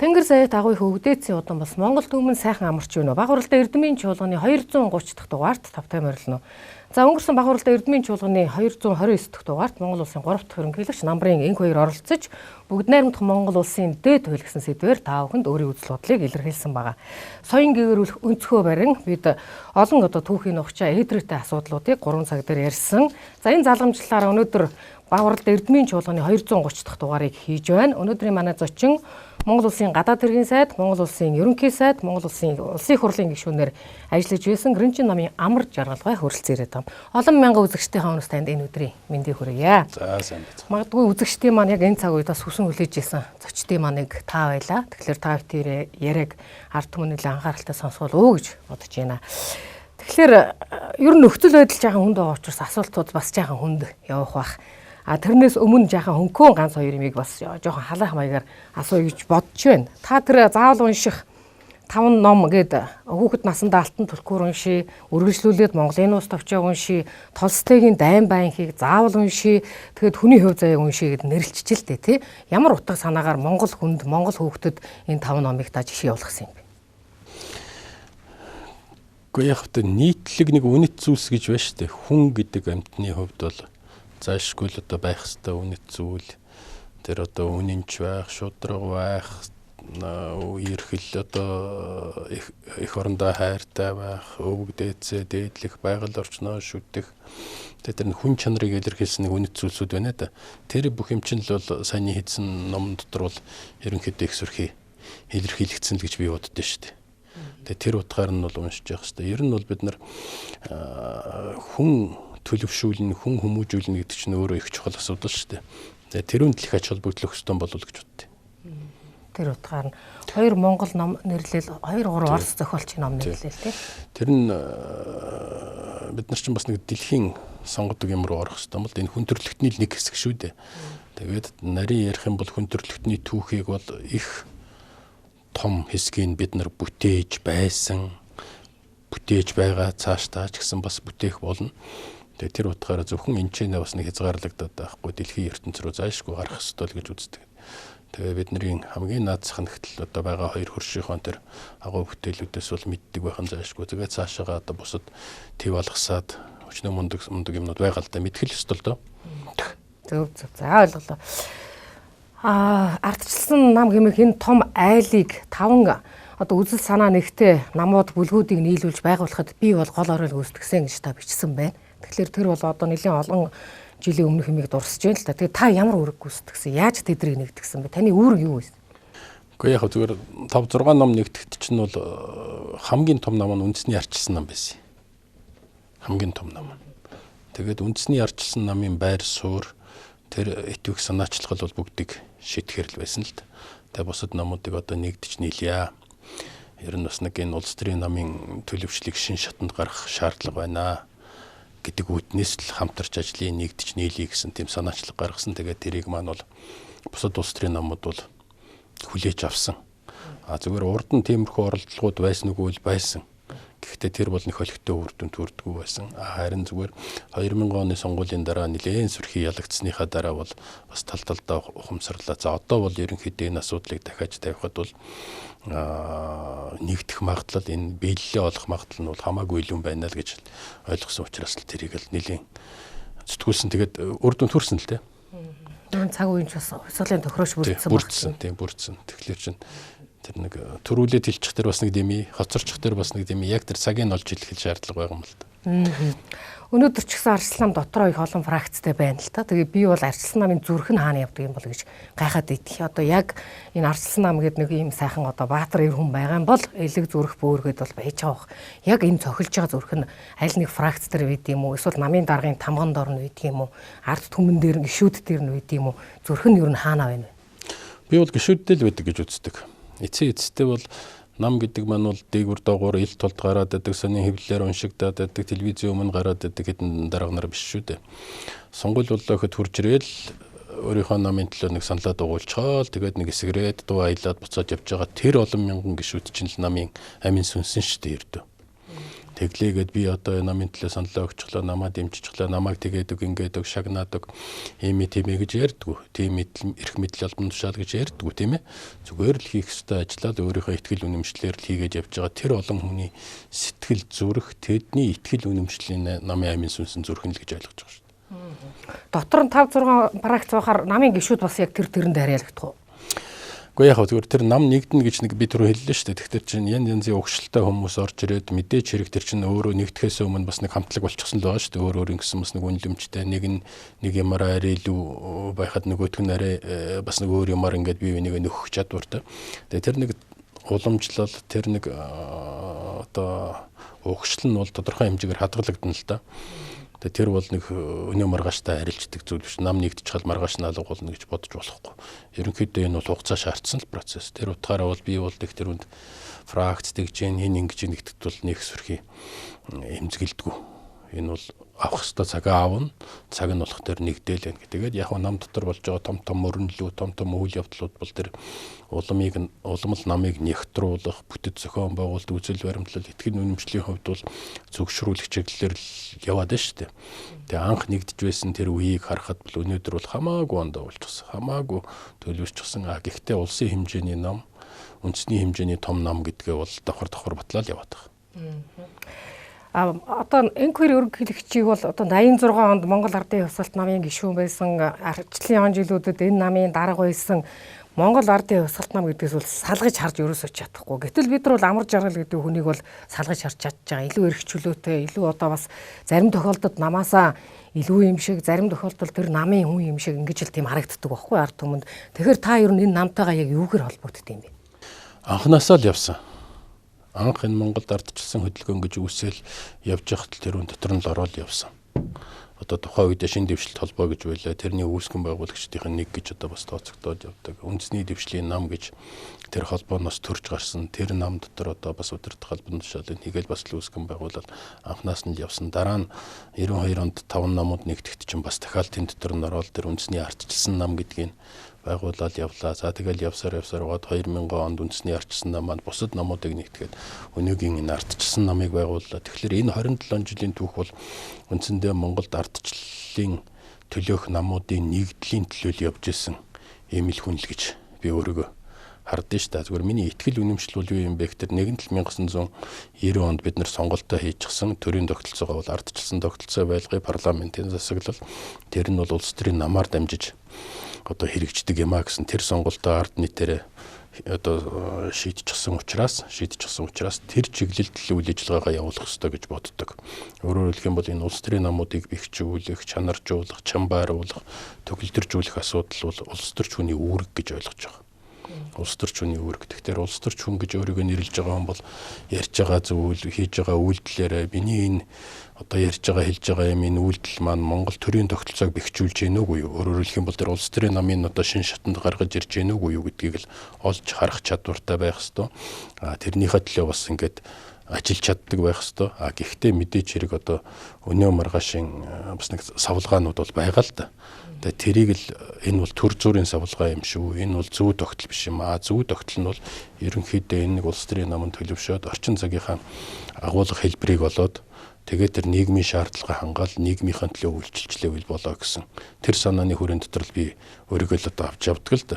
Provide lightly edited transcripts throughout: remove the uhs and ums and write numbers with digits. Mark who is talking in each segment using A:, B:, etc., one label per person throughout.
A: Тэнгэр заяат агуй хөвгдөөцийн удам бас Монгол түмэн сайхан амарч байна. Баг уралдаа Эрдмийн чуулганы 230 дахь дугаарт тавтай морилно. За, өнгөрсөн баг уралдаа Эрдмийн чуулганы 229 дахь дугаарт Монгол улсын 3 дахь ерөнхийлөгч Намрын инх хоёр оролцож, бүгд найрамдах Монгол улсын дээд хууль гэсэн сэдвээр та бүхэнд өөрийн үзэл бодлыг илэрхийлсэн байгаа. Соён гэгэрүүлэх өнцгөө барин бид олон одоо түүхийн нухчаа эдрээтэй асуудлуудыг 3 цаг дээр ярьсан. За, энэ залгамжлалаараа өнөөдөр баг уралдаа Эрдмийн чуулганы 230 дахь дугаарыг хийж байна. Өнөөдрийн манай зочин Монгол улсын гадаад хэргийн сайд, Монгол улсын ерөнхий сайд, Монгол улсын улсын их хурлын гишүүнээр ажиллаж байсан Гэрэнчин намын Амар Жаргалбай хүрэлцэн ирээд байгаа. Олон мянган үзэгчдийн өмнөөс танд энэ өдрийн мэндийг хүргье.
B: За, сайн байцгаана.
A: Магадгүй үзэгчдийн маань яг энэ цаг үед бас хүсэн хүлээж исэн зочдын маань нэг та байлаа. Тэгэхээр та бүхэн яриаг ард түмний анхааралтай сонсвол өө гэж бодож байна. Тэгэхээр ер нь нөхцөл байдал жаахан хүнд байгаа учраас асуултууд бас жаахан хүнд явах бах. А тэрнээс өмнө жаахан хөнкөн ганц хоёр юмыг бас жоохон халаах маягаар асууя гэж бодож байна. Та тэр заавал унших таван ном гээд хүүхэд насандаа Алтан түлхүүр уншия, үргэлжлүүлээд Монголын нууц товчоог уншия, Толстойгийн Дайн байнхийг заавал уншия, тэгэхэд Хүний хувь заяаг уншия гэд нэрлэлчихэж л дээ, тий. Ямар утга санаагаар Монгол хүнд, Монгол хүүхдэд энэ таван номыг та жишээ явуулсан юм бэ?
B: Гэхдээ яг тэ нийтлэг нэг үнэт зүйлс гэж байна шүү дээ. Хүн гэдэг амьтны хувьд бол зайлшгүй л одоо байх ёстой үнэт зүйл тэр одоо үнэнч байх, шудраг байх, эрхэл одоо эх орондоо хайртай байх, өвөг дээдсээ дээдлэх, байгаль орчноо шүтэх. Тэгээ тэр хүн чанарыг илэрхийлсэн нэг үнэт зүйлсүүд байна да. Тэр бүх юм чинь л бол саяны хийсэн ном дотор бол ерөнхийдөө их сүрхий илэрхийлэгдсэн л гэж би боддоо шүү дээ. Тэгээ тэр утгаар нь бол уншиж явах хэрэгтэй. Ер нь бол бид нар хүн төлөвшүүлнэ, хүн хүмүүжүүлнэ гэдэг чинь өөрөө их чухал асуудал шүү дээ. Тэгээ тэрүүнд л их ач холбогдол өгөх ёстой болов уу гэж боддیں۔
A: Тэр утгаар нь хоёр Монгол ном нэрлээл, хоёр гурван Орос зохиолчийн ном нэрлээл, тий.
B: Тэр нь бид нар чинь бас нэг дэлхийн сонгодог юм руу орох ёстой юм бол энэ хүн төрөлхтний л нэг хэсэг шүү дээ. Тэгээд нарийн ярих юм бол хүн төрөлхтний түүхийг бол их том хэсгийг бид нар бүтээж байсан, бүтээж байгаа, цаашдаа ч гэсэн бас бүтээх болно. Тэгээ тэр утгаараа зөвхөн энэ ч нэ бас нэг хязгаарлагдаад байхгүй, дэлхийн ертөнц рүү зайлшгүй гарах ёстой л гэж үздэг. Тэгээ бидний хамгийн наад зах нэгтэл одоо байгаа хоёр хөршийнхөө тэр агуу бүтээлүүдээс бол мэддэг байх нь зайлшгүй. Тэгээ цаашаага одоо бусад төв алгасаад өчнөө мундаг мундаг юмнууд байгаа л да, мэдэх л ёстой л доо.
A: Зөв зөв. За, ойлголоо. Аа, ардчилсан нам хэмээх энэ том айлыг таван одоо үзэл санаа нэгтээ намууд бүлгүүдийг нийлүүлж байгуулахад би бол гол орол гүйцэтгсэн гэж та бичсэн байна. Тэгэхээр тэр бол одоо нэлийн олон жилийн өмнөх юмыг дурсаж байна л та. Тэгээ та ямар үүрэг гүйцэтгсэн? Яаж тэдрийг нэгтгэсэн бэ? Таны үүрэг юу вэ?
B: Гэхдээ яг зүгээр 5 6 ном нэгтгэхэд чинь бол хамгийн том ном нь үндэсний арчилсан нам байсан. Хамгийн том ном. Тэгээд үндэсний арчилсан намын байр суурь, тэр итгэх санаачлал бол бүгдийг шийтгэхэр л байсан л да. Тэгээ бусад номуудыг одоо нэгдэж нийлье. Ер нь бас нэг энэ улс төрийн намын төлөвшлийг шин шатанд гаргах шаардлага байна гэдэг үүднээс л хамтарч ажлын нэгдэж нийлье гэсэн тийм санаачлал гаргасан. Тэгээд тэрийг маань бол бусад улс төрийн намууд бол хүлээж авсан. А зүгээр урд нь тиймэрхүү оролдлогууд байсан үгүй л байсан. Гэхдээ тэр бол нэг холигтой үр дүнд хүрдэггүй байсан. Харин зүгээр 2000 оны сонгуулийн дараа нэлээн сүрхий ялагдсныхаа дараа бол бас тал талдаа ухамсарлаа. За, одоо бол ерөнхийдөө энэ асуудлыг дахиад тавихад бол нэгдэх магадлал, энэ биелэлээ олох магадлал нь бол хамаагүй илүү байна л гэж ойлгосон учраас л тэрийг л нэлийн зүтгүүлсэн. Тэгээд үр дүнд хүрсэн л дээ.
A: Нүүн цаг үеийн ч бас хувьсгалын тохирош бүрдсэн.
B: Бүрдсэн, тийм, бүрдсэн. Тэгэхээр чинь тэр нэг төрүүлээд хэлчих тэр бас нэг дэмий, хоцорчих тэр бас нэг дэмий. Яг тэр цагийг олж хэлэх шаардлага байгаа юм л да.
A: Өнөөдөр ч гэсэн Арчилсан нам дотроо их олон фракцтай байна л та. Тэгээ би бол Арчилсан намын зүрх нь хаана явдаг юм бол гэж гайхаад идэх. Одоо яг энэ Арчилсан нам гэдэг нэг ийм сайхан одоо баатар эр хүн байгаа юм бол элэг зүрх бөөргээд бол байж байгаа бох. Яг энэ цохилж байгаа зүрх нь аль нэг фракц дээр байд юм уу? Эсвэл намын даргын тамган дор нь байд юм уу? Ард түмэн дээр, гişүүд дээр нь байд юм уу? Зүрх нь ер нь хаана байна вэ?
B: Би бол гişүүдтэй л байдаг гэж үздэг. Эцсийн эцэстээ бол нам гэдэг маань бол дээгүр доогуур ил тулд гараад байдаг, сонин хэвлэлээр уншигдаад байдаг, телевизийн өмнө гараад байдаг хэдэн дарга нар биш шүү дээ. Сонгуул боллоо гэхэд хурж ирээл өөрийнхөө намын төлөө нэг саналаа дугуйлчхаал, тэгээд нэг эсгэрээд дуу аялаад буцаад явж байгаа тэр олон мянган гишүүд чинь л намын амин сүнсэн шүү дээ ердөө. Тэглээгээд би одоо намын төлөө саналаа өгчихлөө, намаа дэмжчихлээ, намайг тэгээд өг, ингээд өг, шагнаад өг, ийм тийм гэж ярьдгүү. Тийм мэдл, эрх мэдэл албан тушаал гэж ярьдгүү, тийм ээ. Зүгээр л хийх ёстой ажлаа л өөрийнхөө итгэл үнэмшлээр л хийгээд явж байгаа. Тэр олон хүний сэтгэл зүрх, тэдний итгэл үнэмшлийн намын аймын сүнсэн зүрх нь л гэж ойлгож байгаа шүү дээ.
A: Дотор нь 5 6 фракц байхаар намын гишүүд бас яг тэр тэрэнд харьяалагдах уу?
B: Гэхдээ яг зүгээр тэр нам нэгдэнэ гэж нэг би түрүү хэллээ шүү дээ. Тэгэхээр чинь янз янзын угшилтай хүмүүс орж ирээд мэдээж хэрэг тэр чинь өөрөө нэгдэхээс өмнө бас нэг хамтлаг болчихсон л байгаа шүү дээ. Өөр өөр ингэсэн бас нэг үнэлэмжтэй нэг нь нэг юмараа арай илүү байхад нөгөөх нь арай бас нэг өөр юмар ингээд бие бинийгээ нөхөх чадвартай. Тэгээ тэр нэг уламжлал, тэр нэг одоо угшил нь бол тодорхой хэмжээгээр хадгалагдана л да. Тэгээ тэр бол нэг өнөө маргааштай арилждаг зүйл биш. Нам нэгдчихэл маргааш наалга болно гэж бодож болохгүй. Ерөнхийдөө энэ бол хугацаа шаардсан л процесс. Тэр утгаараа бол би бол их тэр үнд фракц тэгж гин хин ингэж нэгтгэд бол нэг сөрхий эмзэгэлдэггүй. Энэ бол авах ёстой цагаа аавна. Цаг нь болох тэр нэгдээл байна. Тэгээд яг нам дотор болж байгаа том том мөрөнлөө, том том үйл явдлууд бол тэр уламыг уламл намыг нэгтруулах, бүтэц зохион байгуулалт, үзэл баримтлал, итгэл үнэмшлийн хувьд бол зөвшөөрүүлэх чиглэлээр л яваад байна шүү дээ. Тэгээ анх нэгдэж байсан тэр үеийг харахад бол өнөөдөр бол хамаагүй ондоо болчихсон. Хамаагүй төлөвлөчихсөн. А гэхдээ улсын хэмжээний нам, үндэсний хэмжээний том нам гэдгээ бол давхар давхар батлаад яваад байгаа.
A: А одоо Enquiry ерөнхийлөгчийг бол одоо 86 онд Монгол Ардын Хувьсгалт намын гишүүн байсан, ардчлалын он жилүүдэд энэ намын дарга байсан Монгол Ардын Хувьсгалт нам гэдгээс бол салгаж харж ерөөсөө чадахгүй. Гэтэл бид нар бол Амар Жаргал гэдэг хүнийг бол салгаж харж чадж байгаа. Илүү эрх чөлөөтэй, илүү одоо бас зарим тохиолдолд намаасаа илүү юм шиг, зарим тохиолдолд тэр намын хүн юм шиг ингэж л тийм харагддаг байхгүй ард түмэнд. Тэгэхээр та ер нь энэ намтайгаа яг юугаар холбогддог юм бэ?
B: Анхнаасаа л явсан. Анх энэ Монголд ардчилсан хөдөлгөөн гэж үүсэл явж байхад тэр үн дотор нь л ороод явсан. Одоо тухайн үед шинэ дэвшилт холбоо гэж байлаа. Тэрний үүсгэн байгуулагчдын нэг гэж одоо бас тооцогдоод явдаг. Үндэсний дэвшлийн нам гэж тэр холбооноос төрж гарсан. Тэр нам дотор одоо бас удирдах албан тушаалыг хийгээл бас л үүсгэн байгуулаад анхнаас нь явсан. Дараа нь 92 онд 5 намууд нэгтгэхд чинь бас дахиад тэн дотор нь ороод тэр үндэсний ардчилсан нам гэдгийг байгуулаад явлаа. За тэгэл явсаар явсаар яваад 2000 онд үндэсний ардчилсан нам маань бусад намуудыг нэгтгээд өнөөгийн энэ ардчилсан намыг байгууллаа. Тэгэхээр энэ 27 жилийн түүх бол үндсэндээ Монголд ардчлалын төлөөх намуудын нэгдлийн төлөө л явж исэн ийм л хүн л гэж би өөрийгөө хардсан шүү дээ. Зүгээр миний итгэл үнэмшил бол юу юм бэ гэхээр нэгэн л 1990 онд бид нар сонголтоо хийчихсэн төрийн тогтолцоогоо бол ардчилсан тогтолцоо байлгыг парламентын засаглал тэр нь бол улс төрийн намаар дамжиж одоо хэрэгждэг юм а гэсэн тэр сонголтоо ард нийтээрээ одоо шийдчихсэн учраас тэр чиглэлд л үйл ажиллагаагаа явуулах ёстой гэж боддог. Өөрөөр хэлэх юм бол энэ улс төрийн намуудыг бэхжүүлэх, чанаржуулах, чамбааруулах, төгөлдржүүлэх асуудал бол улс төрч хүний үүрэг гэж ойлгож байгаа. Улс төрч хүний үүрэг. Тэгэхээр улс төрч хүн гэж өөрийгөө нэрлэж байгаа хүн бол ярьж байгаа зүйл, хийж байгаа үйлдэлээрээ миний энэ одоо ярьж байгаа, хэлж байгаа юм энэ үйлдэл маань Монгол төрийн тогтолцоог бэхжүүлж гэнэ үгүй юу? Өөрөөр хэлэх юм бол тэр улс төрийн намын одоо шин шатанд гаргаж ирж гэнэ үгүй юу гэдгийг л олж харах чадвартай байх ёстой. А тэрнийхээ төлөө бас ингээд ажиллаж чаддаг байх ёстой. А гэхдээ мэдээч хэрэг одоо өнөө маргаашийн бас нэг савлгаанууд бол байгаа л да. Тэгээ тэрийг л энэ бол төр зүрийн савлгаа юм шүү. Энэ бол зөв тогтол биш юм аа. Зөв тогтол нь бол ерөнхийдөө энэ нэг улс төрийн намын төлөвшөөд орчин цагийнхаа агуулга хэлбэрийг олоод тэгээд тэр нийгмийн шаардлага хангаал нийгмийнхээ төлөө үйлчилжлээ болоо гэсэн тэр санааны хүрээнд дотор л би өөрийгөө л одоо авч явдаг л да.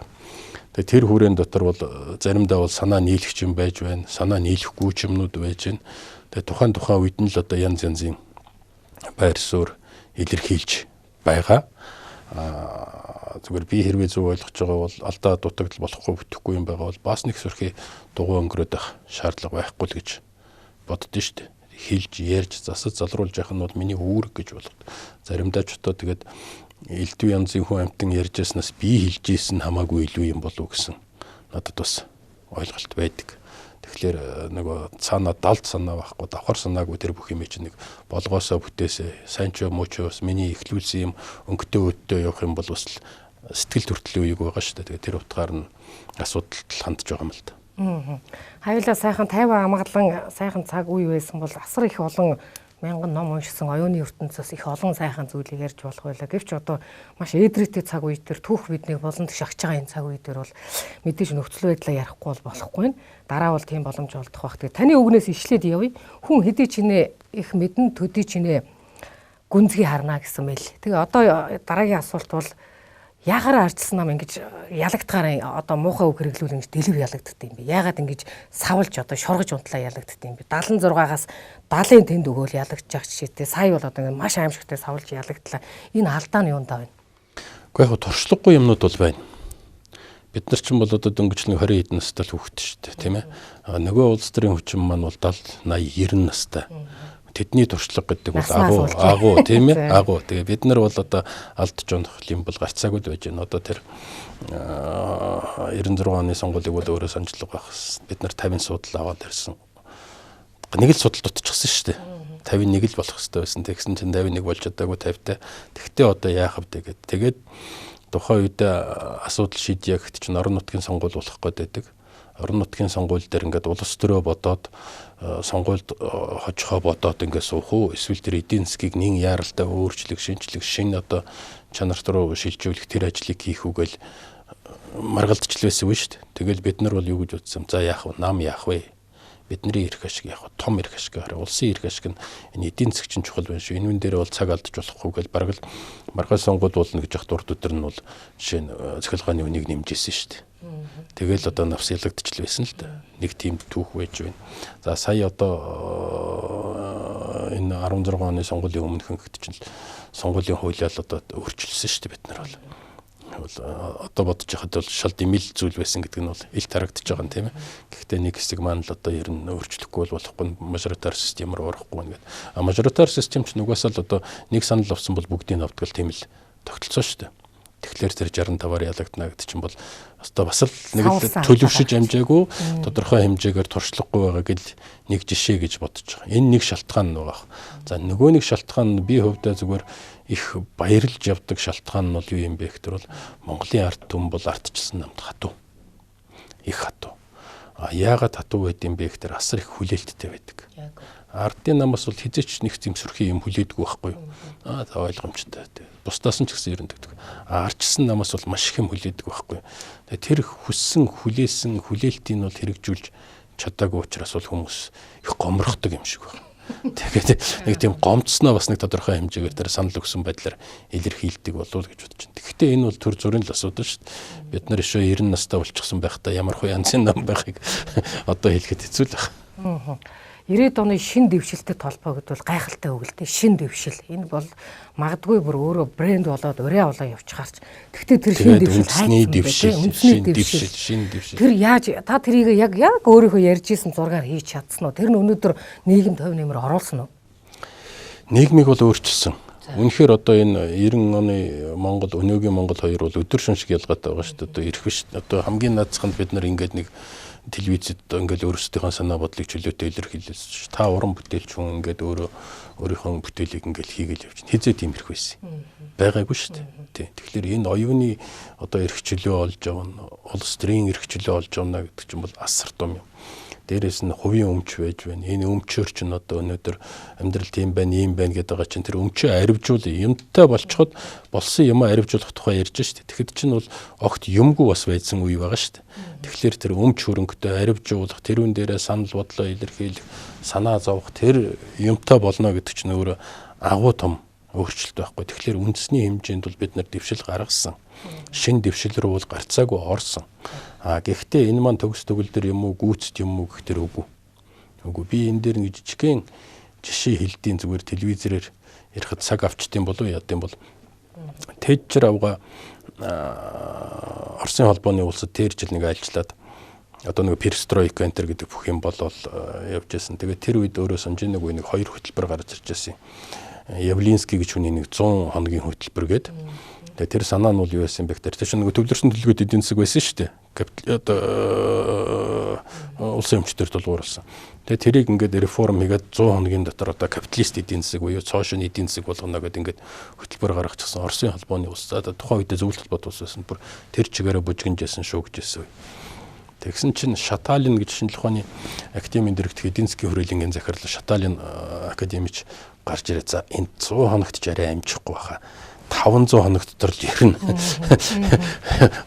B: Тэгээд тэр хүрээнд дотор бол заримдаа бол санаа нийлэх юм байж байна, санаа нийлэхгүй ч юмнууд байж байна. Тэгээд тухайн үед нь л одоо янз янзын байр суурь илэрхийлж байгаа. Зүгээр би хэрвээ зөв ойлгож байгаа бол алдаа дутагдал болохгүй бүтэхгүй юм байгаа бол бас нэг сөрхий дугуй өнгөрөөд байх шаардлага байхгүй л гэж боддоо шүү дээ. Хэлж ярьж засаж залруулж явах нь бол миний үүрэг гэж болгод. Заримдаа ч одоо тэгээд элдв янзын хүн амтан ярьж яснаас би хэлж ийсэн хамаагүй илүү юм болов гэсэн надад бас ойлголт байдаг. Тэгэхээр нөгөө цаана далд санаа байхгүй, давхар санаагүй тэр бүх юм чинь нэг болгоосоо бүтээсээ сайн ч муу ч бас миний эхлүүлсэн юм өнгөтэй өөдтэй явах юм бол бас сэтгэл төртлийн үеиг байгаа шүү дээ. Тэгээд тэр утгаар нь асуудалд хандж байгаа юм л да.
A: Хавилаа сайхан тайван амгалан сайхан цаг үе байсан бол асар их олон Мянган ном уншсан оюуны ертөнцөөс их олон сайхан зүйлийг ярьж болох байлаа. Гэвч одоо маш эдрээтэй цаг үе дээр түүх биднийг болон шагч байгаа энэ цаг үе дээр бол мэдээж нөхцөл байдлаа ярихгүй бол болохгүй нь. Дараа бол тийм боломж олдох бах. Тэгээ таны үгнээс ишлээд явъя. Хүн хэдий чинээ их мэдэн төдий чинээ гүнзгий харна гэсэн мэл. Тэгээ одоо дараагийн асуулт бол яхаараа арчилсан нам ингэж ялагдахаараа одоо муухай үг хэрэглүүл ингэж дэлгэр ялагддсан юм бэ? Яагаад ингэж савлж одоо шоргож унтлаа ялагддсан юм бэ? 76-аас 70-ын тэнд өгөөл ялагдчих жишээтэй. Сая бол одоо ингэ маш аимшигтай савлж ялагдлаа. Энэ алдаа нь юундаа байна?
B: Гэхдээ яг туршлагагүй юмнууд бол байна. Бид нар ч юм бол одоо дөнгөжлөн 20 хэдэн настай л хүүхэд шүү дээ, тийм ээ. Нөгөө улс төрийн хүчин маань бол 70, 80, 90 настай. Тэдний туршлага гэдэг бол агуу, агуу тийм ээ, агуу. Тэгээ бид нар бол одоо алдж унах юм бол гарцаагүй л байж байна. Одоо тэр 96 оны сонгуулийг бол өөрөө санджлага байх. Бид нар 50 судал аваад ирсэн. Нэг л судал дутчихсан шүү дээ. 51 л болох хэрэгтэй байсан. Тэгсэн чинь 51 болж чадаагүй 50-тай. Тэгтээ одоо яах вэ гэд. Тэгээд тухайн үед асуудал шийдье гэхэд чинь орон нутгийн сонгуул болох гээд байдаг. Орон нутгийн сонгуул дээр ингээд улс төрөө бодоод сонгуульд хожихоо бодоод ингээд суух уу? Эсвэл тэр эдийн засгийг нин яаралтай өөрчлөх, шинжлэх, шинэ одоо чанарт руу шилжүүлэх тэр ажлыг хийх үгээл маргалдчихл байсан үе шүү дээ. Тэгэл бид нар бол юу гэж бодсон? За яах вэ? Нам яах вэ? Бидний эрх ашиг яг том эрх ашиг хараа улсын эрх ашиг нь энэ эдийн засаг чинь чухал байна шүү. Энэ үн дээр бол цаг алдаж болохгүй гэж бараг л маргааш сонгуул болно гэж явах дурд өдөр нь бол жишээ нь цахилгааны үнийг нэмжсэн шүү дээ. Тэгэл одоо навс ялагдчихл байсан л да. Нэг тийм түүх байж байна. За сая одоо энэ 16 оны сонгуулийн өмнөхөн гэхэд чинь сонгуулийн хуулиал одоо өөрчилсөн шүү дээ бид нар бол. Одоо бодож яхад бол шал дэмэл зүйл байсан гэдэг нь бол илт харагдаж байгаа юм тийм ээ. Гэхдээ нэг хэсэг маань л одоо ер нь өөрчлөхгүй бол болохгүй мажоритар систем руу орохгүй гэдэг. А мажоритар систем ч нугасаа л одоо нэг санал авсан бол бүгдийг авдаг л тийм л тогтолцоо шүү дээ. Тэгэхээр тэр 65-аар ялагдана гэдэг чинь бол одоо бас л нэг л төлөвшөж амжаагүй тодорхой хэмжээгээр туршлагагүй байгаа гэл нэг жишээ гэж бодож байгаа. Энэ нэг шалтгаан нь байгаа. За нөгөө нэг шалтгаан нь би хувьдаа зүгээр их баярлж явдаг шалтгаан нь бол юу юм бэ гэхээр бол Монголын ард түмэн бол ардчилсан намд хатуу. Их хатуу. А яагаад хатуу байд юм бэ гэхээр асар их хүлээлттэй байдаг. Ардын намаас бол хизээч нэг тийм сөрхий юм хүлээдэггүй байхгүй юу? Аа за ойлгомжтой. Бусдаас нь ч гэсэн ер нь тэгдэг. А ардчилсан намаас бол маш их юм хүлээдэг байхгүй юу? Тэгээ тэр хүссэн хүлээсэн хүлээлтийг нь бол хэрэгжүүлж чадаагүй учраас бол хүмүүс их гомрохдаг юм шиг байна. Тэгээд нэг тийм гомдсноо бас нэг тодорхой хэмжээгээр тэр санал өгсөн байдлаар илэрхийлдэг болов уу гэж бодож байна. Тэгэхдээ энэ бол төр зүрийн л асуудал шүү дээ. Бид нар өшөө 90 настай болчихсон байхдаа ямар хөө янзын нам байхыг одоо хэлэхэд хэцүү л байна.
A: 90-ад оны шин дэвшилтэд холбоо гэдэг бол гайхалтай үг л дээ. Шин дэвшил. Энэ бол магадгүй бүр өөрөө брэнд болоод ураа болоо явчихаарч. Тэгтээ тэр шин дэвшил
B: үндэсний дэвшил, шин дэвшил, шин дэвшил.
A: Тэр яаж та тэрийг яг өөрийнхөө ярьж исэн зургаар хийж чадсан уу? Тэр нь өнөөдөр нийгэмд хувь нэмэр оруулсан уу?
B: Нийгмийг бол өөрчилсөн. Үнэхээр одоо энэ 90 оны Монгол, өнөөгийн Монгол хоёр бол өдөр шөнө шиг ялгаатай байгаа шүү дээ. Одоо ирэх биш. Одоо хамгийн наацханд бид нар ингээд нэг телевизэд ингээл өөрсдийнхөө санаа бодлыг чөлөөтэй илэрхийлсэн ш. Та уран бүтээлч хүн ингээд өөрөө өөрийнхөө бүтээлийг ингээл хийгээл явчихна. Хизээ тийм хэрэг байсан. Байгаагүй шүү дээ. Тий. Тэгэхээр энэ оюуны одоо эрх чөлөө олж явна, улс төрийн эрх чөлөө олж явна гэдэг чинь бол асар том юм. Дээрээс нь хувийн өмч байж байна. Энэ өмчөөр чинь одоо өнөөдөр амьдрал тийм байна, ийм байна гэдэг байгаа чинь тэр өмчөө аривжуул юмтай болцоход болсон юм аривжуулах тухай ярьж шүү дээ. Тэгэхэд чинь бол огт юмгүй бас байсан үе байгаа шүү дээ. Тэгэхээр тэр өмч хөрөнгөтэй аривжуулах, тэрүүн дээрээ санал бодлоо илэрхийлэх, санаа зовох тэр юмтай болно гэдэг чинь өөрөө агуу том өөрчлөлт байхгүй. Тэгэхээр үндэсний хэмжээнд бол бид нар дэвшил гаргасан. Шин дэвшил рүү бол гарцаагүй орсон. А гэхдээ энэ маань төгс төгөлдөр юм уу, гүйцэд юм уу гэхтэр үгүй. Үгүй би энэ дээр нэг жижигхэн жишээ хэлдийн зүгээр телевизээр ярихад цаг авчдсан болов яд юм бол Тэжэр авга Оросын холбооны улсад тэр жил нэг айлчлаад одоо нэг перестройка энтер гэдэг бүх юм болол явж байсан. Тэгээд тэр үед өөрөө санаж нэг үе нэг хоёр хөтөлбөр гарч ирж байсан. Явлинский гэж хүний нэг 100 хоногийн хөтөлбөр гээд. Тэгээд тэр санаа нь бол юу байсан бэ гэхээр тэр чинь нэг төвлөрсөн төлөвлөгөөт эдийн засаг байсан шүү дээ. Капитал одоо улсын өмчтөр тулгуурласан. Тэгээд тэрийг ингээд реформ хийгээд 100 хоногийн дотор одоо капиталист эдийн засаг буюу цоошин эдийн засаг болгоно гэдээ ингээд хөтөлбөр гаргачихсан. Оросын холбооны улс одоо тухайн үедээ зөвлөлт холбоот улс байсан. Бүр тэр чигээрээ бужигнж байсан шүү гэж хэлсэн. Тэгсэн чинь Шаталин гэж шинжлэх ухааны академийн директор, эдийн засгийн хүрээлэнгийн захирал Шаталин академич гарч ирээ. За, энэ 100 хоногт ч арай амжихгүй баха. 500 хоног дотор л ирнэ.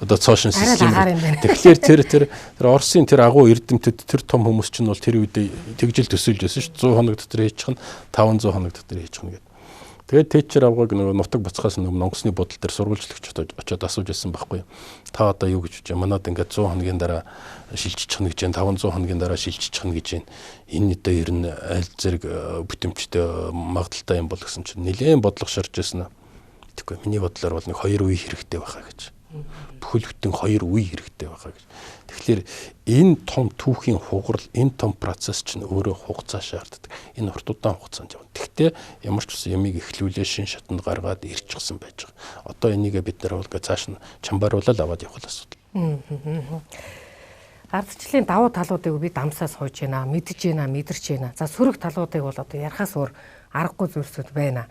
B: Одоо цоошин систем. Тэгэхээр тэр тэр тэр Оросын тэр агуу эрдэмтэд, тэр том хүмүүс чинь бол тэр үедээ тэгжил төсөөлж байсан шүү дээ. 100 хоног дотор хийчих нь, 500 хоног дотор хийчих нь гэдэг. Тэгээд Тэтчер авгаг нөгөө нутаг буцхаас нөгөө онгоцны бодол дээр сурвалжлагч очоод асууж ирсэн байхгүй. Та одоо юу гэж бодож байна? Манад ингээд 100 хоногийн дараа шилжчихнэ гэж байна, 500 хоногийн дараа шилжчихнэ гэж байна. Энэ одоо ер нь аль зэрэг бүтэмжтэй, магадлалтай юм бол гэсэн чинь нэлээд бодлого шарж ирсэн. Тэгэхгүй, миний бодлоор бол нэг хоёр үе хэрэгтэй байхаа гэж. Бүхэл бүтэн хоёр үе хэрэгтэй байхаа гэж. Тэгэхээр энэ том түүхийн хугарал, энэ том процесс чинь өөрөө хугацаа шаарддаг. Энэ урт удаан хугацаанд явна. Тэгтээ ямар ч үсэн ямиг эхлүүлээ, шин шатанд гаргаад ирчихсэн байж байгаа. Одоо энийгээ бид нар бол цааш нь чамбааруулаад аваад явах асуудал.
A: Ардчлалын давуу талуудыг би дамсаа сууж байна, мэдж байна, мэдэрч байна. За, сөрөг талуудыг бол одоо ярахаас өөр аргагүй зүйлсүүд байна.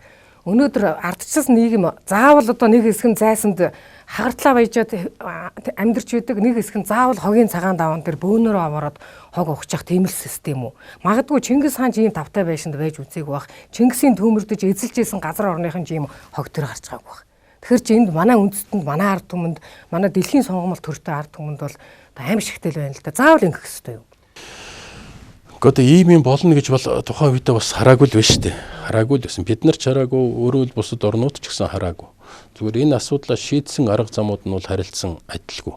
A: Өнөөдөр ардчилсан нийгэм заавал одоо нэг хэсэг нь зайсанд хагартлаа баяжаад амьдарч байдаг, нэг хэсэг нь заавал хогийн цагаан даван дээр бөөнөрөө аваарад хог ухчих тийм л систем үү. Магадгүй Чингис хаан ч ийм тавтай байшинд байж үзээгүй бах. Чингисийн түүмэрдэж эзэлж исэн газар орныхон ч ийм хог төр гарч байгаагүй бах. Тэгэхээр чи энд манай үндэстэнд, манай ард түмэнд, манай дэлхийн сонгомол төртэй ард түмэнд бол аимшигтэй л байна л да. Заавал ингэх ёстой юу?
B: Гэхдээ одоо ийм юм болно гэж бол тухайн үедээ бас хараагүй л байна шүү дээ. Хараагүй л байсан. Бид нар ч хараагүй, өөрөө л бусад орнууд ч гэсэн хараагүй. Зүгээр энэ асуудлаа шийдсэн арга замууд нь бол харилцан адилгүй.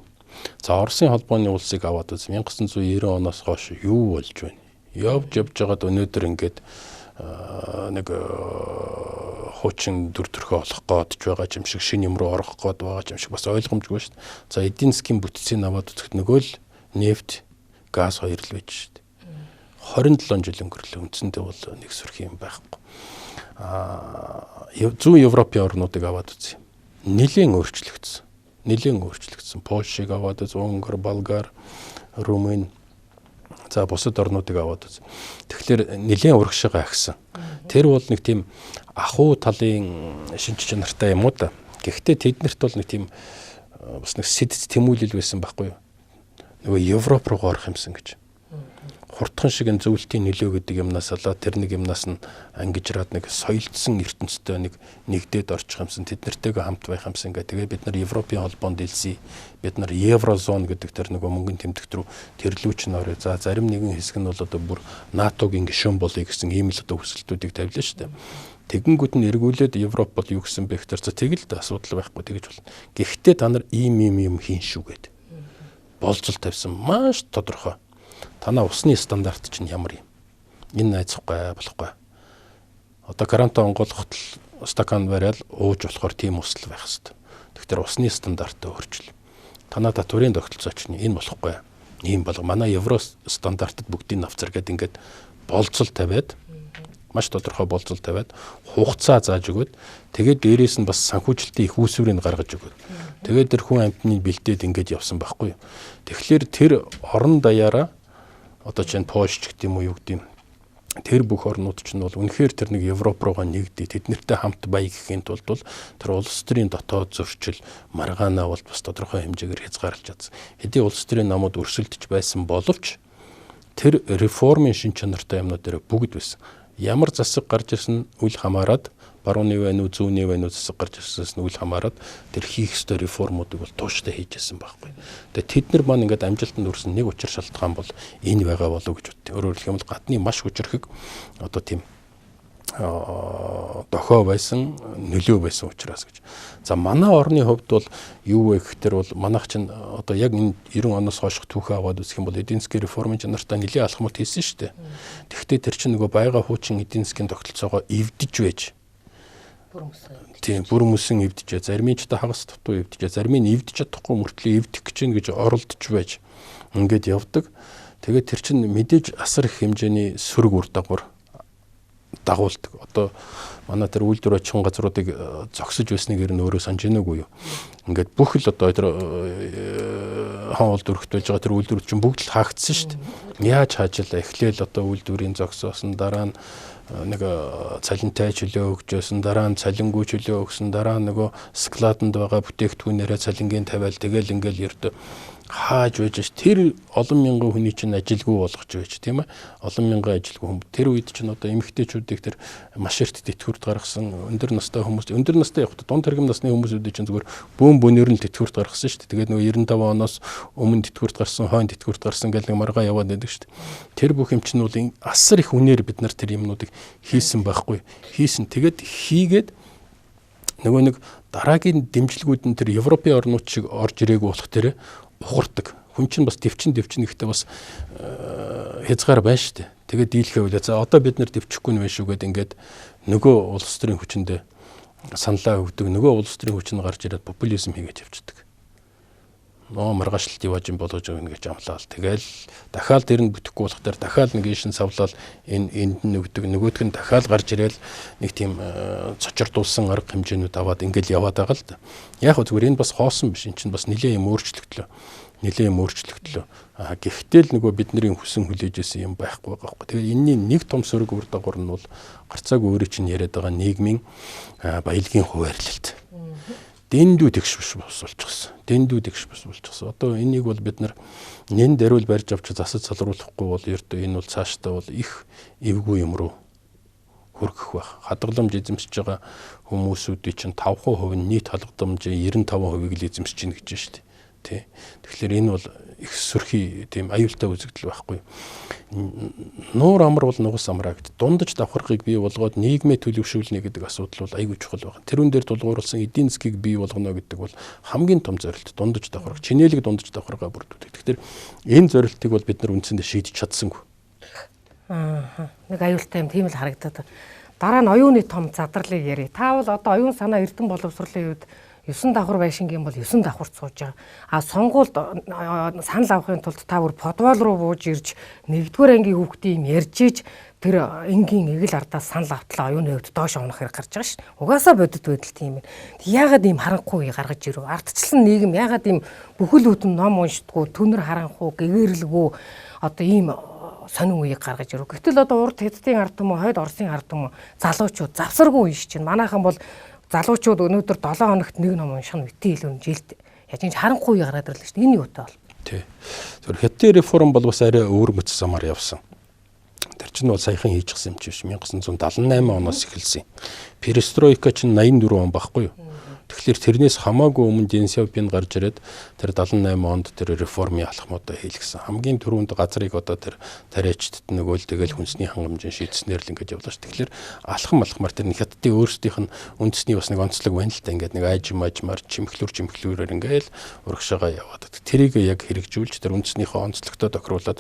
B: За, Оросын холбооны улсыг аваад үз, 1990 оноос хойш юу болж байна? Явж явж байгаад өнөөдөр ингээд нэг хуучин дүр төрхөө олох гээд ч байгаа юм шиг, шинэ юм руу орох гээд байгаа юм шиг бас ойлгомжгүй шүү дээ. За, эдийн засгийн бүтцийг аваад үзэхэд нөгөө л нефть, газ хоёр л байж шүү дээ. 27 жил өнгөрлөө, үндсэндээ бол нэг сөрхий юм байхгүй. Зүүн Европын орнуудыг аваад үзье. Нилээн өөрчлөгдсөн. Нилээн өөрчлөгдсөн. Польшийг аваад үз, Унгар, Болгар, Румын, за, бусад орнуудыг аваад үз. Тэгэхээр нилээн урагшаага ахисан. Тэр бол нэг тийм ахуй талын шинж чанартай юм уу да. Гэхдээ тэднэрт бол нэг тийм бас нэг сэдэц тэмүүлэл байсан байхгүй юу? Нөгөө Европ руу орох юмсан гэж хурдхан шиг энэ зөвлөлтийн нөлөө гэдэг юмнаас болоод тэр нэг юмнаас нь ангижраад нэг соёлдсон ертөнцтэй нэг нэгдээд орчих юмсан, тэд нартэйгээ хамт байх юмсан гэх. Тэгээ бид нар Европын холбоонд элсэе, бид нар еврозон гэдэг тэр нөгөө мөнгөн тэмдэгт рүү тэрлүү ч нөрөө. За, зарим нэгэн хэсэг нь бол одоо бүр НАТОгийн гишүүн болъё гэсэн ийм л одоо хүсэлтүүдийг тавилаа шүү дээ. Тэгэнгүүт нь эргүүлээд Европ бол юу гэсэн бэ гэхээр, за, тэгэл л асуудал байхгүй, тэгэж болно. Гэхдээ та нар ийм ийм юм хийн шүү гэд болцол тавьсан, маш тодорхой. Танаа усны стандарт чинь ямар юм? Энэ найзахгүй болохгүй. Одоо гаранта онгойлгоход л стакан бариад ууж болохоор тийм ус л байх хэвээр. Тэгэхээр усны стандартаа өөрчил. Танаа татварын тогтолцоо чинь энэ болохгүй. Ийм болго манай евро стандартад бүгдийг навцар гэд ингээд болцол тавиад, маш тодорхой болцол тавиад, хугацаа зааж өгөөд, тэгээд дээрээс нь бас санхүүжилтийн их үүсвэрийг гаргаж өгөөд, тэгээд тэр хүн амьтныг бэлдээд ингээд явсан байхгүй юу. Тэгэхээр тэр орон даяараа одоо чинь Польш ч гэдэг юм уу, юу гэдэг юм, тэр бүх орнууд чинь бол үнэхээр тэр нэг Европ руугаа нэгдээ, тэд нартай хамт бай гэхийн тулд бол тэр улс төрийн дотоод зөрчил маргаанаа бол бас тодорхой хэмжээгээр хязгаарлаж чадсан. Хэдий улс төрийн намууд өрсөлдөж байсан боловч тэр реформын шин чанартай юмнууд дээр бүгд байсан. Ямар засаг гарч ирсэн үл хамааран, барууны байна уу, зүүнний байна уу, засаг гарч ирсэнээс нь үл хамааран тэр хийх ёстой реформуудыг бол тууштай хийж байсан байхгүй. Тэгээ тэд нар маань ингээд амжилтанд хүрсэн нэг учир шалтгаан бол энэ байгаа болов уу гэж боддیں۔ Өөрөөр хэлэх юм бол гадны маш хүчрхэг одоо тийм дохио байсан, нөлөө байсан учраас гэж. За, манай орны хувьд бол юу вэ гэхээр бол манайх чинь одоо яг энэ 90 оноос хойших түүхээ аваад үзэх юм бол эдийн засгийн реформын чанартай нэлээд алхмалт хийсэн шүү дээ. Тэгэхдээ тэр чинь нөгөө байгаа хуучин эдийн засгийн тогтолцоогоо эвдэж байж, тийм, бүр мөсөн эвдэж, зарим нь ч одоо хагас дутуу эвдэж, зарим нь эвдэж чадахгүй мөртлөө эвдэх гэж байна гэж оролдож байж ингээд явдаг. Тэгээд тэр чинь мэдээж асар их хэмжээний сөрөг үр дагавар дагуулдаг. Одоо манай тэр үйлдвэр аж ахуйн газруудыг зогсож байсныг ер нь өөрөө санаж байна уугүй юу? Ингээд бүх л одоо тэр хон уул дөрөгт байж байгаа тэр үйлдвэрүүд чинь бүгд л хаагдсан шүү дээ. Яаж хаажил эхлээл одоо үйлдвэрийн зогсоосон, дараа нь нэг цалинтай чөлөө өгчөөсөн, дараа нь цалингүй чөлөө өгсөн, дараа нь нөгөө складанд байгаа бүтээгдэхүүнээрээ цалингийн тавиал тэгэл ингээл ердөө хааж байж тэр олон мянган хүний чинь ажилгүй болгож байж тийм ээ, олон мянган ажилгүй хүн. Тэр үед чинь одоо эмэгтэйчүүдийг тэр маш эрт тэтгэврт гаргасан, өндөр настай хүмүүс, өндөр настай явахдаа дунд тэргэм насны хүмүүсүүдийг чинь зүгээр бөөн бөөнөр нь тэтгэврт гаргасан шүү дээ. Тэгээд нөгөө 95 оноос өмнө тэтгэврт гарсан, хойно тэтгэврт гарсан гэл нэг маргаа яваад байдаг шүү дээ. Тэр бүх юм чинь бол асар их үнээр бид нар тэр юмнуудыг хийсэн байхгүй. Хийсэн. Тэгээд хийгээд нөгөө нэг дараагийн дэмжлэгүүд нь тэр Европын орнууд шиг орж ирээгүй болох тэр ухардаг. Хүн чинь бас дэвчин гэхдээ бас хязгаар байна шүү дээ. Тэгээд дийлхээ үлээ. За одоо бид нэр дэвчихгүй нь байна шүү гэд ингээд нөгөө улс төрийн хүчэндээ саналаа өгдөг. Нөгөө улс төрийн хүч нь гарч ирээд популизм хийгээд явчихдаг. Нөө маргаашлт явааж юм болгож өгнө гэж амлаал. Тэгэл дахиад тэр нь бүтэхгүй болох дээр дахиад нэг ийшин савлал энэ энд нь өгдөг. Нөгөөх нь дахиад гарч ирээл нэг тийм цочирдуулсан арга хэмжээнүүд аваад ингээл яваад байгаа л да. Яг хөө зүгээр энэ бас хоосон биш. Энэ чинь бас нэлээд юм өөрчлөгдлөө. Нэлээд юм өөрчлөгдлөө. А гэхдээ л нөгөө бидний хүсэн хүлээж исэн юм байхгүй байгаа байхгүй. Тэгээ энэний нэг том сөрөг үр дагавар нь бол гарцааг өөрөө чинь яриад байгаа нийгмийн баялагын хуваарлалт. Дэндүү тэгш биш бус болчихсон. Дэндүү тэгш бус болчихсон. Одоо энийг бол бид нар нэн даруул барьж авч засаж салруулахгүй бол ердөө энэ бол цаашдаа бол их эвгүй юм руу хөргөх байх. Хадгаламж эзэмшиж байгаа хүмүүсүүдийн чинь 5% нь нийт хадгаламжийн 95%-ийг л эзэмшиж байна гэж байна шүү дээ. Тэ. Тэгэхээр энэ бол их сөрхий тийм аюултай үзэгдэл байхгүй. Нуур амар бол нугас амраа гэд дундаж давхаргыг бий болгоод нийгмээ төлөвшүүлнэ гэдэг асуудал бол айгүй чухал байна. Тэрүүн дээр тулгуурласан эдийн засгийг бий болгоно гэдэг бол хамгийн том зорилт дундаж давхарга, чинээлэг дундаж давхаргаа бүрдүүлэх. Тэгэхээр энэ зорилтыг бол бид нар үндсэндээ шийдэж чадсангүй.
A: Аа. Нэг аюултай юм тийм л харагдаад. Дараа нь оюуны том задарлыг ярив. Та бол одоо оюун санаа эрдэм боловсролын үед 9 давхар байшингийн бол 9 давхарт сууж байгаа. А сонгуульд санал авахын тулд та бүр подвол руу бууж ирж 1-р ангийн хүүхдийн юм ярьж иж тэр энгийн эгэл ардаас санал автлаа оюуны хувьд доош унах хэрэг гарч байгаа шин. Угаасаа бодит байдал тийм юм. Яагаад ийм харанхуй гаргаж ирв? Ардчилсан нийгэм яагаад ийм бүхэл бүтэн ном уншдаггүй, түнэр харанхуй, гэгэрэлгүй одоо ийм сонин үеийг гаргаж ирв. Гэтэл одоо урд Хятадын ард түмэн, хойд Оросын ард түмэн залуучууд завсаргүй уншиж чинь. Манайхан бол залуучууд өнөөдөр 7 хоногт нэг ном унших нь битгий илүү жилд яаж энэ харанхуй гараад ирлээ шүү дээ. Энэ юутай бол?
B: Тий. Тэгэхээр Хятадын реформ бол бас арай өөр мэт замаар явсан. Тэр чинь бол саяхан хийчихсэн юм чи биш. 1978 оноос эхэлсэн. Перестройка чинь 84 он байхгүй юу? Тэгэхээр тэрнээс хамаагүй өмнө Дэн Сяопин гарч ирээд тэр 78 онд тэр реформын алхмуудаа хийлгэсэн. Хамгийн түрүүнд газрыг одоо тэр тариачдад нөгөө л тэгэл хүнсний хангамжийн шийдснээр л ингэж явлаа ш. Тэгэхээр алхам алхмаар тэр Хятадын өөрсдийнх нь үндэсний бас нэг онцлог байна л та. Ингээд нэг айжим ажмаар чимхлүүр чимхлүүрээр ингээл урагшаага яваад. Тэрийг яг хэрэгжүүлж тэр үндэснийхээ онцлогтой тохируулаад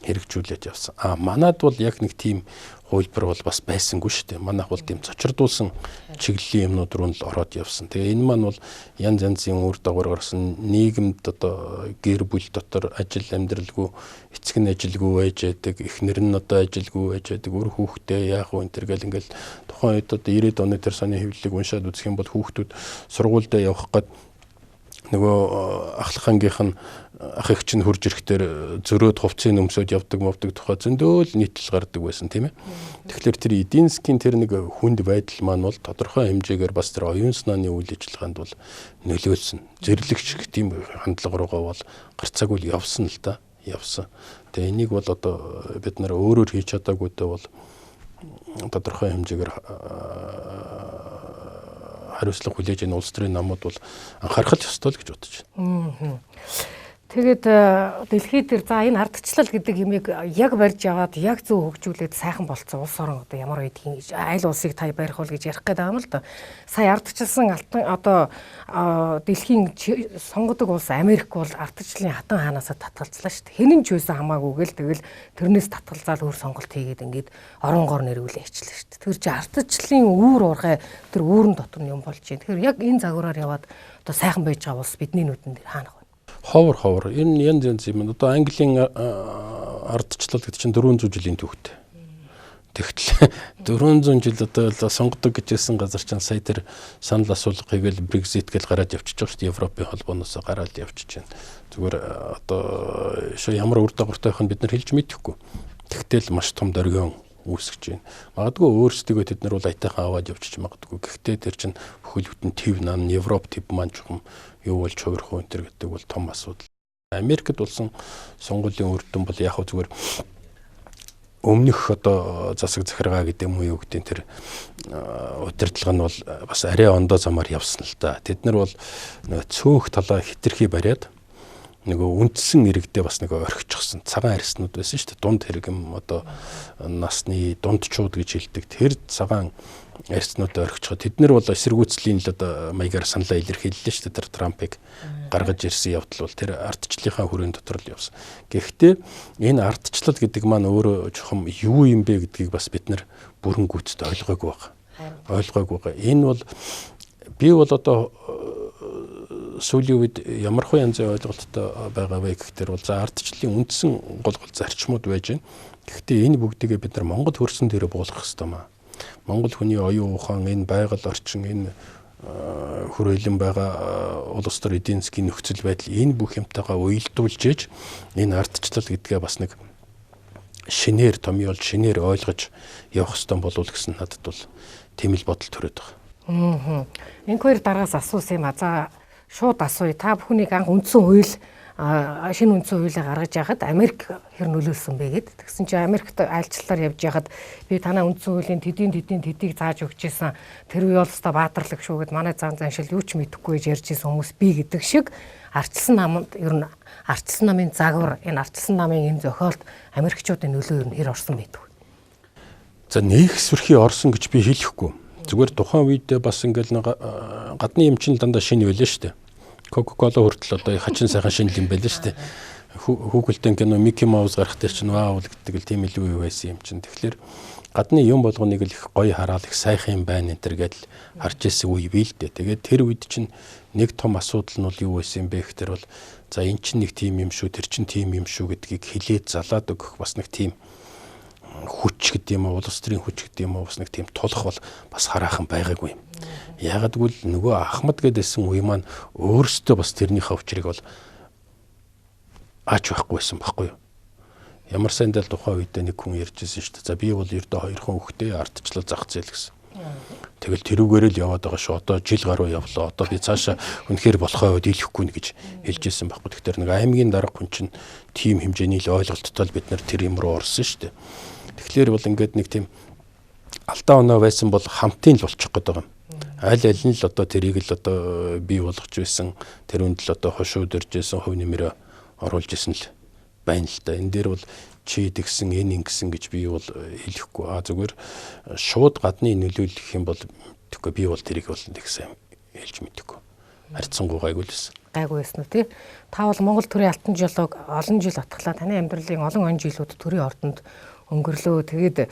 B: хэрэгжүүлээд явсан. А манад бол яг нэг тийм хувилбар бол бас байсангүй шүү дээ. Манайх бол тийм цочирдуулсан чиглэлийн юмнууд руу л ороод явсан. Тэгээ энэ маань бол янз янзын үр дагавар гарсан. Нийгэмд одоо гэр бүл дотор ажил амьдралгүй, эцэг нь ажилгүй байж байдаг, эхнэр нь одоо ажилгүй байж байдаг, үр хүүхдээ яах вэ энэ төр гэл ингээл тухайн үед одоо 90-ад оны тэр соны хэвлэлийг уншаад үзэх юм бол хүүхдүүд сургуульдаа явах гээд нөгөө ахлах ангийнх нь ах эгч нь хурж ирэхдээ зөрөөд хувцсыг өмсөд явдаг мовдөг тухай зөндөөл нийтлэл гардаг байсан тийм ээ. Тэгэхээр тэр эдийн засгийн тэр нэг хүнд байдал маань бол тодорхой хэмжээгээр бас тэр оюун санааны үйл ажиллагаанд бол нөлөөлсөн. Зэрлэг шиг тийм хандлага руугаа бол гарцаагүй л явсан л да. Явсан. Тэгээ энийг бол одоо бид нар өөрөөр хийж чадаагүйдээ бол тодорхой хэмжээгээр хариуцлага хүлээж энэ улс төрийн намууд бол анхаарах л ёстой л гэж бодож
A: байна. Тэгээд дэлхий дээр за энэ ардчлал гэдэг юмыг яг барьж аваад яг зөв хөгжүүлээд сайхан болцсон улс орон одоо ямар байдгийг аль улсыг та барих бол гэж ярих гээд байгаа юм л да. Сая ардчилсан алтан одоо дэлхийн сонгодог улс Америк бол ардчлалын хатан ханаасаа татгалзлаа шүү дээ. Хинэн ч байсан хамаагүй гэл тэгэл тэрнээс татгалзаал өөр сонголт хийгээд ингээд оронгоор нэрвүүлээ хийчлээ шүү дээ. Тэр чи ардчлалын үүр уурхай тэр үүрэн дотор нь юм болж байна. Тэгэхээр яг энэ загвараар яваад одоо сайхан байж байгаа улс бидний нүдэн дээр хаана
B: Ховор ховор. Энэ янз янз юм. Одоо Английн ардчлал гэдэг чинь 400 жилийн түүхтэй. Тэгтэл 400 жил одоо сонгодог гэж хэлсэн газар чинь сая тэр санал асуулга хийгээл Brexit гэж гараад явчихж байгаа шүү дээ. Европын холбооноос гараад явчихж байна. Зүгээр одоо ямар үр дагавартай байх нь бид нар хэлж мэдэхгүй. Тэгтэл маш том дөргион үүсгэж байна. Магадгүй өөрсдийгөө тэд нар бол аятайхан аваад явчих магадгүй. Гэхдээ тэр чинь бүхэл бүтэн төв нан Европ төв маань чухам юу болж хувирах вэ энэ төр гэдэг бол том асуудал. Америкт болсон сонгуулийн үр дүн бол яг хөө зүгээр өмнөх одоо засаг захиргаа гэдэг юм уу юу гэдэг тэр удирдлага нь бол бас арай ондоо замаар явсан л да. Тэд нар бол нөгөө цөөнх талаа хитрхи бариад нөгөө үндсэн иргэдээ бас нөгөө орхичихсон цагаан арьснууд байсан шүү дээ. Дунд хэрэгэм одоо насны дундчууд гэж хэлдэг. Тэр цагаан арьснуудаа орхичиход тэд нар бол эсэргүүцлийн л одоо маягаар саналаа илэрхийллээ шүү дээ. Тэр Трампыг гаргаж ирсэн явдал бол тэр ардчлалынхаа хүрээнд дотор л явсан. Гэхдээ энэ ардчлал гэдэг маань өөрөө чухам юу юм бэ гэдгийг бас бид нар бүрэн гүйцэд ойлгоогүй байгаа. Ойлгоогүй байгаа. Энэ бол би бол одоо сүүлийн үед ямар хөө янзын ойлголттой байгаа вэ гэхээр бол за ардчлалын үндсэн гол гол зарчмууд байж байна. Гэхдээ энэ бүгдийгээ бид нар Монгол хөрсөн дээрээ буулгах хэрэгтэй маа. Монгол хүний оюун ухаан, энэ байгаль орчин, энэ хүрээлэн байгаа улс төр эдийн засгийн нөхцөл байдал энэ бүх юмтайгаа уялдуулж ээж энэ ардчлал гэдгээ бас нэг шинээр томьёолж, шинээр ойлгож явах хэрэгтэй болов гэсэн надад бол тийм л бодол төрөөд байгаа.
A: Инх хоёр дараагаас асуусан юм а. За шууд асууя. Та бүхнийг анх үндсэн хууль шинэ үндсэн хуулийг гаргаж яхад Америк хэр нөлөөлсөн бэ гэд. Тэгсэн чинь Америкт айлчлалаар явж яхад би танай үндсэн хуулийн тэдийн тэдийн тэдийг зааж өгч исэн. Тэр үе бол өстой баатарлаг шүү гэд манай зан заншил юу ч мэдэхгүй гэж ярьж исэн хүмүүс би гэдэг шиг ардчилсан намд ер нь ардчилсан намын загвар энэ ардчилсан намын энэ зохиолд Америкчуудын нөлөө ер нь хэр орсон байдаг вэ?
B: За нэг сүрхий орсон гэж би хэлэхгүй. Зүгээр тухайн үед бас ингээл гадны юм чинь дандаа шинэ байлаа шүү дээ. Coca-Cola хүртэл одоо хачин сайхан шинэ юм байлаа шүү дээ. Хүүхэлдэйн кино Mickey Mouse гарах дээр чинь вау гэдэг л тийм илүү юу байсан юм чинь. Тэгэхээр гадны юм болгоныг л их гоё хараал их сайхан юм байна энэ төр гэдэл харж ирсэн үе бий л дээ. Тэгээд тэр үед чинь нэг том асуудал нь бол юу байсан юм бэ гэхээр бол за эн чинь нэг тийм юм шүү, тэр чинь тийм юм шүү гэдгийг хилээд залаад өгөх бас нэг тийм хүч гэдэг юм уу, улс төрийн хүч гэдэг юм уу, бас нэг тийм тулах бол бас хараахан байгаагүй юм. Яагаад гэвэл нөгөө Ахмад гэдээсэн үе маань өөрсдөө бас тэрнийхээ учрыг бол ач байхгүй байсан байхгүй юу? Ямар сайндал тухайн үедээ нэг хүн ярьж ирсэн шүү дээ. За би бол ердөө хоёр хүн хөхтэй ардчлал зах зээл гэсэн. Тэгэл тэрүүгээр л яваад байгаа шүү. Одоо жил гаруй явлаа. Одоо би цаашаа үнэхээр болохоо дийлэхгүй нэ гэж хэлж ирсэн байхгүй. Тэгэхээр нэг аймгийн дарга хүн чинь тийм хэмжээний л ойлголттой л бид нар тэр юм руу орсон шүү дээ. Тэгэхээр бол ингээд нэг тийм алдаа оноо байсан бол хамтын л болчих гээд байгаа юм. Аль аль нь л одоо тэрийг л одоо бий болгож байсан, тэр үнд л одоо хошууд ирж байсан, хувь нэмрээ оруулж исэн л байна л да. Энэ дээр бол чи тэгсэн, энэ ингэсэн гэж би бол хэлэхгүй. А зүгээр шууд гадны нөлөөлөх юм бол тэгэхгүй би бол тэрийг бол тэгсэн хэлж мэдэхгүй. Харьцангуй гайгүй л байсан.
A: Гайгүй байсан уу тий? Та бол Монгол төрийн алтан жолоог олон жил атглаа. Таны амьдралын олон он жилүүд төрийн ордонд өнгөрлөө. Тэгээд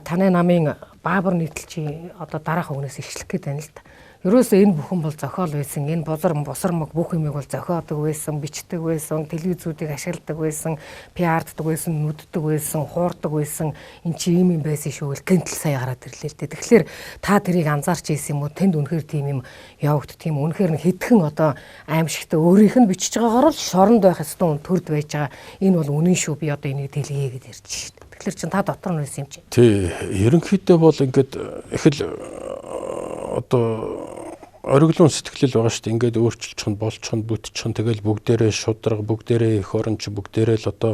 A: таны намын баабар нийтлэл чи одоо дараах өгнөөс ишлэх гээд байна л да. Ерөөсөө энэ бүхэн бол зохиол байсан. Энэ бузар бусар мог бүх юмыг бол зохиодог байсан, бичдэг байсан, телевизүүдийг ашигладаг байсан, PR-ддаг байсан, нүддэг байсан, хуурдаг байсан. Эн чи ийм юм байсан шүү гэл гэнтэл сая гараад ирлээ л дээ. Тэгэхээр та тэрийг анзаарч ийсэн юм уу? Тэнд үнэхээр тийм юм явагддаг юм. Үнэхээр нь хэдхэн одоо аимшигтай өөрийнх нь бичиж байгаагаар бол шоронд байх ёстой төрд байж байгаа. Энэ бол үнэн шүү. Би одоо энийг дэлгэе гэж ярьж шээ. Тэгэхээр чин та дотор нь байсан юм чи.
B: Тий, ерөнхийдөө бол ингээд их л одоо ориглон сэтгэлэл байгаа шүү дээ. Ингээд өөрчилчих нь, болчих нь, бүтчих нь тэгэл бүгдээрээ шудраг, бүгдээрээ эх оронч, бүгдээрээ л одоо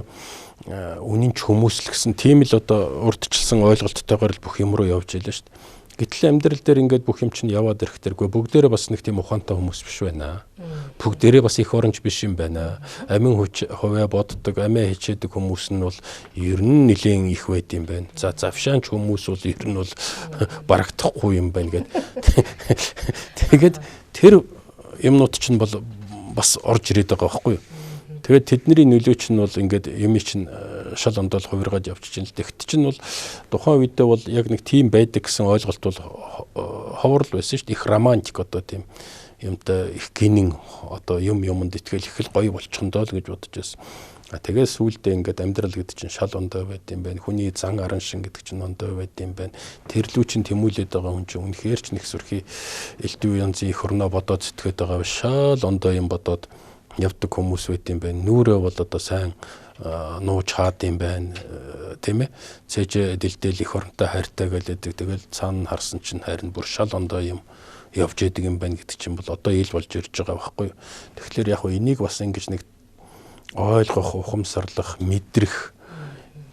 B: үнэн ч хүмүүс л гэсэн тийм л одоо урдчилсан ойлголттойгоор л бүх юм руу явж илээ шүү дээ. Гэтэл амьдрал дээр ингээд бүх юм чинь яваад ирэх тэргүй бүгдээрээ бас нэг тийм ухаантай хүмүүс биш байна. Бүгдээрээ бас их оронч биш юм байна. Амин хүч хувиа боддог, амиа хичээдэг хүмүүс нь бол ер нь нэлээд их байд юм байна. За завшаанч хүмүүс бол ер нь бол барагдахгүй юм байна гэд. Тэгээд тэр юмнууд чинь бол бас орж ирээд байгаа байхгүй юу? Тэгээд тэдний нөлөө чинь бол ингээд юмыг чинь шал ондоол хувиргаад явчих чинь л. Тэгт чинь бол тухайн үедээ бол яг нэг тийм байдаг гэсэн ойлголт бол ховор л байсан шүү дээ. Их романтик одоо тийм юмтай их гинэн одоо юм юмд итгэл их л гоё болчихондоо л гэж бодож байсан. Тэгээ сүүлдээ ингээд амьдрал гэдэг чинь шал ондой байд юм байна. Хүний зан аран шин гэдэг чинь ондой байд юм байна. Тэрлүү чинь тэмүүлээд байгаа хүн чинь үнэхээр ч нэг сүрхий элдв янзын их орноо бодоод зүтгээд байгаа шал ондой юм бодоод явдаг хүмүүс байд юм байна. Нүрээ бол одоо сайн нууж хаад юм байна, тийм ээ. Цээж дэлдээл их оронтой хайртай гэлээдэг. Тэгэл цаана харсан чинь харин бүр шал ондой юм явж идэг юм байна гэдэг чинь бол одоо ил болж ирж байгаа байхгүй юу. Тэгэхээр яг энийг бас ингэж нэг ойлгох, ухамсарлах, мэдрэх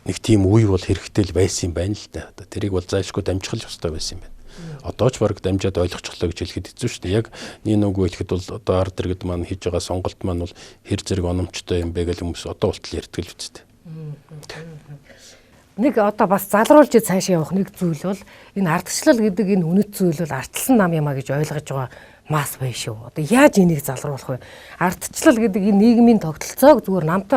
B: нэг тийм үе бол хэрэгтэй л байсан юм байна л да. Одоо тэрийг бол зайлшгүй дамжих л ёстой байсан юм байна. Одоо ч бараг дамжаад ойлгочихлоо гэж хэлэхэд хэцүү шүү дээ. Яг нэг нүгөө хэлэхэд бол одоо ард иргэд маань хийж байгаа сонголт маань бол хэр зэрэг ономчтой юм бэ гэж хүмүүс одоо болтол ярьдаг л үсттэй.
A: Нэг одоо бас залруулж цаашаа явах нэг зүйл бол энэ ардчлал гэдэг энэ үнэт зүйл бол ардчилсан нам юм а гэж ойлгож байгаа мас байна шүү. Одоо яаж энийг залруулах вэ? Ардчлал гэдэг энэ нийгмийн тогтолцоог зүгээр намтай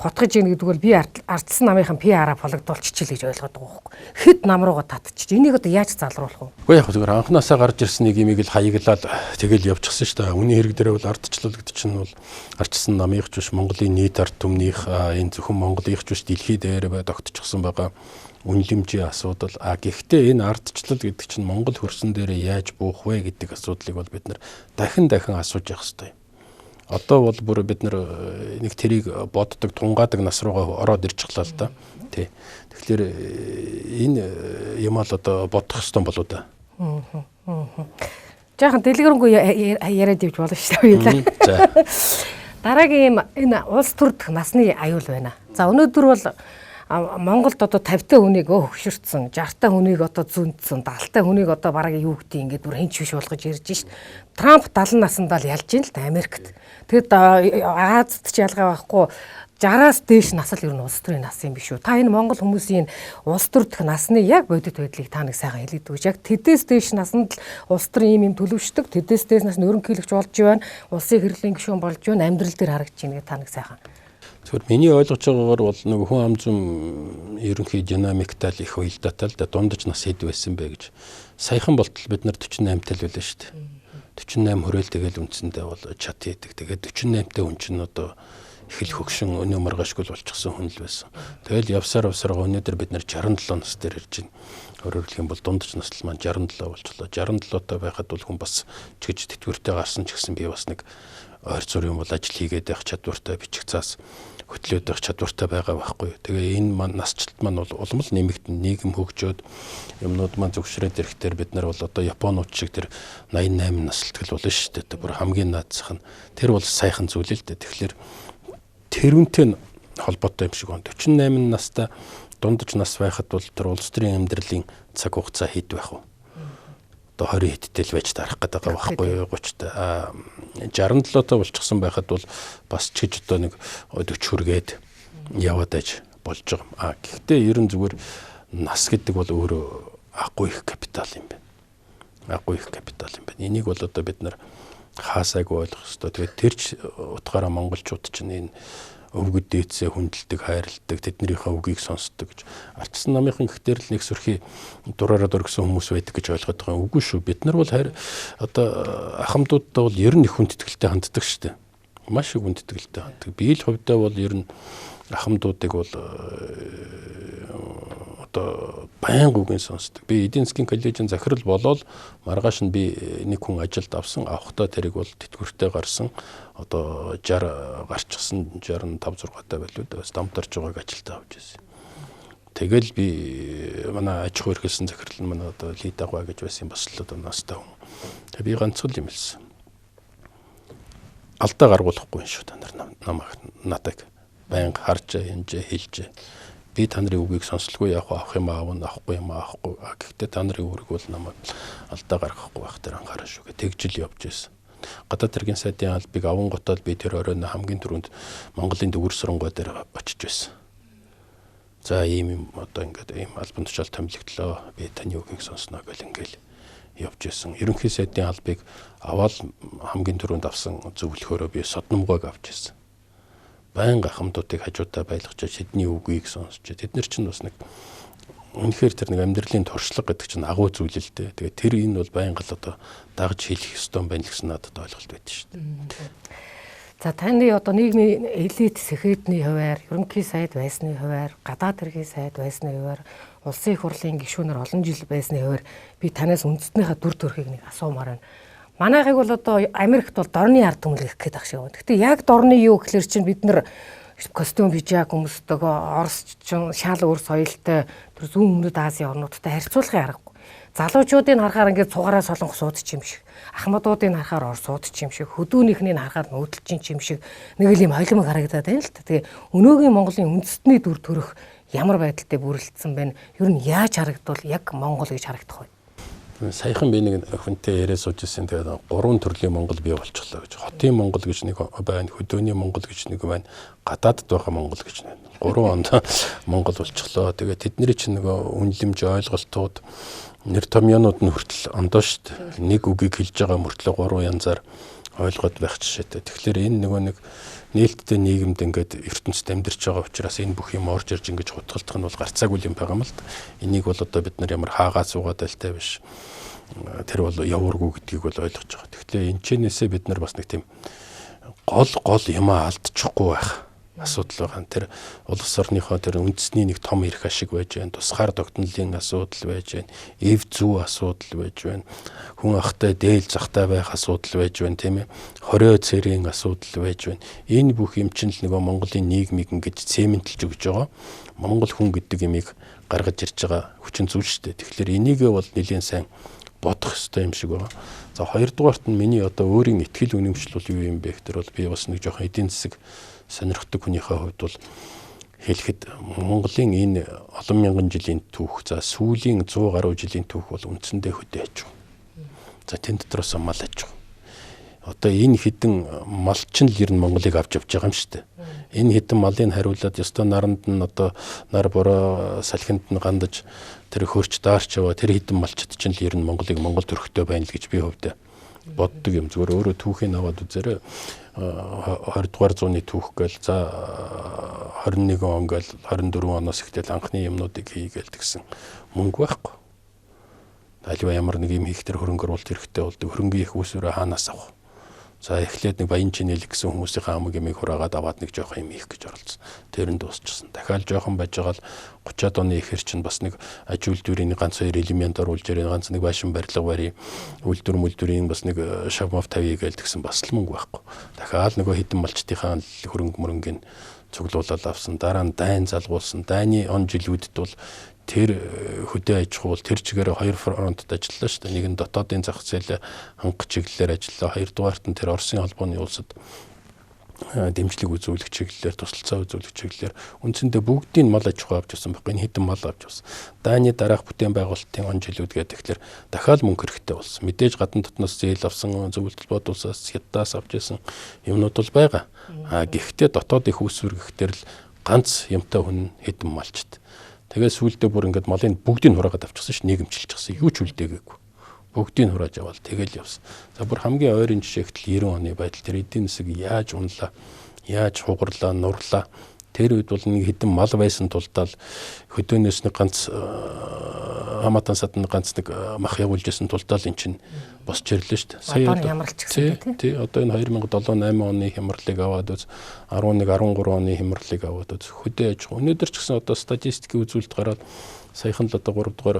A: хотгож ийн гэдэг бол би ардчилсан намынхан PR-аа пологдуулчихчих л гэж ойлгоод байгаа байхгүй. Хэд нам руугаа татчих. Энийг одоо яаж залруулах вэ?
B: Үгүй яг зүгээр анханасаа гарч ирсэн нэг имийг л хаяглал тэгэл явчихсан шүү дээ. Үүний хэрэг дээр бол ардчлал гэдэг чинь бол ардчилсан намынх ч биш Монголын нийт ард түмнийх энэ зөвхөн Монголынх ч биш дэлхий дээр бай тогтчихсон байгаа үнэлэмжийн асуудал. А гэхдээ энэ ардчлал гэдэг чинь Монгол хөрсөн дээрээ яаж буух вэ гэдэг асуудлыг бол бид нар дахин дахин асууж явах ёстой. Одоо бол бүр бид нар нэг тэрийг боддог, тунгаадаг нас руугаа ороод ирж чглаа л да. Тий. Тэгэхээр энэ юм ал одоо бодох ёстой болоо да.
A: Жаахан дэлгэрэнгүй яриад явж болно шүү дээ.
B: За.
A: Дараагийн юм энэ улс төрдөх насны аюул байна. За өнөөдөр бол Монголд одоо 50 та хүнийг хөгшөрцөн, 60 та хүнийг одоо зүүндсэн, 70 та хүнийг одоо бараг юу гэдэг ингээд бүр хинч биш болгож ярьж шít. Трамп 70 насандаа л ялж ийн л та Америкт. Тэгэд Азад ч ялгаа байхгүй 60-аас дээш нас л ер нь улс төрийн нас юм биш үү? Та энэ Монгол хүмүүсийн улс төрдөх насны яг бодит байдлыг та нэг сайхан хэлээд өгөөч. Яг тэдээс дээш насанд л улс төрийн ийм юм төлөвшдөг, тэдээс дээш наснд ерөнхийлөгч болж байна, улсын хэрэглэн гишүүн болж байна, амьдрал дээр харагдаж байна гэх та нэг сайхан.
B: Тэгэхээр миний ойлгож байгаагаар бол нэг хүн ам зүйн ерөнхий динамиктай л их уялдаатай л да дундаж нас хэд байсан бэ гэж. Саяхан болтол бид нар 48 тал байлаа шүү дээ. 48 хүрээл тэгэл үндсэндээ бол чат хийдэг. Тэгээд 48 та хүн чинь одоо их л хөгшин өнөө маргаашгүй л болчихсон хүн л байсан. Тэгэл явсаар явсаар өнөөдөр бид нар 67 нас дээр ирж байна. Өөрөөр хэлэх юм бол дундаж наслал маань 67 болчихлоо. 67 таа байхад бол хүн бас чигж тэтгэвртэй гарсан ч гэсэн би бас нэг ойр зур юм бол ажил хийгээд байх чадвартай, бичих цаас хөтлөөд байх чадвартай байгаа байхгүй. Тэгээ энэ маань насжилт маань бол улам л нэмэгдэн, нийгэм хөгжөөд юмнууд маань зөвшрөөд ирэхдээ бид нар бол одоо Японууд шиг тэр 88 наслтгал болно шүү дээ. Бүр хамгийн наадсах нь тэр бол сайхан зүйл л дээ. Тэгэхээр тэрүүнтэй холбоотой юм шиг байна. 48 настай дундаж нас байхад бол тэр улс төрийн амьдралын цаг хугацаа хэд байх вэ? Одоо 20 хэдтэй л байж тарах гэдэг байгаа байхгүй юу 30 та. 67 та болчихсон байхад бол бас ч гэж одоо нэг 40 хүргээд яваад байж болж байгаа юм. А гэхдээ ер нь зүгээр нас гэдэг бол өөрөө агуу их капитал юм байна. Агуу их капитал юм байна. Энийг бол одоо бид нар хаасайг ойлгох ёстой. Тэгээд тэр ч утгаараа монголчууд чинь энэ өвгөд дээдсээ хүндэлдэг, хайрладаг, тэднийхээ үгийг сонсдог гэж. Ардчилсан намынхан ихтер л нэг сүрхий дураараа дөргсөн хүмүүс байдаг гэж ойлгоод байгаа юм. Үгүй шүү. Бид нар бол одоо ахмадуудтай бол ер нь их хүндэтгэлтэй ханддаг шүү дээ. Маш их хүндэтгэлтэй ханддаг. Би л хувьдаа бол ер нь ахмадуудыг бол одоо байнга үгийн сонсдог. Би эдийн засгийн коллежийн захирал болоод маргааш нь би нэг хүн ажилд авсан. Авахдаа тэрийг бол тэтгэвртэй гарсан. Одоо 60 гарчихсан, 65 6 таа байлуу да. Бас дамтарч байгааг ажилдаа авч ирсэн. Тэгэл би манай аж ахуй эрхэлсэн захирал нь манай одоо Лидагва гэж байсан бас л одоо настай хүн. Тэгээ би ганцхан юм хэлсэн. Алдаа гаргуулахгүй шүү та нар намайг надад байнга харж, хэмжээ, хэлж. Би та нарын үгийг сонслгүй яг авах юм аавна, авахгүй юм авахгүй. Гэхдээ та нарын үүрэг бол намайг алдаа гаргахгүй байх дээр анхаарал шүү гэ. Тэгжил явж байсан. Гадаад хэргийн сайдын албыг аванготоод би тэр оройн хамгийн түрүүнд Монголын дүгэр сурангуй дээр очиж байсан. За ийм юм одоо ингээд ийм албан тушаал томилогдлоо. Би таны үгийг сонсноо гэл ингээл явж байсан. Ерөнхий сайдын албыг аваад хамгийн түрүүнд авсан зөвлөхөөрөө би содномгойг авч ирсэн. Байнга ахмадуудыг хажуудаа байлгаж тэдний үгийг сонсч тэд нар чинь бас нэг үнэхээр тэр нэг амьдралын туршлага гэдэг чинь агуу зүйл л дээ. Тэгээ тэр энэ бол байнга л одоо дагж хэлэх ёстой юм байна л гэсэн надад ойлголт байдаг шүү дээ.
A: За таны одоо нийгмийн элит сэхэдний хуваар, ерөнхий сайд байсны хуваар, гадаад хэргийн сайд байсны хуваар, улсын их хурлын гишүүнээр олон жил байсны хуваар би танаас үндэстнийхээ дүр төрхийг нэг асуумаар байна. Манайхыг бол одоо Америкт бол дорны ард түмэн гэх гээд ах шиг байна. Гэхдээ яг дорны юу гэхлээр чинь бид нар костюм пижак өмсдөг, Орос чинь шал өөр соёлтой тэр зүүн өмнөд Азийн орнуудтай харьцуулахын аргагүй. Залуучуудыг харахаар ингээд цугаараа солонгосууд ч юм шиг, ахмадуудыг харахаар орсууд ч юм шиг, хөдөөнийхнийг харахаар нүүдэлчин ч юм шиг нэг л юм холимог харагдаад байна л та. Тэгээ өнөөгийн Монголын үндэстний дүр төрх ямар байдалтай бүрэлдсэн бэ? Ер нь яаж харагдвал яг Монгол гэж харагдах вэ?
B: Саяхан би нэг хүнтэй яриа сууж ирсэн. Тэгээд гурван төрлийн Монгол бий болчихлоо гэж. Хотын Монгол гэж нэг байна, хөдөөний Монгол гэж нэг байна, гадаадд байгаа Монгол гэж нэг. Гурван онд Монгол болчихлоо. Тэгээд тэдний чинь нөгөө үнэлэмж ойлголтууд нэр томьёонууд нь хүртэл ондоо шүү дээ. Нэг үгийг хэлж байгаа мөртлөө гурван янзаар ойлгоод байх жишээтэй. Тэгэхээр энэ нөгөө нэг нээлттэй нийгэмд ингээд ертөнцид амьдарч байгаа учраас энэ бүх юм орж ирж ингэж хутгалдах нь бол гарцаагүй юм байгаа юм л да. Энийг бол одоо бид нар ямар хаагаа суугаад айлтай биш. Тэр бол явуургүй гэдгийг бол ойлгож байгаа. Тэгэхээр энэ чэнээсээ бид нар бас нэг тийм гол гол юмаа алдчихгүй байх асуудал байгаа. Тэр улс орныхоо тэр үндэсний нэг том эрх ашиг байж байна. Тусгаар тогтнолын асуудал байж байна. Эв зүү асуудал байж байна. Хүн ахтай дээл захтай байх асуудал байж байна, тийм ээ. Хорио цэрийн асуудал байж байна. Энэ бүх юм чинь л нөгөө Монголын нийгмийг ингэж цементэлж өгч байгаа. Монгол хүн гэдэг юмыг гаргаж ирж байгаа хүчин зүйл шүү дээ. Тэгэхээр энийгээ бол нэлээд сайн бодох ёстой юм шиг байгаа. За хоёрдугаарт нь миний одоо өөрийн итгэл үнэмшил бол юу юм бэ гэхээр бол би бас нэг жоохон эдийн засаг сонирхдаг хүнийхээ хувьд бол хэлэхэд Монголын энэ олон мянган жилийн түүх, за сүүлийн 100 гаруй жилийн түүх бол үндсэндээ хөдөө аж ахуй. За тэн дотроос мал аж ахуй. Одоо энэ хідэн мал чинь л ер нь Монголыг авч явж байгаа юм шүү дээ. Энэ хідэн малыг хариулаад ёстой наранд нь одоо нар бороо салхинд нь гандаж тэр хөрч даарч яваа тэр хідэн малчид чинь л ер нь Монголыг Монгол төрхтэй байна л гэж би хувьдаа боддог юм. Зүгээр өөрөө түүхийг аваад үзээрэй. 20 дугаар зууны түүх гээл за 21 он гээл 24 оноос эхлээл анхны юмнуудыг хийгээл тэгсэн мөнгө байхгүй. Аливаа ямар нэг юм хийх тэр хөрөнгө оруулалт хэрэгтэй болдог. Хөрөнгийн их үүсвэрээ хаанаас авах? За эхлээд нэг баян чинэлэг гэсэн хүмүүсийн амаг ямыг хураагаад аваад нэг жоохон юм хийх гэж оролцсон. Тэр нь дуусчихсан. Дахиад жоохон байж байгаа л 30-аад оны ихэр чинь бас нэг аж үйлдвэрийн ганц хоёр элемент оруулж ирээ, ганц нэг байшин барилга барь, үйлдвэр мүлдвэрийн бас нэг шав мав тавья гээл тэгсэн бас л мөнгө байхгүй. Дахиад нөгөө хідэн малчдынхаа хөрөнгө мөрөнгийг цуглуулаад авсан. Дараа нь дайн залгуулсан. Дайны он жилүүдэд бол тэр хөдөө аж ахуй бол тэр чигээр хоёр фронтод ажиллалаа шүү дээ. Нэг нь дотоодын зах зээл хангах чиглэлээр ажиллалаа. Хоёрдугаарт нь тэр Оросын холбооны улсад дэмжлэг үзүүлэх чиглэлээр, тусалцаа үзүүлэх чиглэлээр үндсэндээ бүгдийг мал аж ахуй авч явсан байхгүй. Энэ хэдэн мал авч явсан. Дайны дараах бүтээн байгуулалтын он жилүүд гэдэг тэгэхээр дахиад мөнгө хэрэгтэй болсон. Мэдээж гадна дотноос зээл авсан, зөвлөлт бод улсаас, хятадаас авч ирсэн юмнууд бол байгаа. А гэхдээ дотоод их үүсвэр гэхтэр л ганц юмтай хүн хэдэн малчт. Тэгээд сүүлдээ бүр ингээд малын бүгдийг хураагаад авчихсан ш, нийгэмчилчихсэн. Юу ч үлдээгээгүй. Бүгдийг хурааж аваад тэгэл явсан. За бүр хамгийн ойрын жишээ гэтэл 90 оны байдал тэр эдийн засаг яаж унлаа, яаж хугарлаа, нурлаа. Тэр үед бол нэг хэдэн мал байсан тулдаа л хөдөөнөөс нэг ганц хамаатан садан ганц нэг мах явуулж исэн тулдаа л эн чинь босч ирлээ шүү дээ.
A: Сая одоо хямралчихсан
B: тий. Одоо энэ 2007 8 оны хямралыг аваад үз, 11 13 оны хямралыг аваад үз. Хөдөө аж ахуй. Өнөөдөр ч гэсэн одоо статистикийн үзүүлэлт гараад саяхан л одоо 3 дугаар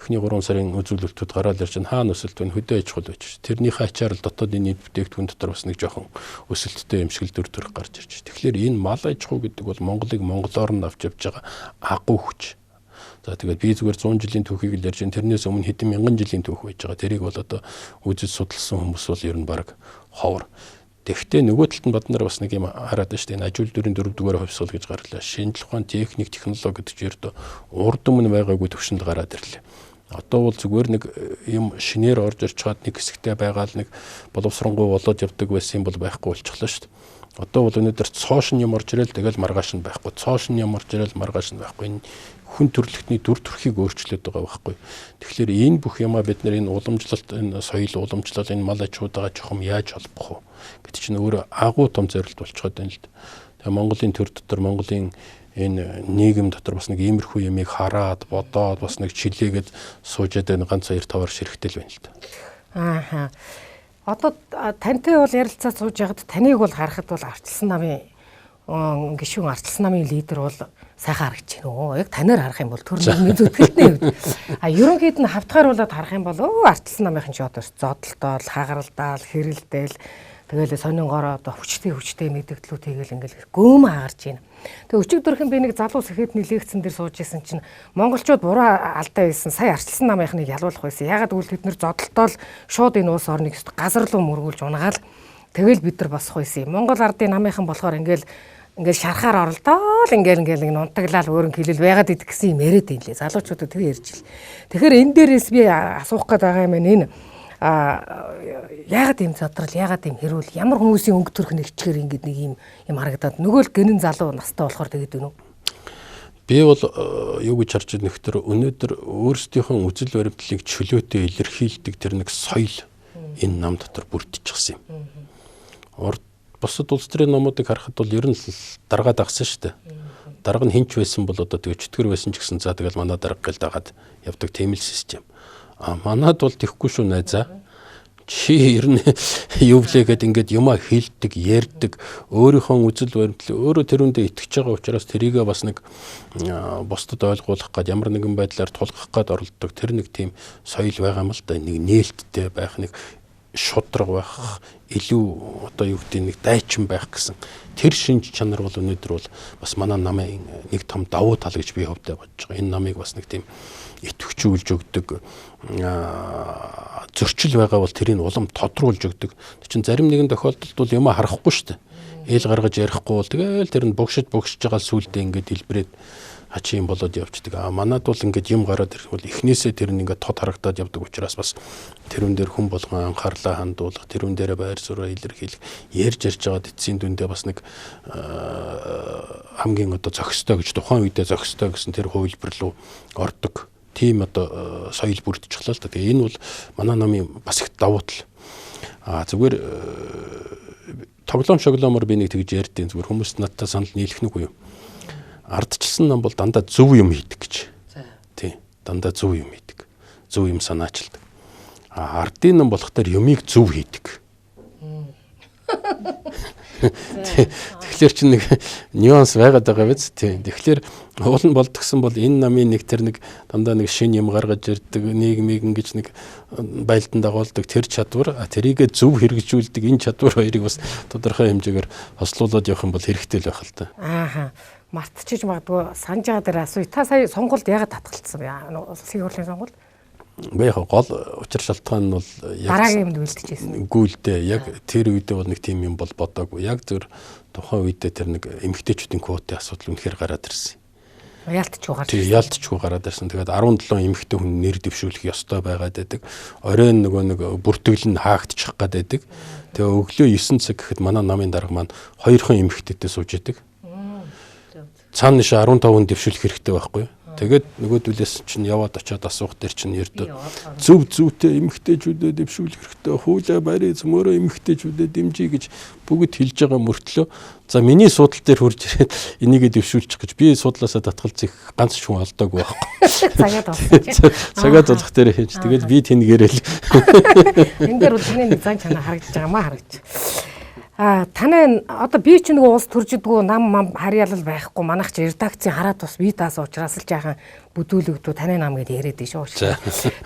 B: эхний 3 сарын үзүүлэлтүүд гараад ирж байна. Хаана өсөлт вэ? Хөдөө аж ахуй байж. Тэрнийхээ ачаар л дотоодын нийт бүтээгдэхүүн дотор бас нэг жоохон өсөлттэй юм шиг л дүр төрх гарч ирж байна. Тэгэхээр энэ мал аж ахуй гэдэг бол Монголыг монголоор нь авч явж байгаа агуу хүч. За тэгээд би зүгээр 100 жилийн түүхийг л ярьж байна. Тэрнээс өмнө хэдэн мянган жилийн түүх байж байгаа. Тэрийг бол одоо үзэж судалсан хүмүүс бол ер нь баг ховор. Тэгэхдээ нөгөө талд нь бод нар бас нэг юм хараад байна шүү дээ. Энэ аж үйлдвэрийн 4-р хувьсгал гэж гарлаа. Шинжлэх ухаан, техник, технологи гэдэг чинь ердөө урд өмнө байгаагүй төвшөнд гараад ирлээ. Одоо бол зүгээр нэг юм шинээр орж ирж чад нэг хэсэгтээ байгаа л нэг боловсронгуй болоод явдаг байсан юм бол байхгүй болчихлоо шүү дээ. Одоо бол өнөөдөр цоош нь юм орж ирэл тэгэл маргааш нь байхгүй. Цоош нь юм орж ирэл маргааш нь байхгүй. Энэ хүн төрөлхтний дүр төрхийг өөрчлөөд байгаа байхгүй. Тэгэхээр энэ бүх юмаа бид нар энэ уламжлалт, энэ соёл уламжлал, энэ мал аж ахуйдаа чухам яаж холбох вэ гэдэг чинь өөрөө агуу том зорилт болчиход байна л да. Тэгээ Монголын төр дотор, Монголын энэ нийгэм дотор бас нэг иймэрхүү юмыг хараад, бодоод бас нэг чилээгээд сууж яадаг ганц хоёр таваар ширхтэл байна л да.
A: Ааха. Одоо тантай бол ярилцаа сууж байхад таныг бол харахад бол ардчилсан намын гишүүн, ардчилсан намын лидер бол сайхан харагдаж байна өө. Яг танаар харах юм бол төр нийгмийн зүтгэлтний хувьд. А ерөнхийд нь хавтгааруулаад харах юм бол ардчилсан намынхан ч одоо зодолтоол, хагаралдаал, хэрэлдээл тэгэл сонин гороо одоо хүчтэй хүчтэй мэдгдлүүд хийгээл ингээл гөөм хагарч байна. Тэгээ өчигдөрхөн би нэг залуу сэхэдний лекцэн дээр сууж исэн чинь монголчууд буруу алдаа хийсэн, сая ардчилсан намынхныг ялуулах байсан. Ягаад гэвэл тэд нэр зодолтоол шууд энэ улс орныг газар руу мөргүүлж унагаал тэгэл бид нар босох байсан юм. Монгол ардын намынхан болохоор ингээл ингээл шархаар оролдоол ингээл ингээл нэг нунтаглал өөр хэлэл байгаад идэх гэсэн юм яриад юм лээ. Залуучуудад тэгээ ярьж ил. Тэгэхээр энэ дээрээс би асуух гээд байгаа юм энэ яагаад ийм задрал, яагаад ийм хэрүүл, ямар хүмүүсийн өнгө төрх нэгчгээр ингээд нэг ийм юм харагдаад нөгөө л гэнэн залуу настай болохоор тэгээд байна уу?
B: Би бол юу гэж харж байна нөхдөр өнөөдөр өөрсдийнхөө үзэл баримтлалыг чөлөөтэй илэрхийлдэг тэр нэг соёл энэ нам дотор бүрдчихсэн юм. Урд бусад улс төрийн номуудыг харахад бол ер нь даргаа дагсан шүү дээ. Дарга нь хинч байсан бол одоо тэгээ чөтгөр байсан ч гэсэн за тэгэл манай дарга гэл дагаад явдаг тийм л систем. А манад бол тэхгүй шүү найзаа. Чи ер нь юу блэ гэд ингээд юмаа хилдэг, ярьдаг, өөрийнхөө үзэл баримтлал өөрөө тэрүүндээ итгэж байгаа учраас тэрийгээ бас нэг бусдад ойлгуулах гад ямар нэгэн байдлаар тулгах гад оролддог тэр нэг тийм соёл байгаа юм л да. Нэг нээлттэй байх, нэг шудраг байх, илүү одоо юу гэдэг нэг дайчин байх гэсэн тэр шинж чанар бол өнөөдөр бол бас манай намын нэг том давуу тал гэж би хувьдаа бодож байгаа. Энэ намыг бас нэг тийм идэвхжүүлж өгдөг зөрчил байгаа бол тэрийг улам тодруулж өгдөг. Тэг чин зарим нэгэн тохиолдолд бол юмаа харахгүй шүү дээ. Ээл гаргаж ярихгүй бол тэгэл тэр нь богшиж богшиж байгаа сүулдэ ингээд илбрээд хачин юм болоод явцдаг. А манад бол ингээд юм гараад ирэх бол эхнээсээ тэр нь ингээд тод харагдаад явдаг учраас бас тэрүүн дээр хүн болгон анхаарлаа хандуулах, тэрүүн дээрээ байр сууриа илэрхийлэх, ярьж ярьж байгаад эцсийн дүндээ бас нэг хамгийн одоо зохистой гэж тухайн үедээ зохистой гэсэн тэр хувилбар руу ордог. Тийм одоо соёл бүрдчихлээ л да. Тэгээ энэ бол манай намын бас их давуу тал. А зүгээр тоглоом шоглоомор би нэг тэгж ярьдیں۔ Зүгээр хүмүүс надтай санал нийлэх нүггүй юм. Ардчилсан нам бол дандаа зөв юм хийдэг гэж. Тийм. Дандаа зөв юм хийдэг. Зөв юм санаачилдаг. А ардын нам болох дээр юмыг зөв хийдэг. Тэгэхээр чинь нэг нюанс байгаад байгаа биз? Тийм. Тэгэхээр уул нь болдгсон бол энэ намын нэг тэр нэг дандаа нэг шин юм гаргаж ирдэг, нийгмийг ингэж нэг байлдан дагуулдаг тэр чадвар, тэрийгэ зөв хэрэгжүүлдэг энэ чадвар хоёрыг бас тодорхой хэмжээгээр хослуулад явах юм бол хэрэгтэй л байх л та.
A: Ааха. Мартчихж магадгүй санаж байгаа дээр асууя. Та сая сонгуульд яагаад татгалцсан бэ? Улсын хурлын сонгуульд?
B: Үгүй яг гол учир шалтгаан нь бол
A: яг дараагийн юмд бэлтжижсэн.
B: Үгүй л дээ. Яг тэр үедээ бол нэг тийм юм бол бодоогүй. Яг зөв тухайн үедээ тэр нэг эмэгтэйчүүдийн квотын асуудал үнэхээр гараад ирсэн.
A: Яалтчгүй гарч ирсэн.
B: Тийм, яалтчгүй гараад ирсэн. Тэгээд 17 эмэгтэй хүн нэр дэвшүүлэх ёстой байгаад байдаг. Оройн нөгөө нэг бүртгэл нь хаагдчих гад байдаг. Тэгээ өглөө 9 цаг гэхэд манай намын дарга маань хоёрхан эмэгтэйтэй сууж идэг. Цаана нише 15 хүн дэвшүүлэх хэрэгтэй байхгүй юу? Тэгээд нөгөөдүүлээс чинь яваад очиод асуух дээр чинь ердөө зөв зүйтэй эмэгтэйчүүдэд дэвшүүлэх хэрэгтэй, хуулиа барь зөмөрөө эмэгтэйчүүдэд дэмжиж гэж бүгд хэлж байгаа мөртлөө за миний судал дээр хурж ирээд энийгээ дэвшүүлчих гэж би судлаасаа татгалзах ганц ч хүн олдоогүй байхгүй.
A: Цагаад болсон.
B: Цагаад болох дээр хийж тэгээд би тэнгэрэл.
A: Энэ дээр бол таны нэг зан чанар харагдаж байгаа маа харагдаж. А танай одоо би ч нөгөө улс төрждгүү нам мам харьяалал байхгүй манайх ч редакцийн хараад бас би таас учраас л жаахан бүдүүлэгдүү таны нам гэдээ яриад шүү.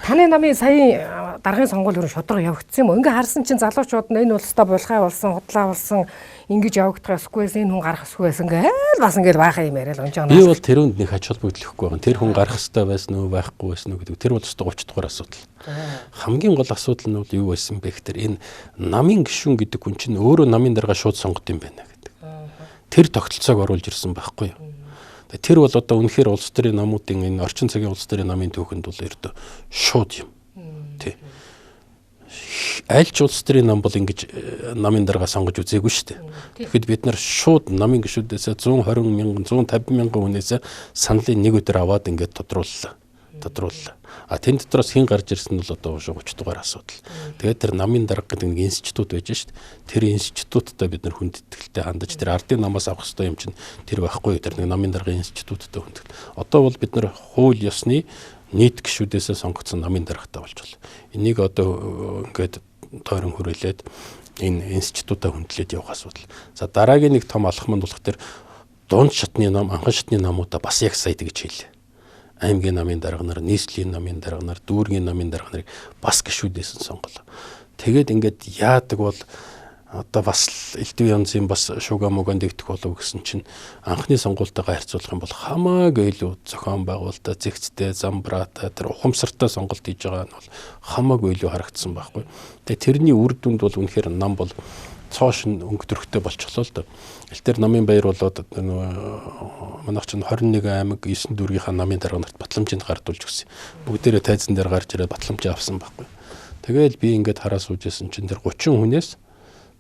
A: Таны намын саяын даргын сонгуул өрөө шудраг явагдсан юм уу? Ингээ харсан чинь залуучууд нь энэ улстай булхай болсон, худлаа болсон, ингэж явагдах ёсгүй байсан, энэ хүн гарах ёсгүй байсан гээл бас ингээл баахан юм яриад унж байгаа.
B: Би бол тэрүүнд нэг ач холбогдол өгөхгүй байгаа. Тэр хүн гарах ёстой байсан уу, байхгүй байсан уу гэдэг. Тэр бол ёстой 30 дугаар асуудал. Хамгийн гол асуудал нь бол юу байсан бэ гэхээр энэ намын гишүүн гэдэг хүн чинь өөрөө намын дарга шууд сонгод юм байна гэдэг. Тэр тогтолцоог оруулж ирсэн байхгүй юу? Тэр бол одоо үнэхээр улс төрийн намуудын энэ орчин цагийн улс төрийн намын түүхэнд бол ердөө шууд юм. Тий. Аль ч улс төрийн нам бол ингэж намын дарга сонгож үзээгүй шүү дээ. Тэгэхэд бид нар шууд намын гишүүдээс 120 мянган, 150 мянган хүнээс саналын нэг өдөр аваад ингээд тодрууллаа. А тэн дотроос хэн гарч ирсэн нь бол одоо 30 дугаар асуудал. Тэгээд тэр намын дарга гэдэг нэг институт байж шít. Тэр институттай бид нар хүндэтгэлтэй хандаж тэр ардын намаас авах ёстой юм чинь тэр байхгүй. Тэр нэг намын даргын институттай хүндэтгэл. Одоо бол бид нар хууль ёсны нийт гишүүдээсээ сонгогдсон намын даргатай болж байна. Энийг одоо ингээд тойрон хүрээлээд энэ институтаа хөндлөөд явах асуудал. За дараагийн нэг том алхам нь болох тэр дунд шатны нам, анхан шатны намуудаа бас яг сая тэгж хэлээ. Аймгийн намын дарга нар, нийслэлийн намын дарга нар, дүүргийн намын дарга нарыг бас гишүүдээс нь сонголоо. Тэгээд ингээд яадаг бол одоо бас элдв янзын бас шуга муган дэгдэх болов гэсэн чинь анхны сонгуультайгаа харьцуулах юм бол хамаагүй илүү зохион байгуулалтаа, зэгцтэй, замбраатай, тэр ухамсартай сонголт хийж байгаа нь бол хамаагүй илүү харагдсан байхгүй. Тэгээ тэрний үр дүнд бол үнэхээр нам бол цоош нь өнгө төрхтэй болчихлоо л доо. Элтер намын баяр болоод нөгөө манайх чинь 21 аймаг 9 дүүргийнхаа намын дарга нарт батламжинд гардуулж өгсөн. Бүгдээрээ тайзан дээр гарч ирээд батламжаа авсан байхгүй. Тэгээл би ингээд хараа сууж исэн чинь тэр 30 хүнээс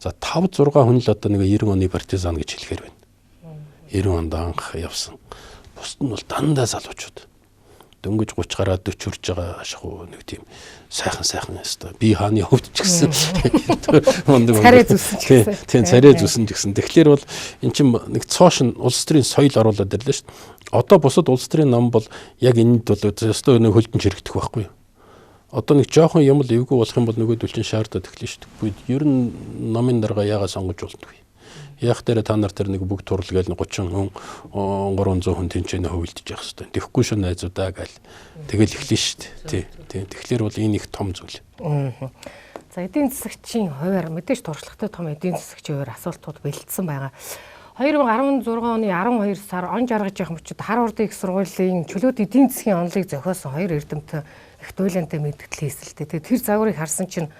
B: за 5 6 хүн л одоо нэг 90 оны партизан гэж хэлэхээр байна. 90 онд анх явсан. Бусд нь бол дандаа залуучууд. Дөнгөж 30 гараад 40 хүрж байгаа шахуу нэг тийм сайхан сайхан ёстой. Би хааны хувьд ч гэсэн
A: мундаг царай зүсэн ч гэсэн.
B: Тийм царай зүсэн ч гэсэн. Тэгэхээр бол эн чинь нэг цоош нь улс төрийн соёл оруулаад ирлээ шүү дээ. Одоо бусад улс төрийн нам бол яг энэнд бол ёстой нэг хөлдөн чирэгдэх байхгүй юу? Одоо нэг жоохон юм л эвгүй болох юм бол нөгөөдөл чинь шаардаад эхлэн шүү дээ. Ер нь намын дарга яагаад сонгож болдгүй. Яг дээр та нар тэр нэг бүгд турл гээл 30 хүн 300 хүн тэнцэнэ хөвөлдөж явах хэвээр. Тэгэхгүй шүү найзуудаа гээл. Тэгэл эхлэн шүү дээ. Тий. Тий. Тэгэхээр бол энэ их том зүйл.
A: За эдийн засагчийн хувиар мэдээж туршлагатай том эдийн засагчийн хувиар асуултууд бэлдсэн байгаа. 2016 оны 12 сар он жаргаж явах мөчид Харвардын их сургуулийн чөлөөт эдийн засгийн онолыг зохиосон хоёр эрдэмтэн их туйлантай мэдгдэл хийсэн л дээ. Тэр загварыг харсан чинь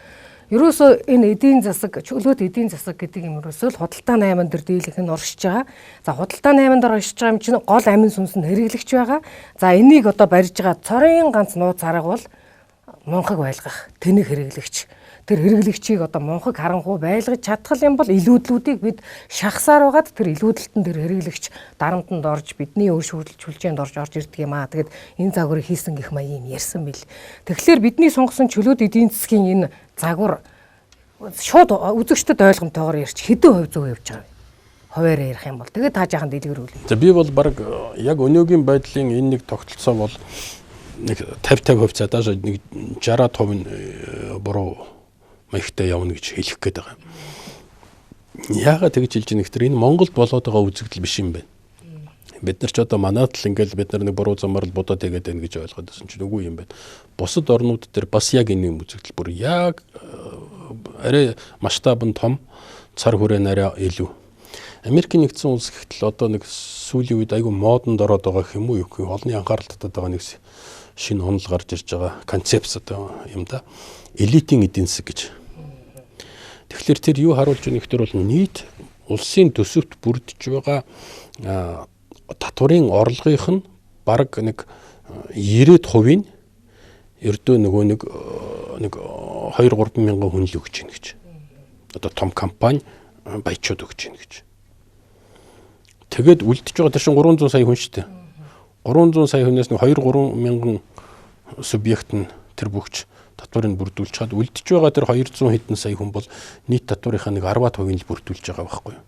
A: ерөөсөө энэ эдийн засаг, чөлөөт эдийн засаг гэдэг юм ерөөсөө л худалдаа найман дээр дийлэх нь уршиж байгаа. За худалдаа найман дээр уршиж байгаа юм чинь гол амин сүнс нь хэрэглэгч байгаа. За энийг одоо барьж байгаа цорын ганц нууц арга бол мунхаг байлгах, тэнэг хэрэглэгч. Тэр хэрэглэгчийг одоо мунхаг харанхуй байлгаж чадах юм бол илүүдлүүдийг бид шахсаар байгаад тэр илүүдэлтэн тэр хэрэглэгч дарамтанд орж бидний өөр шүлжээнд орж ирдэг юм аа. Тэгээд энэ загварыг хийсэн гэх маяг юм ярьсан бил. Тэгэхээр бидний сонгосон чөлөөт эдийн засгийн энэ загвар шууд үзэгчдэд ойлгомтойгоор ярьч хэдэн хувь зөв явж байгаа юм. Хуваараа ярих юм бол тэгээд та жаахан дэлгэрүүлнэ.
B: За би бол баг яг өнөөгийн байдлын энэ нэг тогтолцоо бол нэг 50-50% цаадаа нэг 60% нь буруу маягтай явна гэж хэлэх гээд байгаа юм. Яагаад тэгж хэлж байгаа нөхдөр энэ Монголд болоод байгаа үзэгдэл биш юм байна. Бид нар ч одоо манад л ингээл бид нар нэг буруу замаар л будаад тэгээд байна гэж ойлгоод байсан чинь үгүй юм байна. Бусад орнууд дээр бас яг энэ юм үзэгдэл бүр яг арай масштаб нь том, цар хүрээ нь арай илүү. Америкийн нэгдсэн улс гэхтэл одоо нэг сүүлийн үед айгүй модонд ороод байгаа гэх юм уу юу гэх юм олонний анхаарал татаад байгаа нэг шинэ онол гарч ирж байгаа концепц одоо юм да. Элитийн эдийн засаг гэж. Тэгэхээр тэр юу харуулж байгаа нөхдөр бол нийт улсын төсөвт бүрдэж байгаа татварын орлогынх нь бараг нэг 90% нь ердөө нөгөө нэг 2-3 мянган хүн л өгч гин гэж. Одоо том компани баячууд өгч гин гэж. Тэгээд үлдэж байгаа тэр чинь 300 сая хүн шүү дээ. 300 сая хүнээс нэг 2-3 мянган субъект нь тэр бүгч татварыг бүрдүүлж чад үлдэж байгаа тэр 200 хэдэн сая хүн бол нийт татварынхаа нэг 10% нь л бүрдүүлж байгаа байхгүй юу.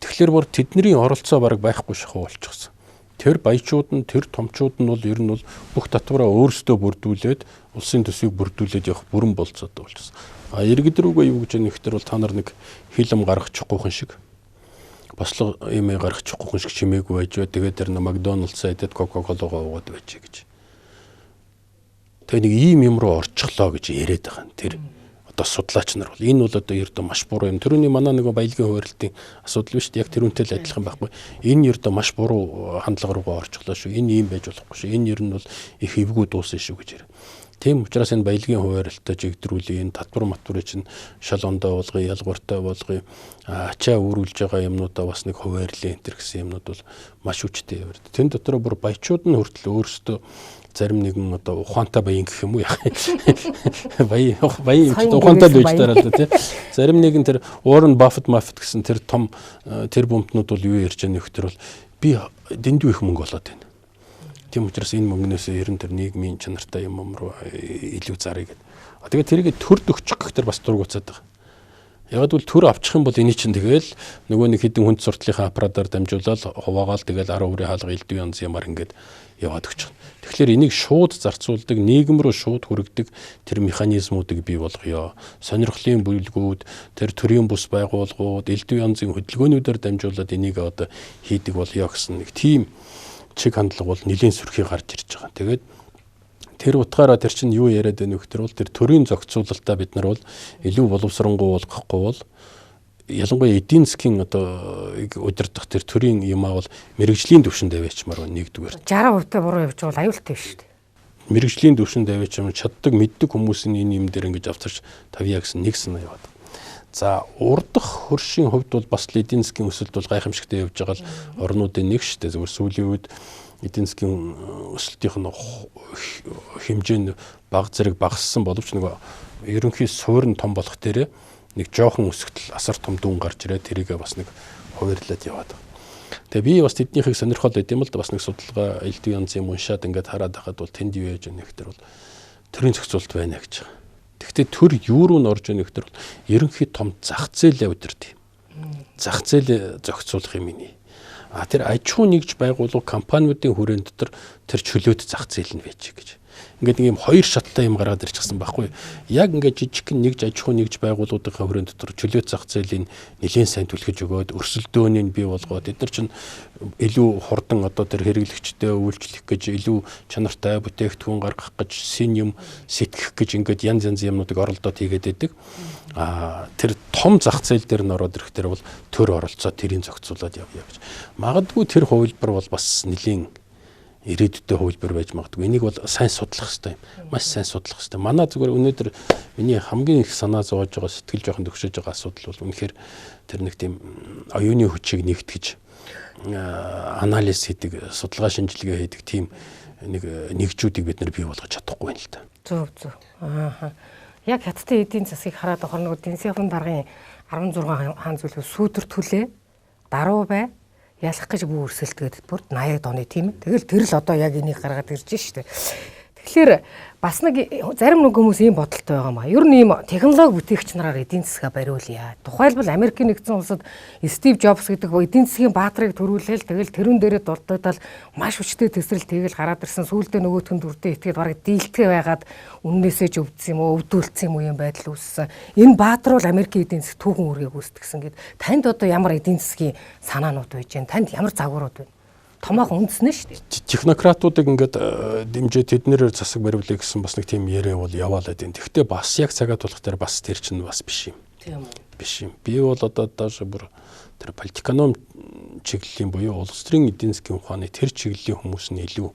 B: Тэгэхээр бүр тэдний оролцоо бараг байхгүй шахуу болчихсон. Тэр баячууд нь тэр томчууд нь бол ер нь бол бүх татвараа өөрсдөө бүрдүүлээд улсын төсвийг бүрдүүлээд явах бүрэн болцоотой болчихсон. А иргэд рүүгээ юу гэж нэгтэр бол та нар нэг хилэм гаргачихгүйхэн шиг бослого юм гаргачихгүйхэн шиг чимээгүй байж бай. Тэгээд тэр нэг Макдоналдс идээд Кока-Колагаа уугаад байж гэж. Тэгээ нэг ийм юм руу орчихлоо гэж яриад байгаа юм. Тэр одоо судлаач нар бол энэ бол одоо ердөө маш буруу юм. Тэрүүний манай нөгөө баялагын хуваарлтын асуудал биш үү? Яг тэрүүнтэй л адилхан байхгүй. Энэ ердөө маш буруу хандлага руугаа орчихлоо шүү. Энэ ийм байж болохгүй шүү. Энэ ер нь бол их эвгүй дуусан шүү гэж яриа. Тийм учраас энэ баялагын хуваарлтаа жигдрүүлээ. Энэ татвар матврыг чинь шал ондоо болгоё, ялгууртай болгоё. Ачаа үүрүүлж байгаа юмнуудаа бас нэг хуваарлаа энэ төр гэсэн юмнууд бол маш хүчтэй яваад. Тэн дотор бүр баячууд нь хүртэл өөрсдөө зарим нэгэн одоо ухаантай баян гэх юм уу яах юм. Баян юм ухаантай л байж дараа л тий. Зарим нэгэн тэр Уоррен Баффет Маффет гэсэн тэр том тэр бомтнууд бол юу ярьж байгаа нөхдөр бол би дэндүү их мөнгө олоод байна. Тийм учраас энэ мөнгнөөс ер нь тэр нийгмийн чанартай юм руу илүү зарыг гэдэг. Тэгээд тэрийг төрд өгчих гэх тэр бас дургуцаад байгаа. Яг бол төр авчих юм бол эний чинь тэгэл нөгөө нэг хідэн хүнд суртлынхаа аппаратаар дамжуулаад хуваагаал тэгэл 10 бүрийн хаалга элдв янз юмар ингээд яваад өгч байгаа. Тэгэхээр энийг шууд зарцуулдаг, нийгэм рүү шууд хүргэдэг тэр механизмуудыг бий болгоё. Сонирхлын бүлгүүд, тэр төрийн бус байгууллагууд, элдв янзын хөдөлгөөнүүдээр дамжуулаад энийг одоо хийдэг болёо гэсэн нэг тийм чиг хандлага бол нэлийн сүрхий гарч ирж байгаа. Тэгээд тэр утгаараа тэр чинь юу яриад байна вэ гэхээр бол тэр төрийн зохицуулалтаа бид нар бол илүү боловсронгуй болгохгүй бол ялангуяа эдийн засгийн одоо удирдах тэр төрийн юмаа бол мэрэгжлийн түвшинд аваачмаар байна нэгдүгээр.
A: 60% та буруу явж байгаа бол аюултай биш шүү дээ.
B: Мэрэгжлийн түвшинд аваачмаар чаддаг мэддэг хүмүүс нь энэ юм дээр ингэж авцарч тавья гэсэн нэг санаа яваад. За урдах хөршийн хувьд бол бас эдийн засгийн өсөлт бол гайхамшигтай явж байгаа л орнуудын нэг шүү дээ. Зөвхөн сүүлийн үед эдийн засгийн өсөлтийнх нь хэмжээ нь баг зэрэг багассан боловч нөгөө ерөнхий суурь нь том болох дээрээ нэг жоохон өсгтөл асар том дүн гарч ирээд тэрийгээ бас нэг хуваарлаад яваад байгаа. Тэгээ би бас тэднийхийг сонирхол байд юм л да, бас нэг судалгаа элдв янз юм уншаад ингээд хараад байхад бол тэнд юу яаж байна гэхээр бол төрийн зохицуулалт байна гэж байгаа. Тэгэхдээ төр юу руу н орж байна гэхээр бол ерөнхий том зах зээлээ удирд юм. Зах зээлээ зохицуулах юм ини. А тэр аж ахуй нэгж байгууллага компаниудын хүрээнд дотор тэр чөлөөт зах зээл нь байж гэж. Ингээд нэг юм хоёр шаттай юм гаргаад ирчихсэн байхгүй. Яг ингээд жижигхэн нэгж аж ахуй нэгж байгууллагуудын хүрээнд дотор чөлөөт зах зээлийн нэлээн сайн түлхэж өгөөд өрсөлдөөнийг бий болгоод тэд нар чинь илүү хурдан одоо тэр хэрэглэгчтэй үйлчлэх гэж илүү чанартай бүтээгдэхүүн гаргах гэж син юм сэтгэх гэж ингээд янз янз юмнуудыг оролдоод хийгээд байдаг. А тэр том зах зээл дээр нь ороод ирэх тэр бол төр оролцоо тэрийг зохицуулаад явъя гэж. Магадгүй тэр хувилбар бол бас нэлийн ирээдүйдээ хувилбар байж магадгүй. Энийг бол сайн судлах хэрэгтэй юм. Маш сайн судлах хэрэгтэй. Манай зүгээр өнөөдөр миний хамгийн их санаа зовоож байгаа, сэтгэл жоохон төгшөж байгаа асуудал бол үнэхээр тэр нэг тийм оюуны хүчийг нэгтгэж анализ хийдэг, судалгаа шинжилгээ хийдэг тийм нэг нэгжүүдийг бид нар бий болгож чадахгүй байна л да.
A: Зөв зөв. Аа. Яг хятадын эдийн засгийг хараад байгаа нөгөө Дэнсяпын даргын 16 хаан зүйлүүд сүүдэр түлээ, даруй бай, ялах гэж бүү өрсөлдөд бүр 80-ад оны тийм ээ. Тэгэл тэр л одоо яг энийг гаргаад ирж штэ. Тэгэхээр бас нэг зарим нэг хүмүүс ийм бодолтой байгаа маа. Ер нь ийм технологи бүтээгч нараар эдийн засгаа бариулъя. Тухайлбал Америкийн нэгдсэн улсад Стив Джобс гэдэг эдийн засгийн баатрыг төрүүлээл тэгэл тэрүүн дээрээ дурддал маш хүчтэй тесрэл тэгэл гараад ирсэн. Сүүлдээ нөгөөх нь дүрдээ итгээд бараг дийлдэхэ байгаад үннээсээ ч өвдсөн юм уу, өвдүүлсэн юм уу юм байдал үүссэн. Энэ баатар бол Америкийн эдийн засаг түүхэн үүргийг үүсгэсэн гэд. Танд одоо ямар эдийн засгийн санаанууд байж гэн? Танд ямар загварууд байна? Томоохон үндэснэ шүү дээ.
B: Технократуудыг ингээд дэмжиж тэднэрээр засаг бариулъя гэсэн бас нэг тийм яриа бол яваалаад байна. Тэгэхдээ бас яг цагаа тулах дээр бас тэр чинь бас биш юм.
A: Тийм үү.
B: Биш юм. Би бол одоо дааш бүр тэр политэконом чиглэлийн буюу улс төрийн эдийн засгийн ухааны тэр чиглэлийн хүмүүс нь илүү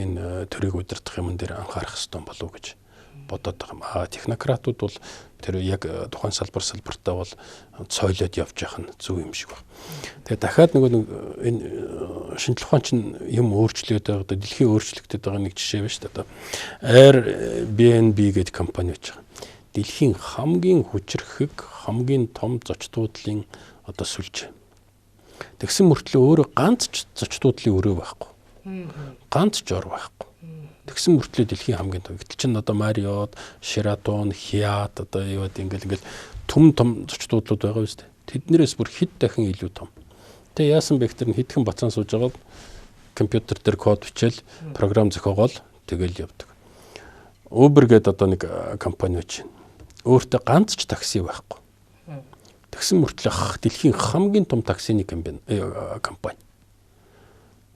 B: энэ төрийг удирдах юмн дээр анхаарах ёстой болов уу гэж бодоод байгаа юм. А технократууд бол тэр яг тухайн салбартаа бол цойлоод явж явах нь зөв юм шиг байна. Тэгээ дахиад нөгөө нэг энэ шинжлэх ухаан чинь юм өөрчлөөд байгаа, одоо дэлхийн өөрчлөгдөд байгаа нэг жишээ байна шүү дээ. Одоо Airbnb гэдэг компани байж байгаа. Дэлхийн хамгийн хүчрхэг, хамгийн том зочдлын одоо сүлж. Тэгсэн мөртлөө өөрөө ганц ч зочдлын өрөө байхгүй. Ганц ч ор байхгүй. Тэгсэн мөртлөө дэлхийн хамгийн том. Гэтэл чинь одоо Marriott, Sheraton, Hyatt одоо юу гэдэг ингээл том том зочдлууд байгаа үстэй. Тэднэрээс бүр хэд дахин илүү том. Тэгээ яасан бэ гэхээр хэдхэн бацаан сууж байгаа компьютер дээр код бичээл програм зохиогоол тэгэл явдаг. Uber гэдэг одоо нэг компани байж байна. Өөртөө ганц ч такси байхгүй. Тэгсэн мөртлөө дэлхийн хамгийн том таксины компани.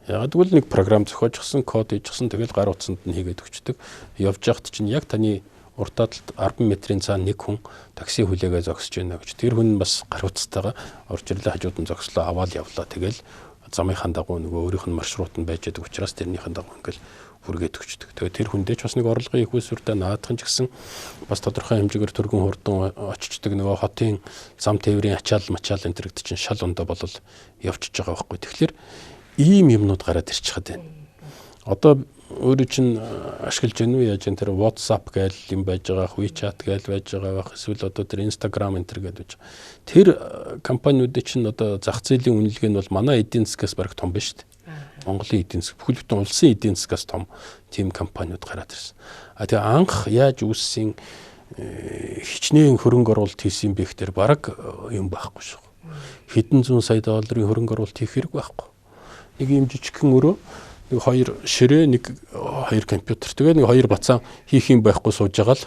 B: Яг гэвэл нэг програм зохиожсэн, код хийжсэн, тэгэл гар утсанд нь хийгээд өгчдөг. Явж байхад чинь яг таны уртаа талд 10 метрийн цаана нэг хүн такси хүлээгээ зогсож байна гэж. Тэр хүн бас гар утастайгаа орж ирлээ, хажууд нь зогслоо, аваад явлаа. Тэгэл замынхаа дагуу нөгөө өөрийнх нь маршрут нь байж байгаа учраас тэрнийхэн дагуу ингээл хүргээд өгчдөг. Тэгээ тэр хүндээ ч бас нэг орлогын их усүртэй наадхан ч гэсэн бас тодорхой хэмжээгээр түргэн хурдан очичдөг нөгөө хотын зам тээврийн ачаал мачаал энэ төр гэдэг чинь шал ондоо болол явчихж байгаа байхгүй. Тэгэхээр ийм юмнууд гараад ирчих гээд байна. Одоо өөрөө чинь ашиглаж гэнэ үү яаж энэ тэр WhatsApp гээл юм байж байгаа, WeChat гээл байж байгаа байх, эсвэл одоо тэр Instagram энэ төр гээд байж. Тэр компаниудын чинь одоо зах зээлийн үнэлгээ нь бол манай эдийн засгаас бараг том биш шүү дээ. Монголын эдийн засаг, бүхэл бүтэн улсын эдийн засгаас том тийм компаниуд гараад ирсэн. А тэгээ анх яаж үүссэн хичнээн хөрөнгө оруулалт хийсэн юм бэ гэхээр бараг юм байхгүй шүү. Хэдэн зуун сая долларын хөрөнгө оруулалт хийх хэрэг байхгүй. Нэг юм жижигхэн өрөө, нэг хоёр ширээ, нэг хоёр компьютер, тэгээ нэг хоёр бацаан хийх юм байхгүй сууж байгаа л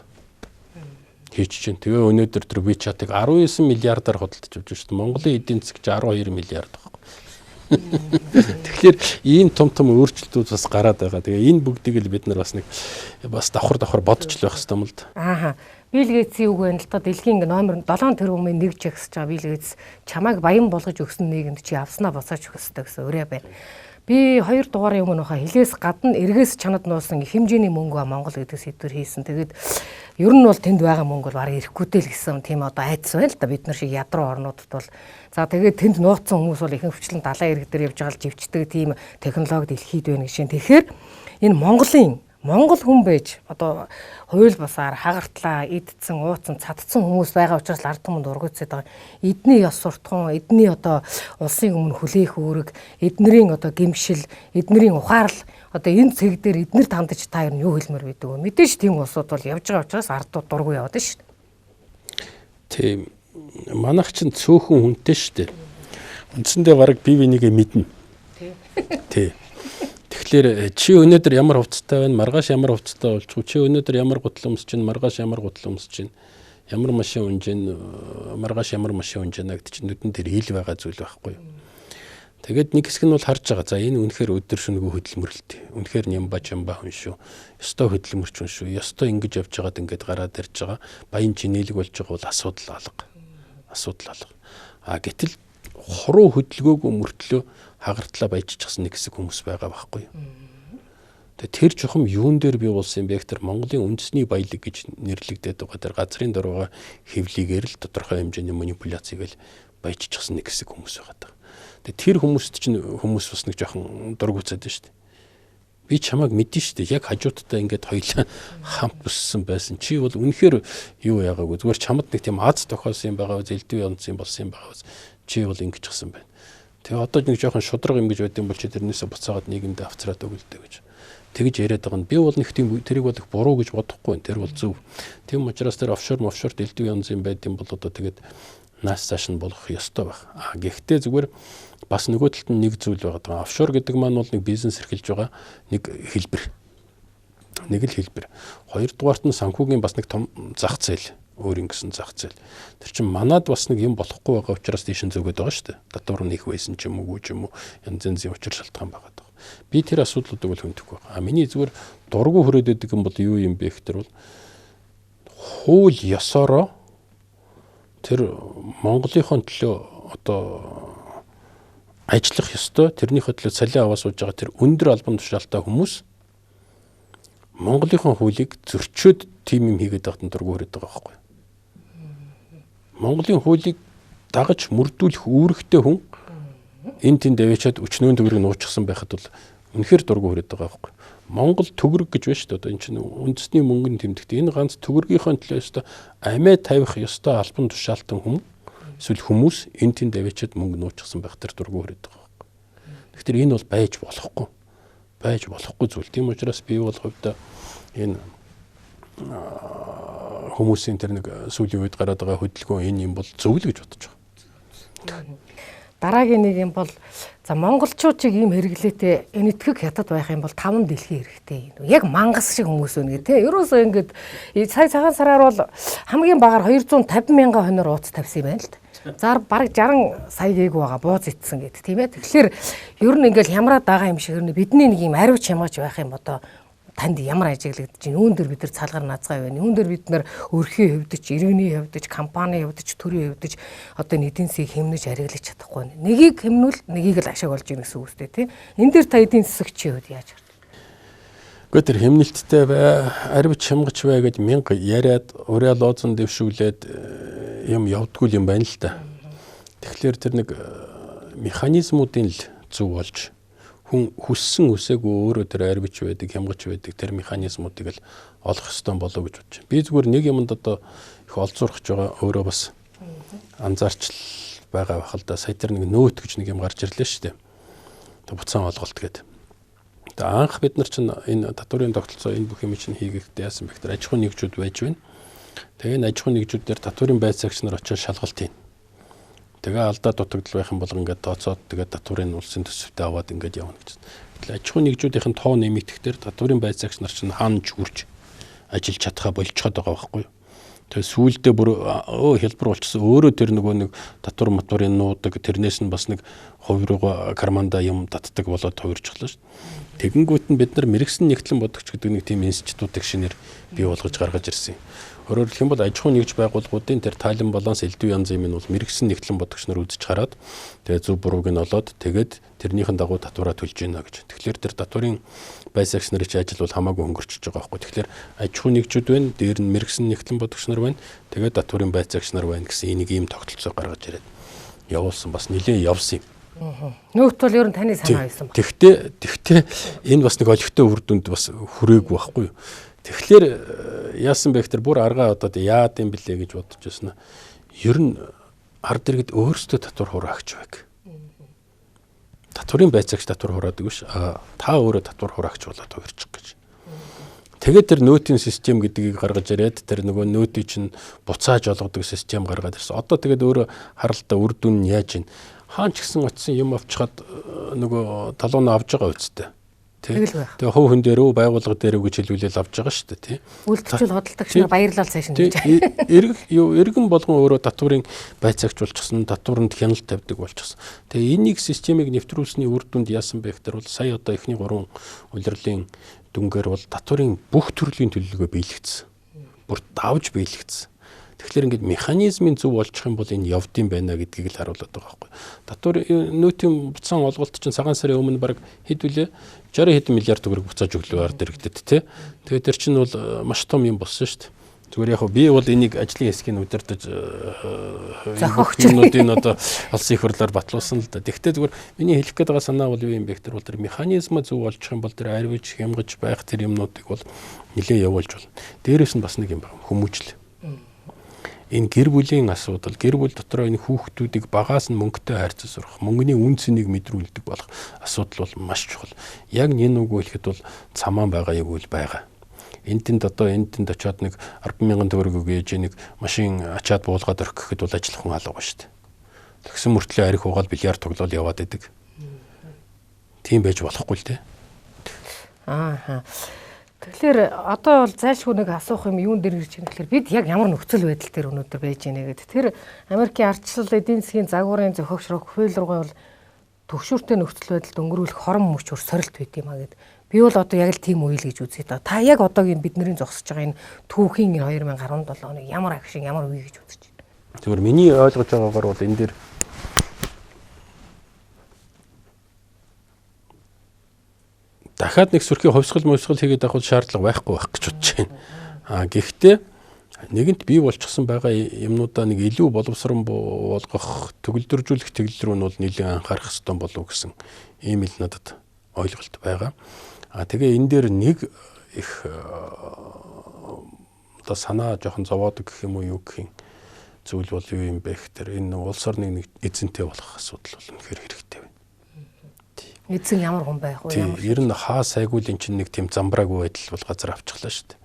B: хийж чинь. Тэгээ өнөөдөр тэр WeChat-ыг 19 миллиардаар худалдаж авч шүү дээ. Монголын эдийн засаг 12 миллиард байхгүй. Тэгэхээр ийм том том өөрчлөлтүүд бас гараад байгаа. Тэгээ энэ бүгдийг л бид нар бас нэг бас давхар давхар бодож л байх хэрэгтэй юм л да.
A: Ааха. Билл Гейтсийн үг байна л да. Дэлхийн номер 7 тэрбумын нэг чагсаж байгаа Билл Гейтс чамайг баян болгож өгсөн нийгэмд чи авснаа буцааж өгөх ёстой гэсэн өрөө байна. Би 2 дугаарын өмнө хаа хилээс гадна эргээс чанад нуусан их хэмжээний мөнгө ба Монгол гэдэг сэдвэр хийсэн. Тэгээд ер нь бол тэнд байгаа мөнгө бол бараг ирэхгүй дээ л гэсэн тийм одоо айдас байна л да. Бид нар шиг ядруу орнуудад бол за тэгээд тэнд нууцсан хүмүүс бол ихэнх хүчлэн далайн ирэг дээр явж байгаа л живчдэг тийм технологи дэлхийд байна гэж шин. Тэгэхээр энэ Монголын Монгол хүн байж одоо хууль бусаар хагартлаа идсэн, ууцсан, цадцсан хүмүүс байгаа учраас ард түмэнд ургацаад байгаа. Эдний ёс суртахуун, эдний одоо улсын өмнө хүлээх үүрэг, эднэрийн одоо гимшил, эднэрийн ухаарл одоо энэ цэг дээр эднэр тандаж та ер нь юу хэлмээр байдаг вэ? Мэдээж тийм улсууд бол явж байгаа учраас ардууд дургүй яваад шүү дээ.
B: Тийм. Манайх чинь цөөхөн хүнтэй шүү дээ. Үндсэндээ бараг бие бинийгээ мэднэ. Тий. Тэгэхээр чи өнөөдөр ямар хувцастай байна, маргааш ямар хувцастай болчих вэ? Чи өнөөдөр ямар гутал өмсөж чинь, маргааш ямар гутал өмсөж чинь, ямар машин унж чинь, маргааш ямар машин унж байна гэдэг чинь нүдэн дээр ил байгаа зүйл байхгүй юу? Тэгээд нэг хэсэг нь бол харж байгаа. За энэ үнэхээр өдөр шөнөгүй хөдөлмөрлөлт. Үнэхээр нямба чамба хүн шүү. Ёстой хөдөлмөрч хүн шүү. Ёстой ингэж явж байгаад ингээд гараад ирж байгаа. Баян чинээлэг болж байгаа бол асуудал алга. Асуудал алга. А гэтэл хуруу хөдөлгөөгүй мөртлөө хагартлаа баяжчихсан нэг хэсэг хүмүүс байгаа байхгүй юу. Тэгээ тэр чухам юун дээр бий болсон юм бэ гэхээр Монголын үндэсний баялаг гэж нэрлэгдээд байгаа тэр газрын дор байгаа хэвлийгээр л тодорхой хэмжээний манипуляцийг л баяжчихсан нэг хэсэг хүмүүс байгаа даа. Тэгээ тэр хүмүүст чинь хүмүүс бас нэг жоохон дургуцаад байна шүү дээ. Би чамайг мэдэн шүү дээ. Яг хажуудтай ингээд хоёлаа хамт өссөн байсан. Чи бол үнэхээр юу яагаагүй. Зүгээр чамд нэг тийм аз тохиолсон юм байгаа, зэлдүү янз юм болсон юм байгаа. Чи бол ингэж гисэн байна. Тэгээ одоо нэг жоохон шудраг юм гэж байд юм бол чи тэрнээсээ буцаагаад нийгэмдээ авцраад өгөлдөө гэж. Тэгж яриад байгаа нь би бол нэг тийм тэрийг бол их буруу гэж бодохгүй байна. Тэр бол зөв. Тийм учраас тэр офшор дэлдүү янз юм байд юм бол одоо тэгээд нааш цааш нь болох ёстой байх. А гэхдээ зүгээр бас нөгөө талд нь нэг зүйл байгаа. Офшор гэдэг маань бол нэг бизнес эрхэлж байгаа нэг хэлбэр. Нэг л хэлбэр. Хоёрдугаарт нь санхүүгийн бас нэг том зах зээл. Өөр ингэсэн зах зээл. Тэр чинь манад бас нэг юм болохгүй байгаа учраас тийш нь зөөгöd байгаа шүү дээ. Татвар нь их байсан ч юм уу, ч юм уу янз янзын учир шалтгаан байгаа даа. Би тэр асуудлуудыг бол хөндөхгүй байгаа. А миний зүгээр дургу хүрээд байдаг юм бол юу юм бэ гэхээр бол хууль ёсороо тэр Монголынхон төлөө одоо ажиллах ёстой, тэрнийхээ төлөө цалин аваа сууж байгаа тэр өндөр албан тушаалтай хүмүүс Монголынхон хуулийг зөрчөөд тийм юм хийгээд байхад нь дургу хүрээд байгаа байхгүй. Монголын хуулийг дагаж мөрдүүлэх үүрэгтэй хүн энэ тэнд аваачаад өчнөөн төгрөг нуучихсан байхад бол үнэхээр дургу хүрээд байгаа байхгүй. Монгол төгрөг гэж байна шүү дээ. Одоо энэ чинь үндэсний мөнгөнд тэмдэгт. Энэ ганц төгрөгийнхөө төлөө ёстой амиа тавих ёстой албан тушаалтан хүн эсвэл хүмүүс энэ тэнд аваачаад мөнгө нуучихсан байх тэр дургу хүрээд байгаа байхгүй. Тэгэхээр энэ бол байж болохгүй. Байж болохгүй зүйл. Тийм учраас би бол хувьдаа энэ хүмүүсийн тэр нэг сүүлийн үед гараад байгаа хөдөлгөөн энэ юм бол зөв л гэж бодож байгаа.
A: Дараагийн нэг юм бол за монголчуудыг ийм хэрэглээтэй энэтхэг хятад байх юм бол 5 дэлхий хэрэгтэй. Яг мангас шиг хүмүүс байна гэх тээ. Ерөөсөө ингээд сая цагаан сараар бол хамгийн багаар 250 мянган хоноор ууц тавьсан юм байна л да. За бараг 60 сая гээгүй байгаа бууз итсэн гэд тийм ээ. Тэгэхээр ер нь ингээд хямраад байгаа юм шиг ер нь бидний нэг ийм аривч хямаач байх юм одоо танд ямар ажиглагдаж байна? Үүн дээр бид нар цалгар наазгай байна. Үүн дээр бид нар өрхийн хувьдч, иргэний хувьдч, компани хувьдч, төрийн хувьдч одоо эдийн засгийг хэмнэж ажиглаж чадахгүй байна. Нэгийг хэмнвэл нэгийг л ашиг болж ийн гэсэн үг үстэй тий. Энэ дээр та эдийн засагчийн хувьд яаж харж байна?
B: Гэхдээ тэр хэмнэлттэй бай, аривч хямгач бай гэж мянга яриад, ураа лоозон дэвшүүлээд юм явдггүй юм байна л та. Тэгэхээр тэр нэг механизмуудын л зөв болж хүн хүссэн үсээгүй өөрөө тэр арвич байдаг, хямгач байдаг тэр механизмуудыг л олох ёстой болов гэж бодож байна. Би зүгээр нэг юмд одоо их олзуурах гэж байгаа өөрөө бас анзаарч байгаа байх л да. Сая тэр нэг нөөт гэж нэг юм гарч ирлээ шүү дээ. Тэг буцаан олголт гэдэг. Тэг анх бид нар чинь энэ татварын тогтолцоо энэ бүх юм чинь хийгээхдээ яасан бэ гэхээр аж ахуйн нэгжүүд байж байна. Тэгээ энэ аж ахуйн нэгжүүдээр татварын байцаагч нар очиод шалгалт хийн. Тэгээ алдаа дутагдал байх юм бол ингээд тооцоод тэгээ татварын улсын төсөвтөө аваад ингээд явна гэж. Гэтэл аж ахуйн нэгжүүдийн тоо нэмэгдэхээр татварын байцаагч нар чинь хаанч хүрч ажиллаж чадхаа болчиход байгаа байхгүй юу? Тэгээ сүүлдээ бүр хялбар болчихсон. Өөрөө тэр нөгөө нэг татвар матварын нуудаг, тэрнээс нь бас нэг хувь руугаа карманда юм татдаг болоод хувирчихлаа шүү дээ. Тэгэнгүүт нь бид нар мэрэгсэн нэгтлэн бодогч гэдэг нэг тийм институтыг шинээр бий болгож гаргаж ирсэн юм. Өөрөөр хэлэх юм бол аж ахуйн нэгж байгууллагуудын тэр тайлан баланс элдв янз юм нь бол мэрэгсэн нэгтлэн бодогч нар үзэж хараад тэгээ зөв бурууг нь олоод тэгээд тэрнийхэн дагуу татвараа төлж гинэ гэж. Тэгэхээр тэр татварын байцаагч нарын чинь ажил бол хамаагүй хөнгөрчөж байгаа байхгүй. Тэгэхээр аж ахуйн нэгжүүд байна, дээр нь мэрэгсэн нэгтлэн бодогч нар байна, тэгээд татварын байцаагч нар байна гэсэн энийг ийм тогтолцоо гаргаж ирээд явуулсан, бас нэлээд явсан юм.
A: Нөгөөт бол ер нь таны санаа байсан ба.
B: Тэгтээ энэ бас нэг олигтой үр дүнд бас хүрээгүй байхгүй юу? Тэгэхээр яасан бэ гэхээр бүр аргаа одоод яад юм бэлээ гэж бодож байсан. Ер нь ард иргэд өөрсдөө татвар хураагч байг. Татварын байцаагч татвар хураадаг биш. Та өөрөө татвар хураагч болоод хувирчих гэж. Тэгээд тэр нөөтийн систем гэдгийг гаргаж ирээд тэр нөгөө нөөтийг чинь буцааж олгодог систем гаргаад ирсэн. Одоо тэгээд өөрөө харалтаа үр дүн нь яаж ийн? Хаан ч гэсэн очисон юм авчхад нөгөө талууна авч байгаа үсттэй. Тэгээ хувь хүн дээр үү байгууллага дээр үү гэж хэлүүлэл авч байгаа шүү дээ, тий.
A: Үйлдвэрчүүл худалдагч нар баярлал цааш нь гэж.
B: Иргэн болгон өөрөө татварын байцаагч болчихсон, татваранд хяналт тавьдаг болчихсон. Тэгээ энийг системийг нэвтрүүлсэний үр дүнд яасан бэ гэхээр бол сая одоо эхний 3 улирлын дүнгээр бол татварын бүх төрлийн төлөлгөө биелэгдсэн. Бүр давж биелэгдсэн. Тэгэхээр ингээд механизмын зөв болчих юм бол энэ явдсан байна гэдгийг л харуулдаг байгаа байхгүй. Татвар нөөтийн буцаан олголт чинь цагаан сарын өмнө баг хэд вүлээ 60 хэдэн миллиард төгрөг буцааж өглөө ард иргэдэд тий. Тэгээд тэр чинь бол маш том юм болсон шүү дээ. Зүгээр яг би бол энийг ажлын хэсгийг удирдах юмнуудын одоо улсын их хурлаар батлуулсан л да. Тэгэхдээ зүгээр миний хэлэх гээд байгаа санаа бол юу юм бэ гэхээр бол тэр механизм зөв болчих юм бол тэр арвиж хямгаж байх тэр юмнуудыг бол нэлээ явуулж болно. Дээрээс нь бас нэг юм байна. Хүмүүжил. Энэ гэр бүлийн асуудал, гэр бүл дотроо энэ хүүхдүүдийг багаас нь мөнгөтэй харьцаж сурах, мөнгөний үн цэнийг мэдрүүлдэг болох асуудал бол маш чухал. Яг нэн үгүй хэлэхэд бол цамаан байгаа яг үл байгаа. Энд тэнд одоо энд тэнд очиод нэг 10,000 төгрөг өгөөж нэг машин ачаад буулгаад орхих гэхэд бол ажиллах хүн алга ба шүү дээ. Тэгсэн мөртлөө арх угаал бильярд тоглоол яваад идэг. Тийм байж болохгүй л дээ.
A: Ааха. Тэгэхээр одоо бол зайлшгүй нэг асуух юм юун дээр ирж байгаа гэхээр бид яг ямар нөхцөл байдал дээр өнөөдөр байж байна гэдэг. Тэр Америкийн ардчлал эдийн засгийн загварын зохиогч Рокфеллер бол төгшүүртэй нөхцөл байдалд өнгөрүүлэх хорон мөч өр сорилт байт юм а гэд. Би бол одоо яг л тийм үйл гэж үзье та. Та яг одоогийн бидний зогсож байгаа энэ түүхийн энэ 2017 оныг ямар агшин ямар үе гэж үзэж байна?
B: Зүгээр миний ойлгож байгаагаар бол энэ дээр дахиад нэг сүрхий хувьсгал мөвсгөл хийгээд авах шаардлага байхгүй байх гэж бодож байна. А гэхдээ нэгэнт бий болчихсон байгаа юмнуудаа нэг илүү боловсрон болгох, төгөлдржүүлэх тэглэл рүү нь бол нэлээд анхаарах ёстой болов гэсэн ийм л надад ойлголт байгаа. А тэгээ энэ дээр нэг их одоо санаа жоохон зовоодог гэх юм уу юу гэх юм зүйл бол юу юм бэ гэхээр энэ улс орныг нэг эзэнтэй болох асуудал бол үнэхээр хэрэгтэй байна.
A: Эзэн ямар хүн байх вэ?
B: Ямар ер нь хаа сайгүй л эн чинь нэг тийм замбраагүй байдал бол газар авчихлаа шүү дээ.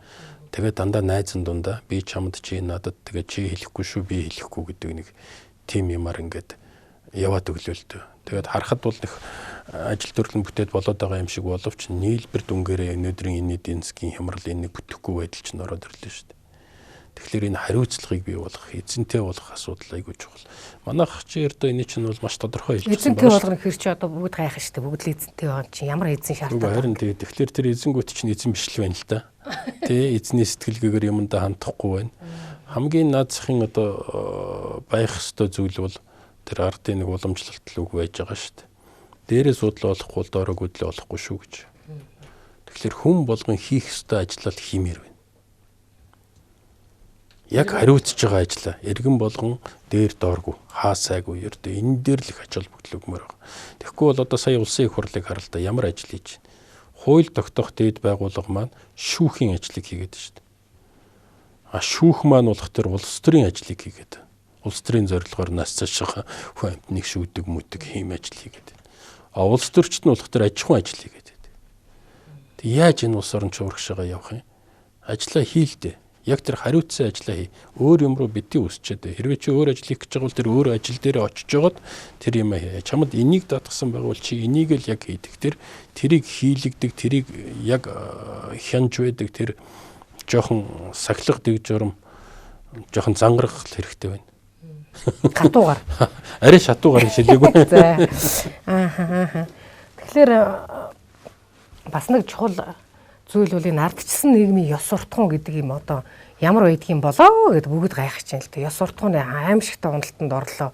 B: Тэгээд дандаа найзан дундаа би чамд чи надад тэгээд чи хэлэхгүй шүү би хэлэхгүй гэдэг нэг тийм юмар ингээд яваад өглөө л дээ. Тэгээд харахад бол нэг ажил төрлөн бүтээд болоод байгаа юм шиг боловч нийлбэр дүнгээрээ өнөөдрийн энэ эдийн засгийн хямрал энэ нэг бүтэхгүй байдал чинь ороод ирлээ шүү дээ. Тэгэхээр энэ хариуцлагыг бий болгох, эзэнтэй болох асуудал айгүй чухал. Манайх чи ердөө энэ чинь бол маш тодорхой
A: хэлчихсэн байна. Эзэнтэй болгоно гэхэр чи одоо бүгд гайхах шүү дээ. Бүгд л эзэнтэй байгаа чинь ямар эзэн шаардлагатай.
B: Харин тэгээд тэгэхээр тэр эзэнгүүт чинь эзэн биш л байна л да. Тэ эзний сэтгэлгээгээр юмдаа хандахгүй байна. Хамгийн наад захын одоо байх ёстой зүйл бол тэр ардын нэг уламжлалт л үг байж байгаа шүү дээ. Дээрээ суудлаа болохгүй бол доороо гүдлээ болохгүй шүү гэж. Тэгэхээр хүн болгон хийх ёстой ажлаа л хиймээр байна. Яг хариуцж байгаа ажлаа эргэн болгон дээр дооргүй хаа сайгүй ердөө энэ дээр л их ач холбогдол өгмөр байгаа. Тэгэхгүй бол одоо сая улсын их хурлыг харал та ямар ажил хийж байна. Хууль тогтоох дээд байгууллага маань шүүхийн ажлыг хийгээд шүү дээ. А шүүх маань болох тэр улс төрийн ажлыг хийгээд улс төрийн зорилгоор нас цаашаа хүн амьтныг шүүдэг мүдэг хийм ажил хийгээд байна. А улс төрчд нь болох тэр аж ахуйн ажил хийгээд байдаг. Тэг яаж энэ улс орон чи урагшаага явах юм? Ажлаа хийлдэ. Яг тэр хариуцсан ажлаа хий. Өөр юм руу бити үсчээд. Хэрвээ чи өөр ажил хийх гэж байгаа бол тэр өөр ажил дээрээ очиж жогод тэр юм хий. Чамд энийг даатгсан байгаа бол чи энийг л яг хийдэг. Тэр тэрийг хийлэгдэг, тэрийг яг хянж байдаг тэр жоохон сахилга дэг журам, жоохон зангарах хэрэгтэй байна.
A: Хатуугаар.
B: Арай шатуугаар гэж хэлээгүй.
A: За. Аа. Тэгэхээр бас нэг чухал зүйл бол энэ ардчсан нийгмийн ёс суртахуун гэдэг юм одоо ямар байдгийн болоо гэд бүгд гайхаж байна л да. Ёс суртахууны аимшигтай уналтанд орлоо.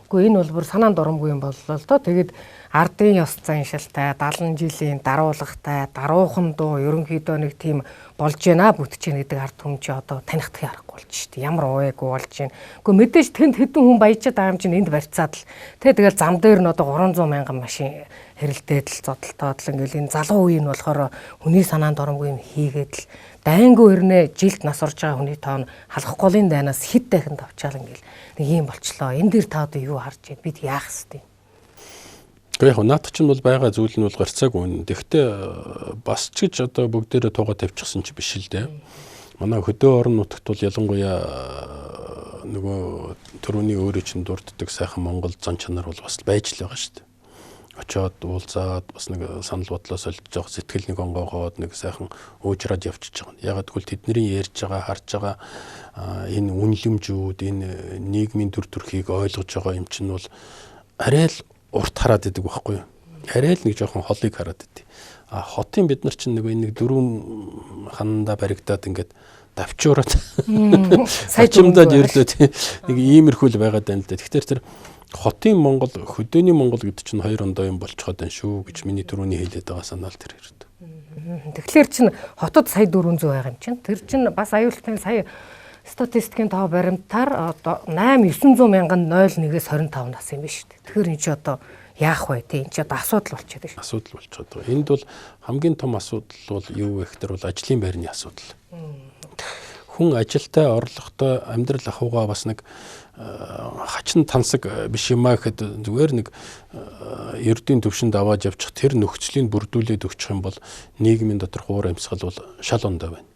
A: Үгүй, энэ бол бүр санаанд оромгүй юм боллоо л доо. Тэгээд ардын ёс заншилтай, 70 жилийн даруулгатай, даруухан дуу ерөнхийдөө нэг тийм болж байна, бүтэж байна гэдэг ард түмэн чи одоо танихдах аргагүй болж шít. Ямар ууйгүй болж байна. Үгүй, мэдээж тэнд хэдэн хүн баяжаад байгаа юм чинь энд барьцаад л. Тэ, тэгэл зам дээр нь одоо 300 мянган машин хэрэлдээд л, зодолтоод л, ингээл энэ залуу үе нь болохоор хүний санаанд оромгүй юм хийгээд л, дайнгүй хэрнээ жилд нас орж байгаа хүний тоон халах голын дайнаас хэд дахин давчаал, ингээл нэг юм болчлоо. Энэ дээр та одоо юу харж байна? Бид яах ёстой юм?
B: Гэхдээ яг наадах чинь бол байгаа зүйл нь бол гарцаагүй үнэ. Тэгэхдээ бас ч гэж одоо бүгдээрээ туугаа тавьчихсан чи биш л дээ. Манай хөдөө орон нутагт бол ялангуяа нөгөө төрөний өөрөө чинь дурддаг сайхан Монгол зан чанар бол бас байж л байгаа шүү дээ. Очоод уулзаад, бас нэг санал бодлоо сольж жоох, сэтгэл нэг онгоогоод, нэг сайхан уужраад явчихж байгаа. Ягаад гэвэл тэдний ярьж байгаа, харж байгаа энэ үнэлэмжүүд, энэ нийгмийн төр төрхийг ойлгож байгаа юм чинь бол арай л урт хараад идэг байхгүй юу? Арай л нэг жоохон холыг хараад идэг. А хотын бид нар чинь нэг энэ нэг дөрвөн ханандаа баригдаад, ингээд давчуураад
A: сая
B: чимдаад өрлөө, тий, нэг иймэрхүү л байгаад байна л да. Тэгэхээр тэр хотын Монгол, хөдөөний Монгол гэдэг чинь хоёр ондоо юм болцоход байна шүү гэж миний түрүүний хэлээд байгаа санаал тэр хэрэг.
A: Тэгэхээр чин хотод сая 400 байгаа юм чинь. Тэр чин бас аюултай, сая статистикийн тоо баримтаар одоо 8 900 мянган 01-ээс 25 нас юм биш үү. Тэгэхээр энэ чи одоо яах вэ? Тий, энэ чи одоо асуудал болчиход байна шүү.
B: Асуудал болчиход байгаа. Энд бол хамгийн том асуудал бол юу вэ гэхээр бол ажлын байрны асуудал. Хүн ажилтай, орлоготой, амьдрал ахуйгаа бас нэг хачин тансаг биш юм а гэхэд зүгээр нэг ердийн төвшөнд аваад явчих тэр нөхцөлийг бүрдүүлээд өгчих юм бол нийгмийн дотор хуур амьсгал бол шал ондоо байна.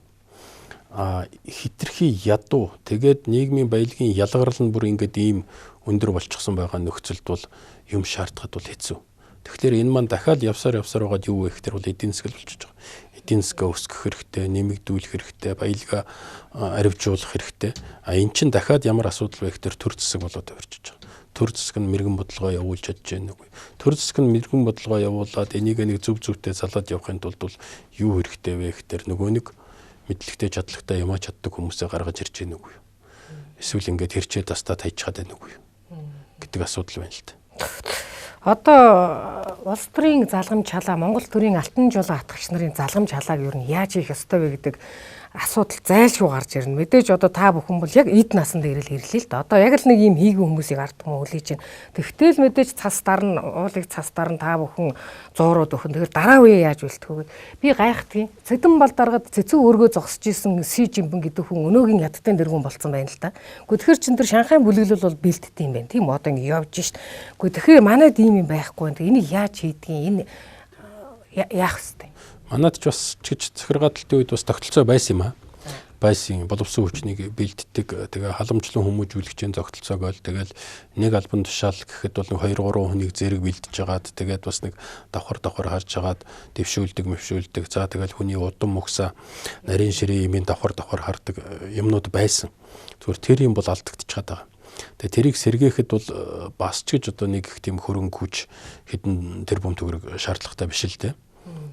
B: А хитрхи ядуу, тэгээд нийгмийн баялагын ялгарл нь бүр ингээд ийм өндөр болчихсон байгаа нөхцөлд бол юм шаардахад бол хэцүү. Тэгэхээр энэ маань дахиад явсаар явсаар байгаад юу вэ гэхээр бол эдийн засаг болчихж байгаа. Эдийн засгаа өсгөх хэрэгтэй, нэмэгдүүлэх хэрэгтэй, баялгаа аривжуулах хэрэгтэй. А эн чинь дахиад ямар асуудал вэ гэхээр төр засаг болоод авирчиж байгаа. Төр засаг нь мэрэгэн бодлогоо явуулж чадж байна үгүй. Төр засаг нь мэрэгэн бодлогоо явуулаад энийг нэг зөв зөвтэй залаад явахын тулд бол юу хэрэгтэй вэ гэхээр нөгөө нэг мэдлэгтэй, чадлагтай, юмаа чаддаг хүмүүсээ гаргаж ирж байна үгүй. Эсвэл ингээд хэрчээ дастаа таяжхаад байна үгүй гэдэг асуудал байна л да.
A: Одоо улс төрийн залгамж халаа, Монгол төрийн алтан жулаа атгагч нарын залгамж халааг ер нь яаж хийх ёстой вэ гэдэг асуудал зайлшгүй гарч ирнэ. Мэдээж одоо та бүхэн бол яг эд насанд ирэл ирлээ л да. Одоо яг л нэг юм хийгэн хүмүүсийг ард түмэн хүлээж байна. Тэгтэл мэдээж цас дарна, уулыг цас дарна, та бүхэн зуурууд өхөн. Тэгэхээр дараа үе яаж үлдэх вэ? Би гайхдгийн. Цэдэн бал даргад цэцэн өргөө зогсож исэн Си Жинпин гэдэг хүн өнөөгийн ядтын дэргүн болцсон байна л да. Гэхдээ тэгэхээр чин тэр Шанхай бүлэглэл бол бэлддэг юм байна. Тийм, одоо ингэ явж шít. Гэхдээ тэгэхээр манайд ийм юм байхгүй. Энийг яаж хийдгийг, энэ яах ёстой?
B: Манад ч бас ч гэж захиргааталтын үед бас тогтолцоо байсан юм аа. Байсан, боловсон хүчнийг бэлддэг. Тэгээ халамжлан хүмүүжүүлэгчийн тогтолцоог ол тэгэл нэг албан тушаал гэхэд бол нэг 2 3 хүнийг зэрэг бэлдэж хагаад, тэгээд бас нэг давхар давхар харж хагаад дэвшүүлдэг, мэвшүүлдэг. За, тэгэл хүний удам мөхсө, нарийн ширээ юмын давхар давхар хардаг юмнууд байсан. Зүгээр тэр юм бол алдагдчихад байгаа. Тэгээ тэрийг сэргээхэд бол бас ч гэж одоо нэг их тийм хөрөнгө хүч, хэдэн тэрбум төгрөг шаардлагатай биш л дээ.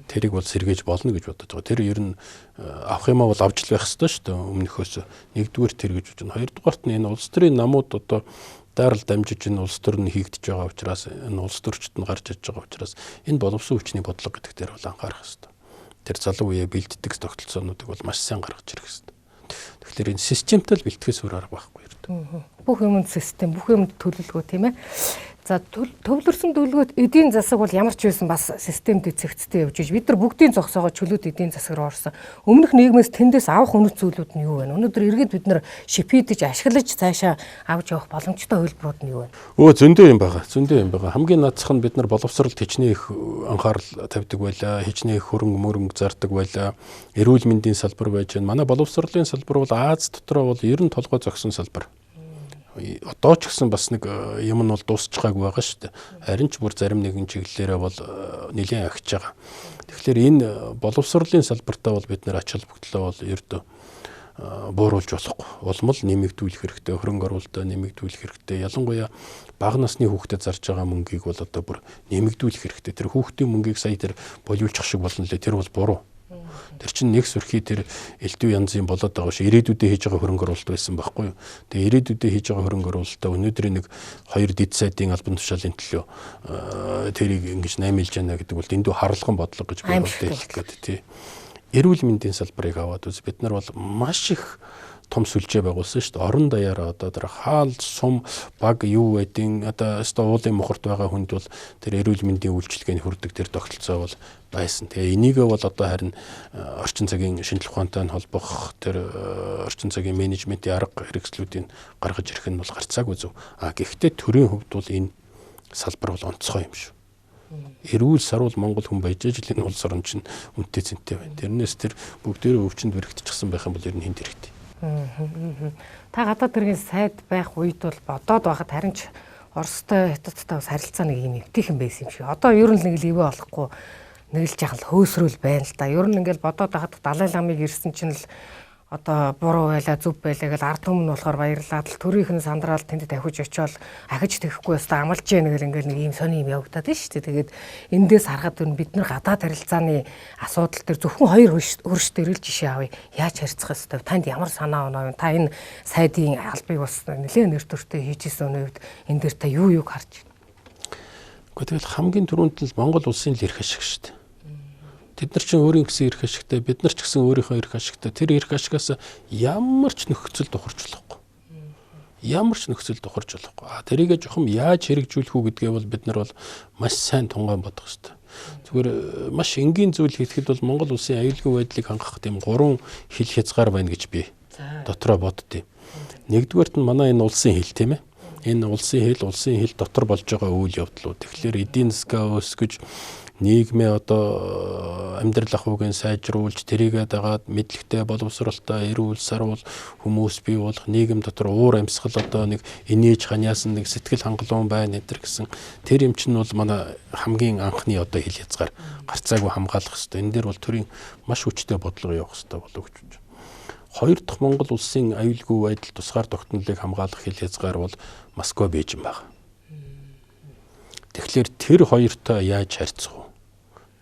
B: Тэрийг бол сэргээж болно гэж бодож байгаа. Тэр ер нь авах юмаа бол авч л байх ёстой шүү дээ өмнөхөөс. Нэгдүгээр тэр гэж бодож байна. Хоёрдугаарт нь энэ улс төрийн намууд одоо даарал дамжиж энэ улс төр нь хийгдэж байгаа учраас, энэ улс төрчд нь гарч ирж байгаа учраас энэ боловсон хүчний бодлого гэдэг дээр бол анхаарах ёстой. Тэр залуу үеэ бэлддэг тогтолцоонуудыг бол маш сайн гаргаж ирэх ёстой. Тэгэхээр энэ системтэй л бэлтгэхээс өөр арга байхгүй юм.
A: Бүх юмд систем, бүх юмд төлөвлөгөө, тийм ээ. За төвлөрсөн төлөвлөгөөт эдийн засаг бол ямар ч байсан бас системд зэгцтэй явж иж бид нар бүгдийн зогсоогоо чөлөөт эдийн засаг руу орсон. Өмнөх нийгмээс тэндээс авах үнэт зүйлүүд нь юу вэ? Өнөөдөр эргээд бид нар шипидэж ашиглаж цаашаа авч явах боломжтой хувилбарууд нь юу вэ?
B: Зөндөө юм байгаа. Зөндөө юм байгаа. Хамгийн наацх нь бид нар боловсролд хичнээн их анхаарал тавьдаг байлаа. Хичнээн их хөрөнгө мөрөнгө зардаг байлаа. Эрүүл мэндийн салбар байж байна. Манай боловсролын салбар бол Аз дотроо бол 90 толгой зогсон салбар. Одоо ч гэсэн бас нэг юм нь бол дуусчихаагүй байгаа шүү дээ. Харин ч бүр зарим нэгэн чиглэлээрээ бол нэлээд агч байгаа. Тэгэхээр энэ боловсролын салбартаа бол бид нэр ач холбогдлоо бол ердөө бууруулж болохгүй. Улам л нэмэгдүүлэх хэрэгтэй, хөрөнгө оруулалтаа нэмэгдүүлэх хэрэгтэй. Ялангуяа бага насны хүүхдэд зарж байгаа мөнгийг бол одоо бүр нэмэгдүүлэх хэрэгтэй. Тэр хүүхдийн мөнгийг сая тэр болиулчих шиг болно лээ. Тэр бол буруу. Тэр чинь нэг сүрхий тэр элдв янзын болоод байгаа ш. Ирээдүйдээ хийж байгаа хөрөнгө оруулалт байсан байхгүй юу? Тэгээ ирээдүйдээ хийж байгаа хөрөнгө оруулалтаа өнөөдрийн нэг хоёр дэд сайдын албан тушаалын төлөө тэрийг ингэж наймилж яана гэдэг бол дэндүү харлган бодлого гэж би бол хэлэх гээд тий. Эрүүл мэндийн салбарыг аваад үз бид нар бол маш их том сүлжээ байгуулсан шүү дээ. Орон даяараа одоо тэр хаал сум баг юу байдیں۔ Одоо өстой уулын мухарт байгаа хүнд бол тэр эрүүл мэндийн үйлчилгээний хүрдэг тэр тогтолцоо бол байсан. Тэгээ энийгээ бол одоо харин орчин цагийн шинжлэх ухаантай нь холбох тэр орчин цагийн менежментийн арга хэрэгслүүдийг гаргаж ирэх нь бол гарцаагүй зөв. А гэхдээ төрийн хувьд бол энэ салбар бол онцгой юм шүү. Эрүүл саруул Монгол хүн байж ижил энэ улс орон чинь үнэтэй цэнтэй байна. Тэрнээс тэр бүгдээрээ өвчнөд бэрхтчихсэн байх юм бол ер нь хинт хэрэгтэй.
A: Та гадаад тэргийн сайд байх үед бол бодоод байхад харин ч Оростой Хятадтай бас харилцаа нэг юм эвтэйхэн байсан юм шиг. Одоо ер нь нэг л ивэ болохгүй нэг л жаахан хөөсрөл байна л да. Ер нь ингээл бодоод байхад Далай ламыг ирсэн чинь л одоо буруу байлаа зөв байлаа гэж ард түмэн нь болохоор баярлаад л төрийнх нь сандраал тэнд тавхиж очиод ахиж тэхгүй өстө амлж яах гэл ингээл нэг ийм сони юм явагдаад байна шүү дээ. Тэгээд эндээс харахад бид нар гадаад харилцааны асуудал дээр зөвхөн хоёр хөрш дээр л жишээ авъя. Яаж харьцах ёстой вэ? Танд ямар санаа оноо вэ? Та энэ сайдын албыг бас нэлээд нэр төртэй хийж исэн үед энэ дээр та юу юуг харж байна?
B: Гэхдээ тэгэл хамгийн түрүүнд л Монгол улсын л эрх ашиг шүү дээ. Тэд нар чинь өөрийн гэсэн эрх ашигтай, бид нар ч гэсэн өөрийнхөө эрх ашигтай. Тэр эрх ашигаас ямар ч нөхцөлд ухарч болохгүй. Ямар ч нөхцөлд ухарч болохгүй. А тэрийгэ жоохон яаж хэрэгжүүлэх үү гэдгээ бол бид нар бол маш сайн тунгаан бодох хэрэгтэй. Зүгээр маш энгийн зүйл хэлэхэд бол Монгол улсын аюулгүй байдлыг хангах тийм гурван хил хязгаар байна гэж би дотроо боддیں۔ Нэгдүгээрт нь манай энэ улсын хил тийм ээ. Энэ улсын хил дотор болж байгаа үйл явдлууд. Тэгэхээр эдийн засгаа өсгөж нийгмээ одоо амьдрал ахуйг нь сайжруулж тэрийгээ дагаад мэдлэгтэй боловсролтой эрүүл саруул хүмүүс бий болох нийгэм дотор уур амьсгал одоо нэг инээж ханиасан нэг сэтгэл хангалуун байна энэ гэсэн тэр юм чинь бол манай хамгийн анхны одоо хил хязгаар гарцаагүй хамгаалах хэрэгтэй. Энэ дээр бол төрийн маш хүчтэй бодлого явах хэрэгтэй болов гэж байна. Хоёр дахь Монгол улсын аюулгүй байдал тусгаар тогтнолыг хамгаалах хил хязгаар бол Москва Бээжин байна. Тэгэхээр тэр хоёртой яаж харьцах вэ?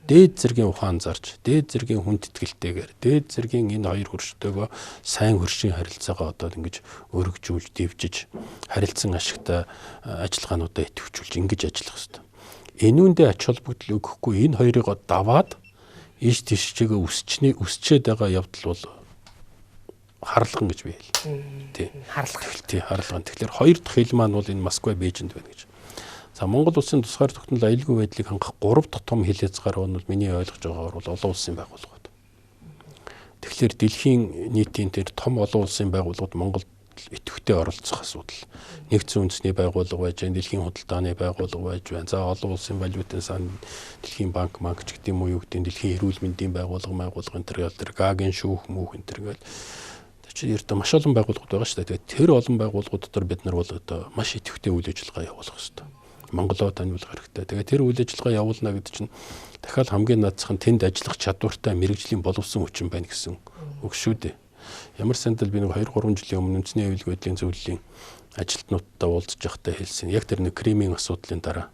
B: Дээд зэргийн ухаан зарж, дээд зэргийн хүндэтгэлтэйгээр, дээд зэргийн энэ хоёр хөрштөөгөө сайн хөршийн харилцаагаа одоо ингэж өргөжүүлж, дэвжиж, харилцан ашигтай ажиллагаануудаа идэвхжүүлж ингэж ажиллах хэрэгтэй. Энүүндээ ач холбогдол өгөхгүй энэ хоёрыг даваад ийш тийшчээгээ өсчээд байгаа явдал бол харлган гэж би хэл. Тий.
A: Харлган.
B: Тий, харлган. Тэгэхээр хоёр дахь хил маань бол энэ Москва Бээжинд байна гэж. За Монгол улсын тусгаар тогтнол аюулгүй байдлыг хангах гурав дахь том хил хязгаар нь бол миний ойлгож байгаагаар бол олон улсын байгууллагууд. Тэгэхээр дэлхийн нийтийн тэр том олон улсын байгууллагууд Монголд идэвхтэй оролцох асуудал. Нэгдсэн үндэсний байгууллага байж байна, дэлхийн худалдааны байгууллага байж байна. За олон улсын валютын сан, дэлхийн банк, банк ч гэдэг юм уу юу гэдэг, дэлхийн эрүүл мэндийн байгууллага, энэ төр гэл тэр гагийн шүүх мүүх энэ төр гэл чи ердөө маш олон байгууллагууд байгаа шүү дээ. Тэгээд тэр олон байгууллагууд дотор бид нар бол одоо маш идэвхтэй үйл ажиллагаа явуулах хэрэгтэй. Монголоо таниулах хэрэгтэй. Тэгээд тэр үйл ажиллагаа явуулна гэдэг чинь дахиад хамгийн наацх нь тэнд ажиллах чадвартай мэрэгжлийн боловсон хүчин байна гэсэн үг шүү дээ. Ямар сандал би нэг 2 3 жилийн өмнө үндэсний аюулгүй байдлын зөвлөлийн ажилтнуудтай уулзж байхдаа хэлсэн. Яг тэр нэг Кримийн асуудлын дараа.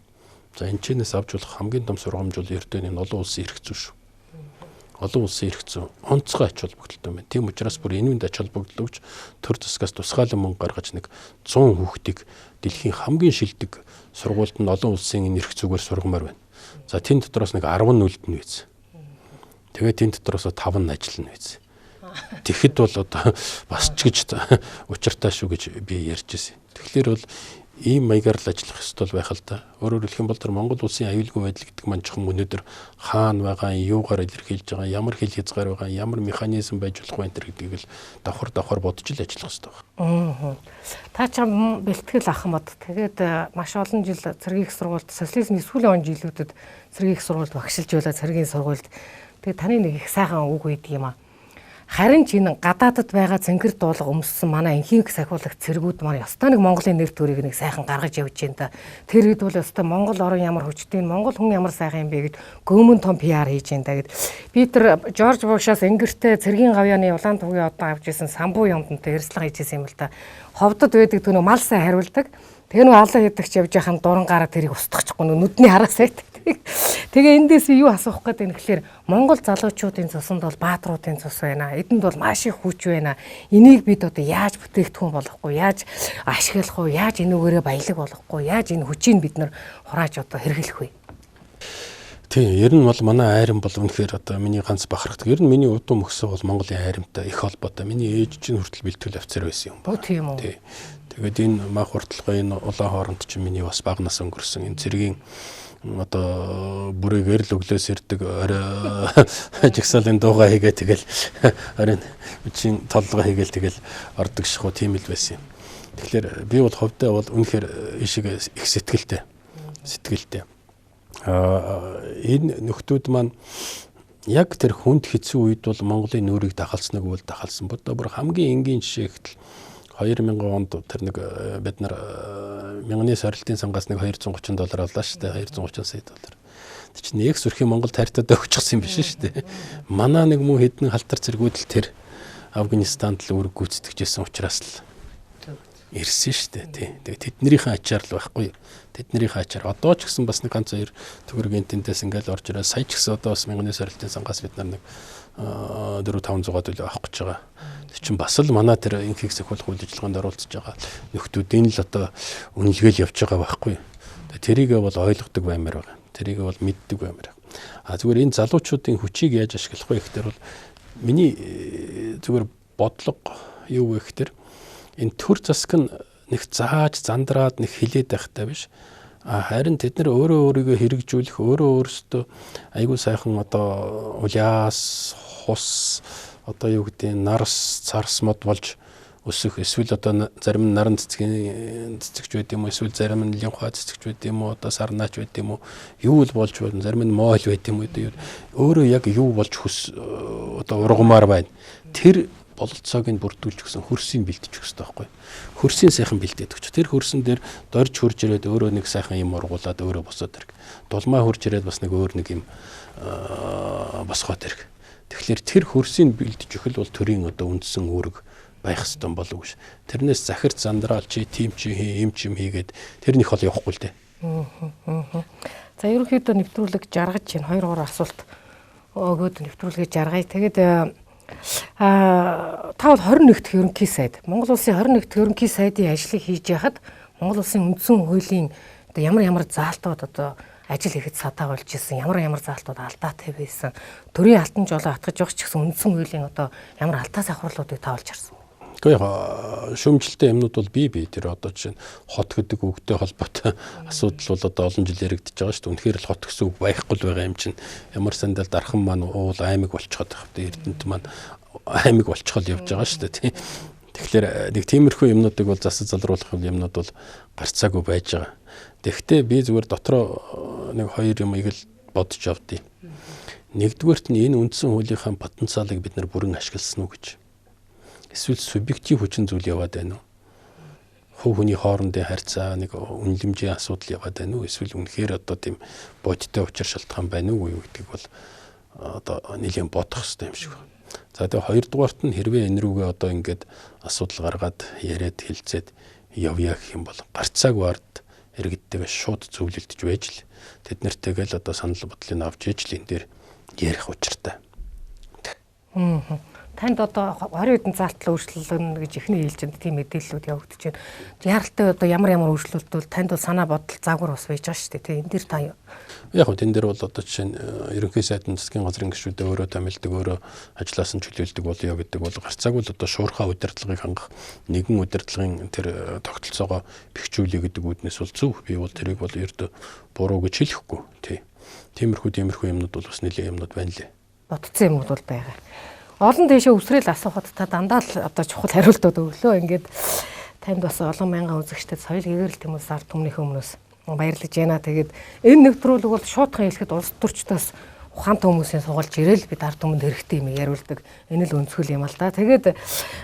B: За энэ чэнэс авч болох хамгийн том сургамж бол ердөө энэ олон улсын эрх зүй шүү. Олон улсын эрх зүй онцгой ач холбогдолтой байна. Тийм учраас бүр энэ үнд ач холбогдол өгч төр засгаас тусгаалan мөнгө гаргаж нэг 100 хүүхдийг дэлхийн хамгийн шилдэг сургуульд нь олон улсын энэ эрх зүгээр сургамаар байна. За тэн дотроос нэг 10 нүлдэн үйц. Тэгээ тэн дотроос 5 нь ажиллана үйц. Тэгэхэд бол одоо бас ч гэж учиртай шүү гэж би ярьж ирсэн. Тэгэхээр бол Ийм маягаар л ажиллах ёстой байх л да. Өөрөөр хэлэх юм бол тэр Монгол улсын аюулгүй байдал гэдэг маань чухам өнөөдөр хаана байгаа, юугаар илэрхийлж байгаа, ямар хил хязгаар байгаа, ямар механизм байж болох вэ энэ гэдгийг л давхар давхар бодож л ажиллах ёстой
A: байна. Та ч бэлтгэл ахмад тэгээд маш олон жил цэргийн их сургуульд социализмын сүүлийн он жилүүдэд цэргийн их сургуульд багшилж байлаа, цэргийн сургуульд. Тэгээд таны нэг их сайхан үг байдаг юм аа. Харин ч энэ гадаадд байгаа цэнгэр дуулга өмссөн манай энхийг сахиулах цэргүүд маань ёстой нэг Монголын нэр төрийг нэг сайхан гаргаж явж байна та. Тэр хэд бол ёстой Монгол орон ямар хүчтэй, Монгол хүн ямар сайхан юм бэ гэд гөмөн том PR хийж байна та гэд. Би тэр Жорж Бушаас Энгэртэй цэргийн гавьяаны улаан тугийн одон авч исэн самбуу юмдантай ярилцлага хийжсэн юм л та. Ховдод байдаг түүнөө мал сайн хариулдаг. Тэгээ нөгөө алан хийдэгч явж байхan дуран гараа тэрийг устгахгүй нүдний хараас байдаг. Тэгээ эндээс юу асуух гэдэг нь гэхээр Монгол залуучуудын цуснд бол баатруудын цус байна. Эдэнд бол маш их хүч байна. Энийг бид одоо яаж бүтээгдэхүүн болохгүй, яаж ашиглах вэ, яаж энүүгээрээ баялаг болохгүй, яаж энэ хүчийг бид нар хурааж одоо хэрэглэх вэ?
B: Тийм, ер нь бол манай айрам бол үнэхээр одоо миний ганц бахархдаг. Ер нь миний удам өсөө бол Монголын айрамтай их холбоотой. Миний ээж чинь хүртэл бэлтгэл офицер байсан юм
A: байна. Тийм үү.
B: Тийм. Тэгээд энэ мах хурдлагын энэ улаан хооронд чинь миний бас багнаас өнгөрсөн энэ цэргийн одоо бүрээгээр л өглөөс ирдэг орой жагсаалын дуугаа хийгээ тэгэл оройн үчийн толгой хийгээл тэгэл ордог шахуу тийм л байсан юм. Тэгэхээр би бол хувьдаа бол үнэхээр ишиг их сэтгэлтэй. Сэтгэлтэй. Энэ нөхдүүд маань яг тэр хүнд хэцүү үед бол Монголын нүрийг дахалснаг бол дахалсан. Одоо бүр хамгийн энгийн жишээ гэтэл 2000 онд тэр нэг бид нар мянганы сорилтын сангаас нэг 230 доллар авлаа шүү дээ. 230 сая доллар. Тэр чинь нэг сүрхийн Монгол тайртаад өгчихсон юм биш шүү дээ. Манай нэг мөн хэдэн халтар цэргүүд л тэр Афганистанд л үүрэг гүйцэтгэжсэн учраас л ирсэн шүү дээ. Тий. Тэгээ тэднийхээ ачаар л байхгүй. Тэднийхээ ачаар одоо ч гэсэн бас нэг ганц хоёр төгрөгийн тэндээс ингээл орж ирээ. Сая ч гэсэн одоо бас мянганы сорилтын сангаас бид нар нэг 4 500 төлөө авах гэж байгаа. Тэр чинь бас л манай тэр инхийг сахиулах үйл ажиллагаанд оролцож байгаа нөхдүүдийн л одоо үнэлгээл явж байгаа байхгүй. Тэрийг бол ойлгодог баймаар байгаа. Тэрийг бол мэддэг баймаар. А зүгээр энэ залуучуудын хүчийг яаж ашиглах вэ гэхээр бол миний зүгээр бодлого юу вэ гэхээр энэ төр засаг нь нэг зааж зандраад нэг хилээд байхтай биш. А харин тэд нар өөрөө өөрийгөө хэрэгжүүлэх, өөрөө өөрсдөө айгүй сайхан одоо улиас, хус одоо юу гэдэг нь нарс, царс мод болж өсөх, эсвэл одоо зарим нь наран цэцгийн цэцэгч байд юм уу, эсвэл зарим нь линхва цэцэгч байд юм уу, одоо сарнаач байд юм уу, юу л болж байна, зарим нь мойл байд юм уу, өөрөө яг юу болж хүс одоо ургамаар байна. Тэр бололцоог нь бүрдүүлж өгсөн, хөрсийг бэлтэж өгсөн байхгүй. Хөрсийн сайхан бэлдээд өгч. Тэр хөрсөн дээр дорж хурж ирээд өөрөө нэг сайхан юм ургуулад өөрөө босоод ирэх. Дулмаа хурж ирээд бас нэг өөр нэг юм босгоод ирэх. Тэгэхээр тэр хөрсийг бэлдэж өгөх л бол төрийн одоо үндсэн үүрэг байх ёстой болов уу гэж. Тэрнээс захир зандраал чи тийм чи хий, им чим хийгээд тэр них бол явахгүй л дээ.
A: За ерөнхийдөө нэвтрүүлэг жаргаж байна. 2 3 асуулт өгөөд нэвтрүүлгийг жаргая. Тэгээд та бол 21 дахь ерөнхий сайд. Монгол улсын 21 дахь ерөнхий сайдын ажлыг хийж яхад Монгол улсын үндсэн хуулийн одоо ямар ямар заалтууд одоо ажил хийхэд садаа болж исэн, ямар ямар заалтууд алдаатай байсан, төрийн алтан жолоо атгаж явах ч гэсэн үндсэн хуулийн одоо ямар алдаа сахирлуудыг та олж харсан.
B: Гэхдээ яг шүүмжлэлтэй юмнууд бол бий тэр одоо жишээ нь хот гэдэг үгтэй холбоотой асуудал бол одоо олон жил яригдчихэж байгаа шүү дээ. Үнэхээр л хот гэсэн үг байхгүй л байгаа юм чинь. Ямар сандал дархан маань уул аймаг болчиход байх. Эрдэнэт маань аймаг болчихол явж байгаа шүү дээ. Тэгэхээр нэг тиймэрхүү юмнуудыг бол засаж залруулах юмнууд бол гарцаагүй байж байгаа. Тэгэхдээ би зүгээр дотроо нэг хоёр юмыг л бодож явдیں۔ Нэгдүгээрт нь энэ үндсэн хуулийнхаа потенциалыг бид нар бүрэн ашигласан уу гэж. Эсвэл субъектив хүчин зүйл яваад байна уу? Хувь хүний хоорондын харьцаа нэг үнэлэмжийн асуудал яваад байна уу? Эсвэл үнэхээр одоо тийм бодиттой учир шалтгаан байна уу гэдгийг бол одоо нэлийн бодох хэрэгтэй юм шиг байна. За тэгээ хоёрдугаарт нь хэрвээ энэ рүүгээ одоо ингээд асуудал гаргаад яриад хэлцээд явъя гэх юм бол гарцаагүй ард иргэдтэйгээ шууд зөвлөлдөж байж л тэд нартэйгээ л одоо санал бодлыг авч иж л энэ дээр ярих учиртай.
A: Танд одоо 20 хэдэн заалтал өөрчлөлнө гэж эхний ээлжинд тийм мэдээллүүд явагдаж байна. Яаралтай одоо ямар ямар өөрчлөлт бол танд бол санаа бодол загвар бас байж байгаа шүү дээ. Тийм энэ дэр та
B: яг хөө тэн дээр бол одоо жишээ нь ерөнхий сайд нь засгийн газрын гишүүдээ өөрөө томилдог, өөрөө ажлаас нь чөлөөлдөг болёо гэдэг бол гарцаагүй л одоо шуурхай удирдлагыг хангах нэгэн удирдлагын тэр тогтолцоогоо бэхжүүлье гэдэг үүднээс бол зөв. Би бол тэрийг бол ердөө буруу гэж хэлэхгүй. Тий. Тиймэрхүү юмнууд бол бас нэлээд юмнууд байна лээ.
A: Бодцсон юмнууд бол байгаа. Олон дэшээ өвсрэл асуухад та дандаа л одоо чухал хариултууд өглөө. Ингээд танд бас олон мянган үзэгчдэд соёл гэгэрэл хүмүүс ард түмнийхээ өмнөөс баярлаж байна. Тэгээд энэ нэвтрүүлэг бол шуутхан хэлэхэд улс төрчдөөс ухаантай хүмүүсийн сугалж ирээл бид ард түмэнд хэрэгтэй юм яриулдаг. Энэ л өнцгөл юм ал да. Тэгээд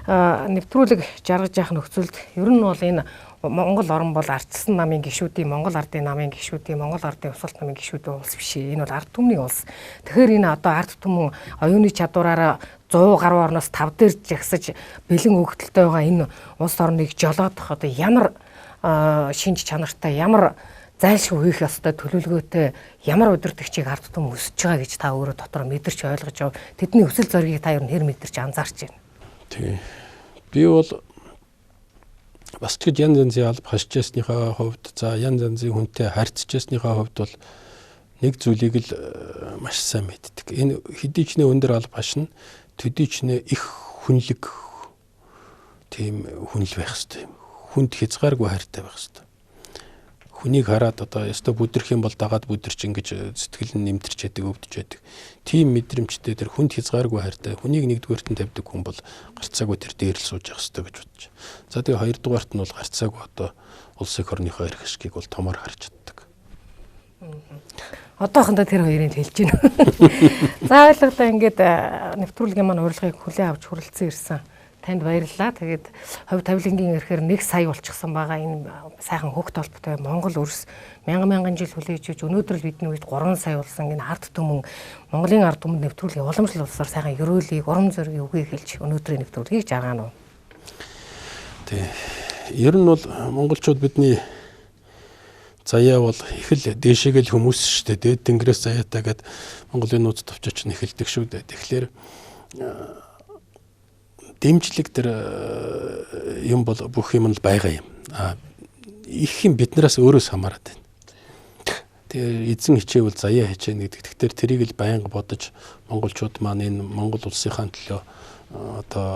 A: нэвтрүүлэг жаргаж яах нөхцөлд ер нь бол энэ Монгол орн бол ардчилсан намын гишүүдийн, Монгол ардын намын гишүүдийн, Монгол ардын усалт намын гишүүдийн улс биш ээ. Энэ бол ард түмний улс. Тэгэхээр энэ одоо ард түмэн оюуны чадвараараа 100 гаруй орноос 5 дээр жагсаж бэлэн өгөгдөлтэй байгаа энэ улс орныг жолоодох одоо ямар шинж чанартай, ямар зайлшгүй хийх ёстой төлөвлөгөөтэй ямар удирдагчийг ард түмэн өсөж байгаа гэж та өөрөө дотор мэдэрч ойлгож байгаа. Тэдний өсөл зоригийг та ер нь хэр мэдэрч анзаарч байна?
B: Тий. Би бол бас ч гэж янз янзын алба хашж ясныхаа хувьд, за янз янзын хүнтэй харьцаж ясныхаа хувьд бол нэг зүйлийг л маш сайн мэддэг. Энэ хэдий ч нэ өндөр алба хашна, төдий ч нэ их хүнлэг тийм хүнл байх хэвээр юм. Хүнд хязгааргүй хайртай байх хэвээр. Хүнийг хараад одоо ёстой бүдрэх юм бол дагаад бүдэрч ингэж сэтгэл нь нэмтэрч яадаг, өвдөж яадаг. Тийм мэдрэмжтэй тэр хүнд хязгааргүй хайртай, хүнийг нэгдүгээрт нь тавьдаг хүн бол гарцаагүй тэр дээр л сууж явах ёстой гэж бодож. За тэгээ хоёрдугаарт нь бол гарцаагүй одоо улс эх орныхоо эрх ашгийг бол томор харж чаддаг.
A: Одоохондоо тэр хоёрыг хэлж байна. За ойлголоо ингээд нэвтрүүлгийн маань урилгыг хүлээн авч хүрэлцэн ирсэн. Танд баярлалаа. Тэгээд хувь тавилангийн ирэхээр 1 сая болчихсон байгаа. Энэ сайхан хөгт холбоотой Монгол өрс мянган мянган жил хүлээж иж өнөөдөр л бидний үед 3 сая болсон энэ ард түмэн Монголын ард түмэнд нэвтрүүлгийн уламжлал улсаар сайхан ерөөлийг, урам зоригийг үгүй хэлж өнөөдрийн нэвтрүүлгийг жаргаана уу.
B: Тий. Ер нь бол монголчууд бидний заяа бол их л дээшээгээл хүмүүс шүү дээ. Дээд тэнгэрээс заяатай гэд Монголын нууц товчооч нь эхэлдэг шүү дээ. Тэгэхээр дэмжлэг тэр юм бол бүх юм л байгаа юм. А их юм биднээс өөрөөс хамаарат байна. Тэгээ эзэн хичээвэл заяа хичээнэ гэдэг. Тэгэхээр тэрийг л байнга бодож монголчууд маань энэ Монгол улсынхаа төлөө одоо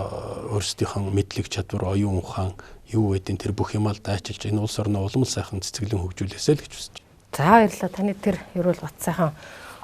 B: өөрсдийнхөө мэдлэг чадвар, оюун ухаан юу гэдیں тэр бүх юмаа л дайчилж энэ улс орноо улам л сайхан цэцэглэн хөгжүүлээсэй л гэж хүсэж байна.
A: За баярлалаа. Таны тэр ерөөл бат сайхан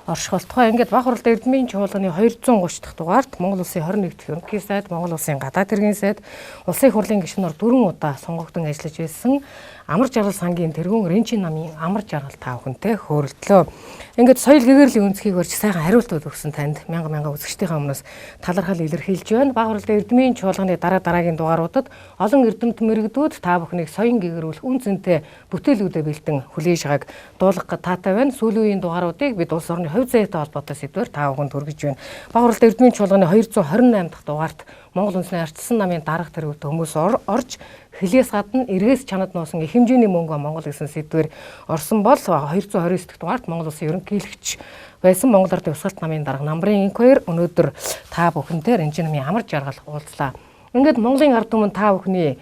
A: оршихол тухай ингээд баг хурлын Эрдмийн чуулганы 230 дахь дугаарт Монгол Улсын 21 дахь ерөнхий сайд, Монгол Улсын гадаад хэргийн сайд, Улсын их хурлын гишүүнээр 4 удаа сонгогдсон ажиллаж байсан Амар жаргал сангийн тэргүүн Ренчин намын Амар жаргал та бүхэнтэй хөөрөлдлөө. Ингээд соёл гэгэрлийн өнцгийг өрж сайхан хариултууд өгсөн танд мянга мянга үзэгчдийнхээ өмнөөс талархал илэрхийлж байна. Баг хурлын Эрдмийн чуулганы дараа дараагийн дугааруудад олон эрдэмт мэрэгдүүд та бүхнийг соён гэгэрүүлэх үн цэнтэй бүтээлүүдээ бэлдэн хүлээж байгааг дуулгах таатай байна. Сүүлийн үеийн дугааруудыг бид улс орны хувь заяатай холбоотой сэдвээр та бүхэнд хүргэж байна. Баг хурлын Эрдмийн чуулганы 228 дахь дугаарт Монгол үндэсний ардчилсан намын дарга тэргүүт хүмүүс орж хилээс гадна эргээс чанад нуусан их хэмжээний мөнгө Монгол гэсэн сэдвээр орсон бол 229 дахь дугаарт Монгол Улсын ерөнхийлөгч байсан Монгол Ардын Хувьсгалт намын дарга Намрын Инквайр өнөөдөр та бүхэнтэй Ренжин намын амар жаргал уулзлаа. Ингээд Монголын ард түмэн та бүхний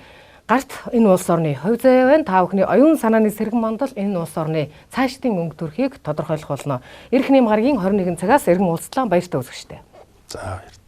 A: гарт энэ улс орны хувь заяа байна. Та бүхний оюун санааны сэргэн мандал энэ улс орны цаашдын өнгө төрхийг тодорхойлох болно. Ирэх нэм гарагийн 21 цагаас эргэн уулзлаа. Баяртай үзэгчтэй.
B: За баярлалаа.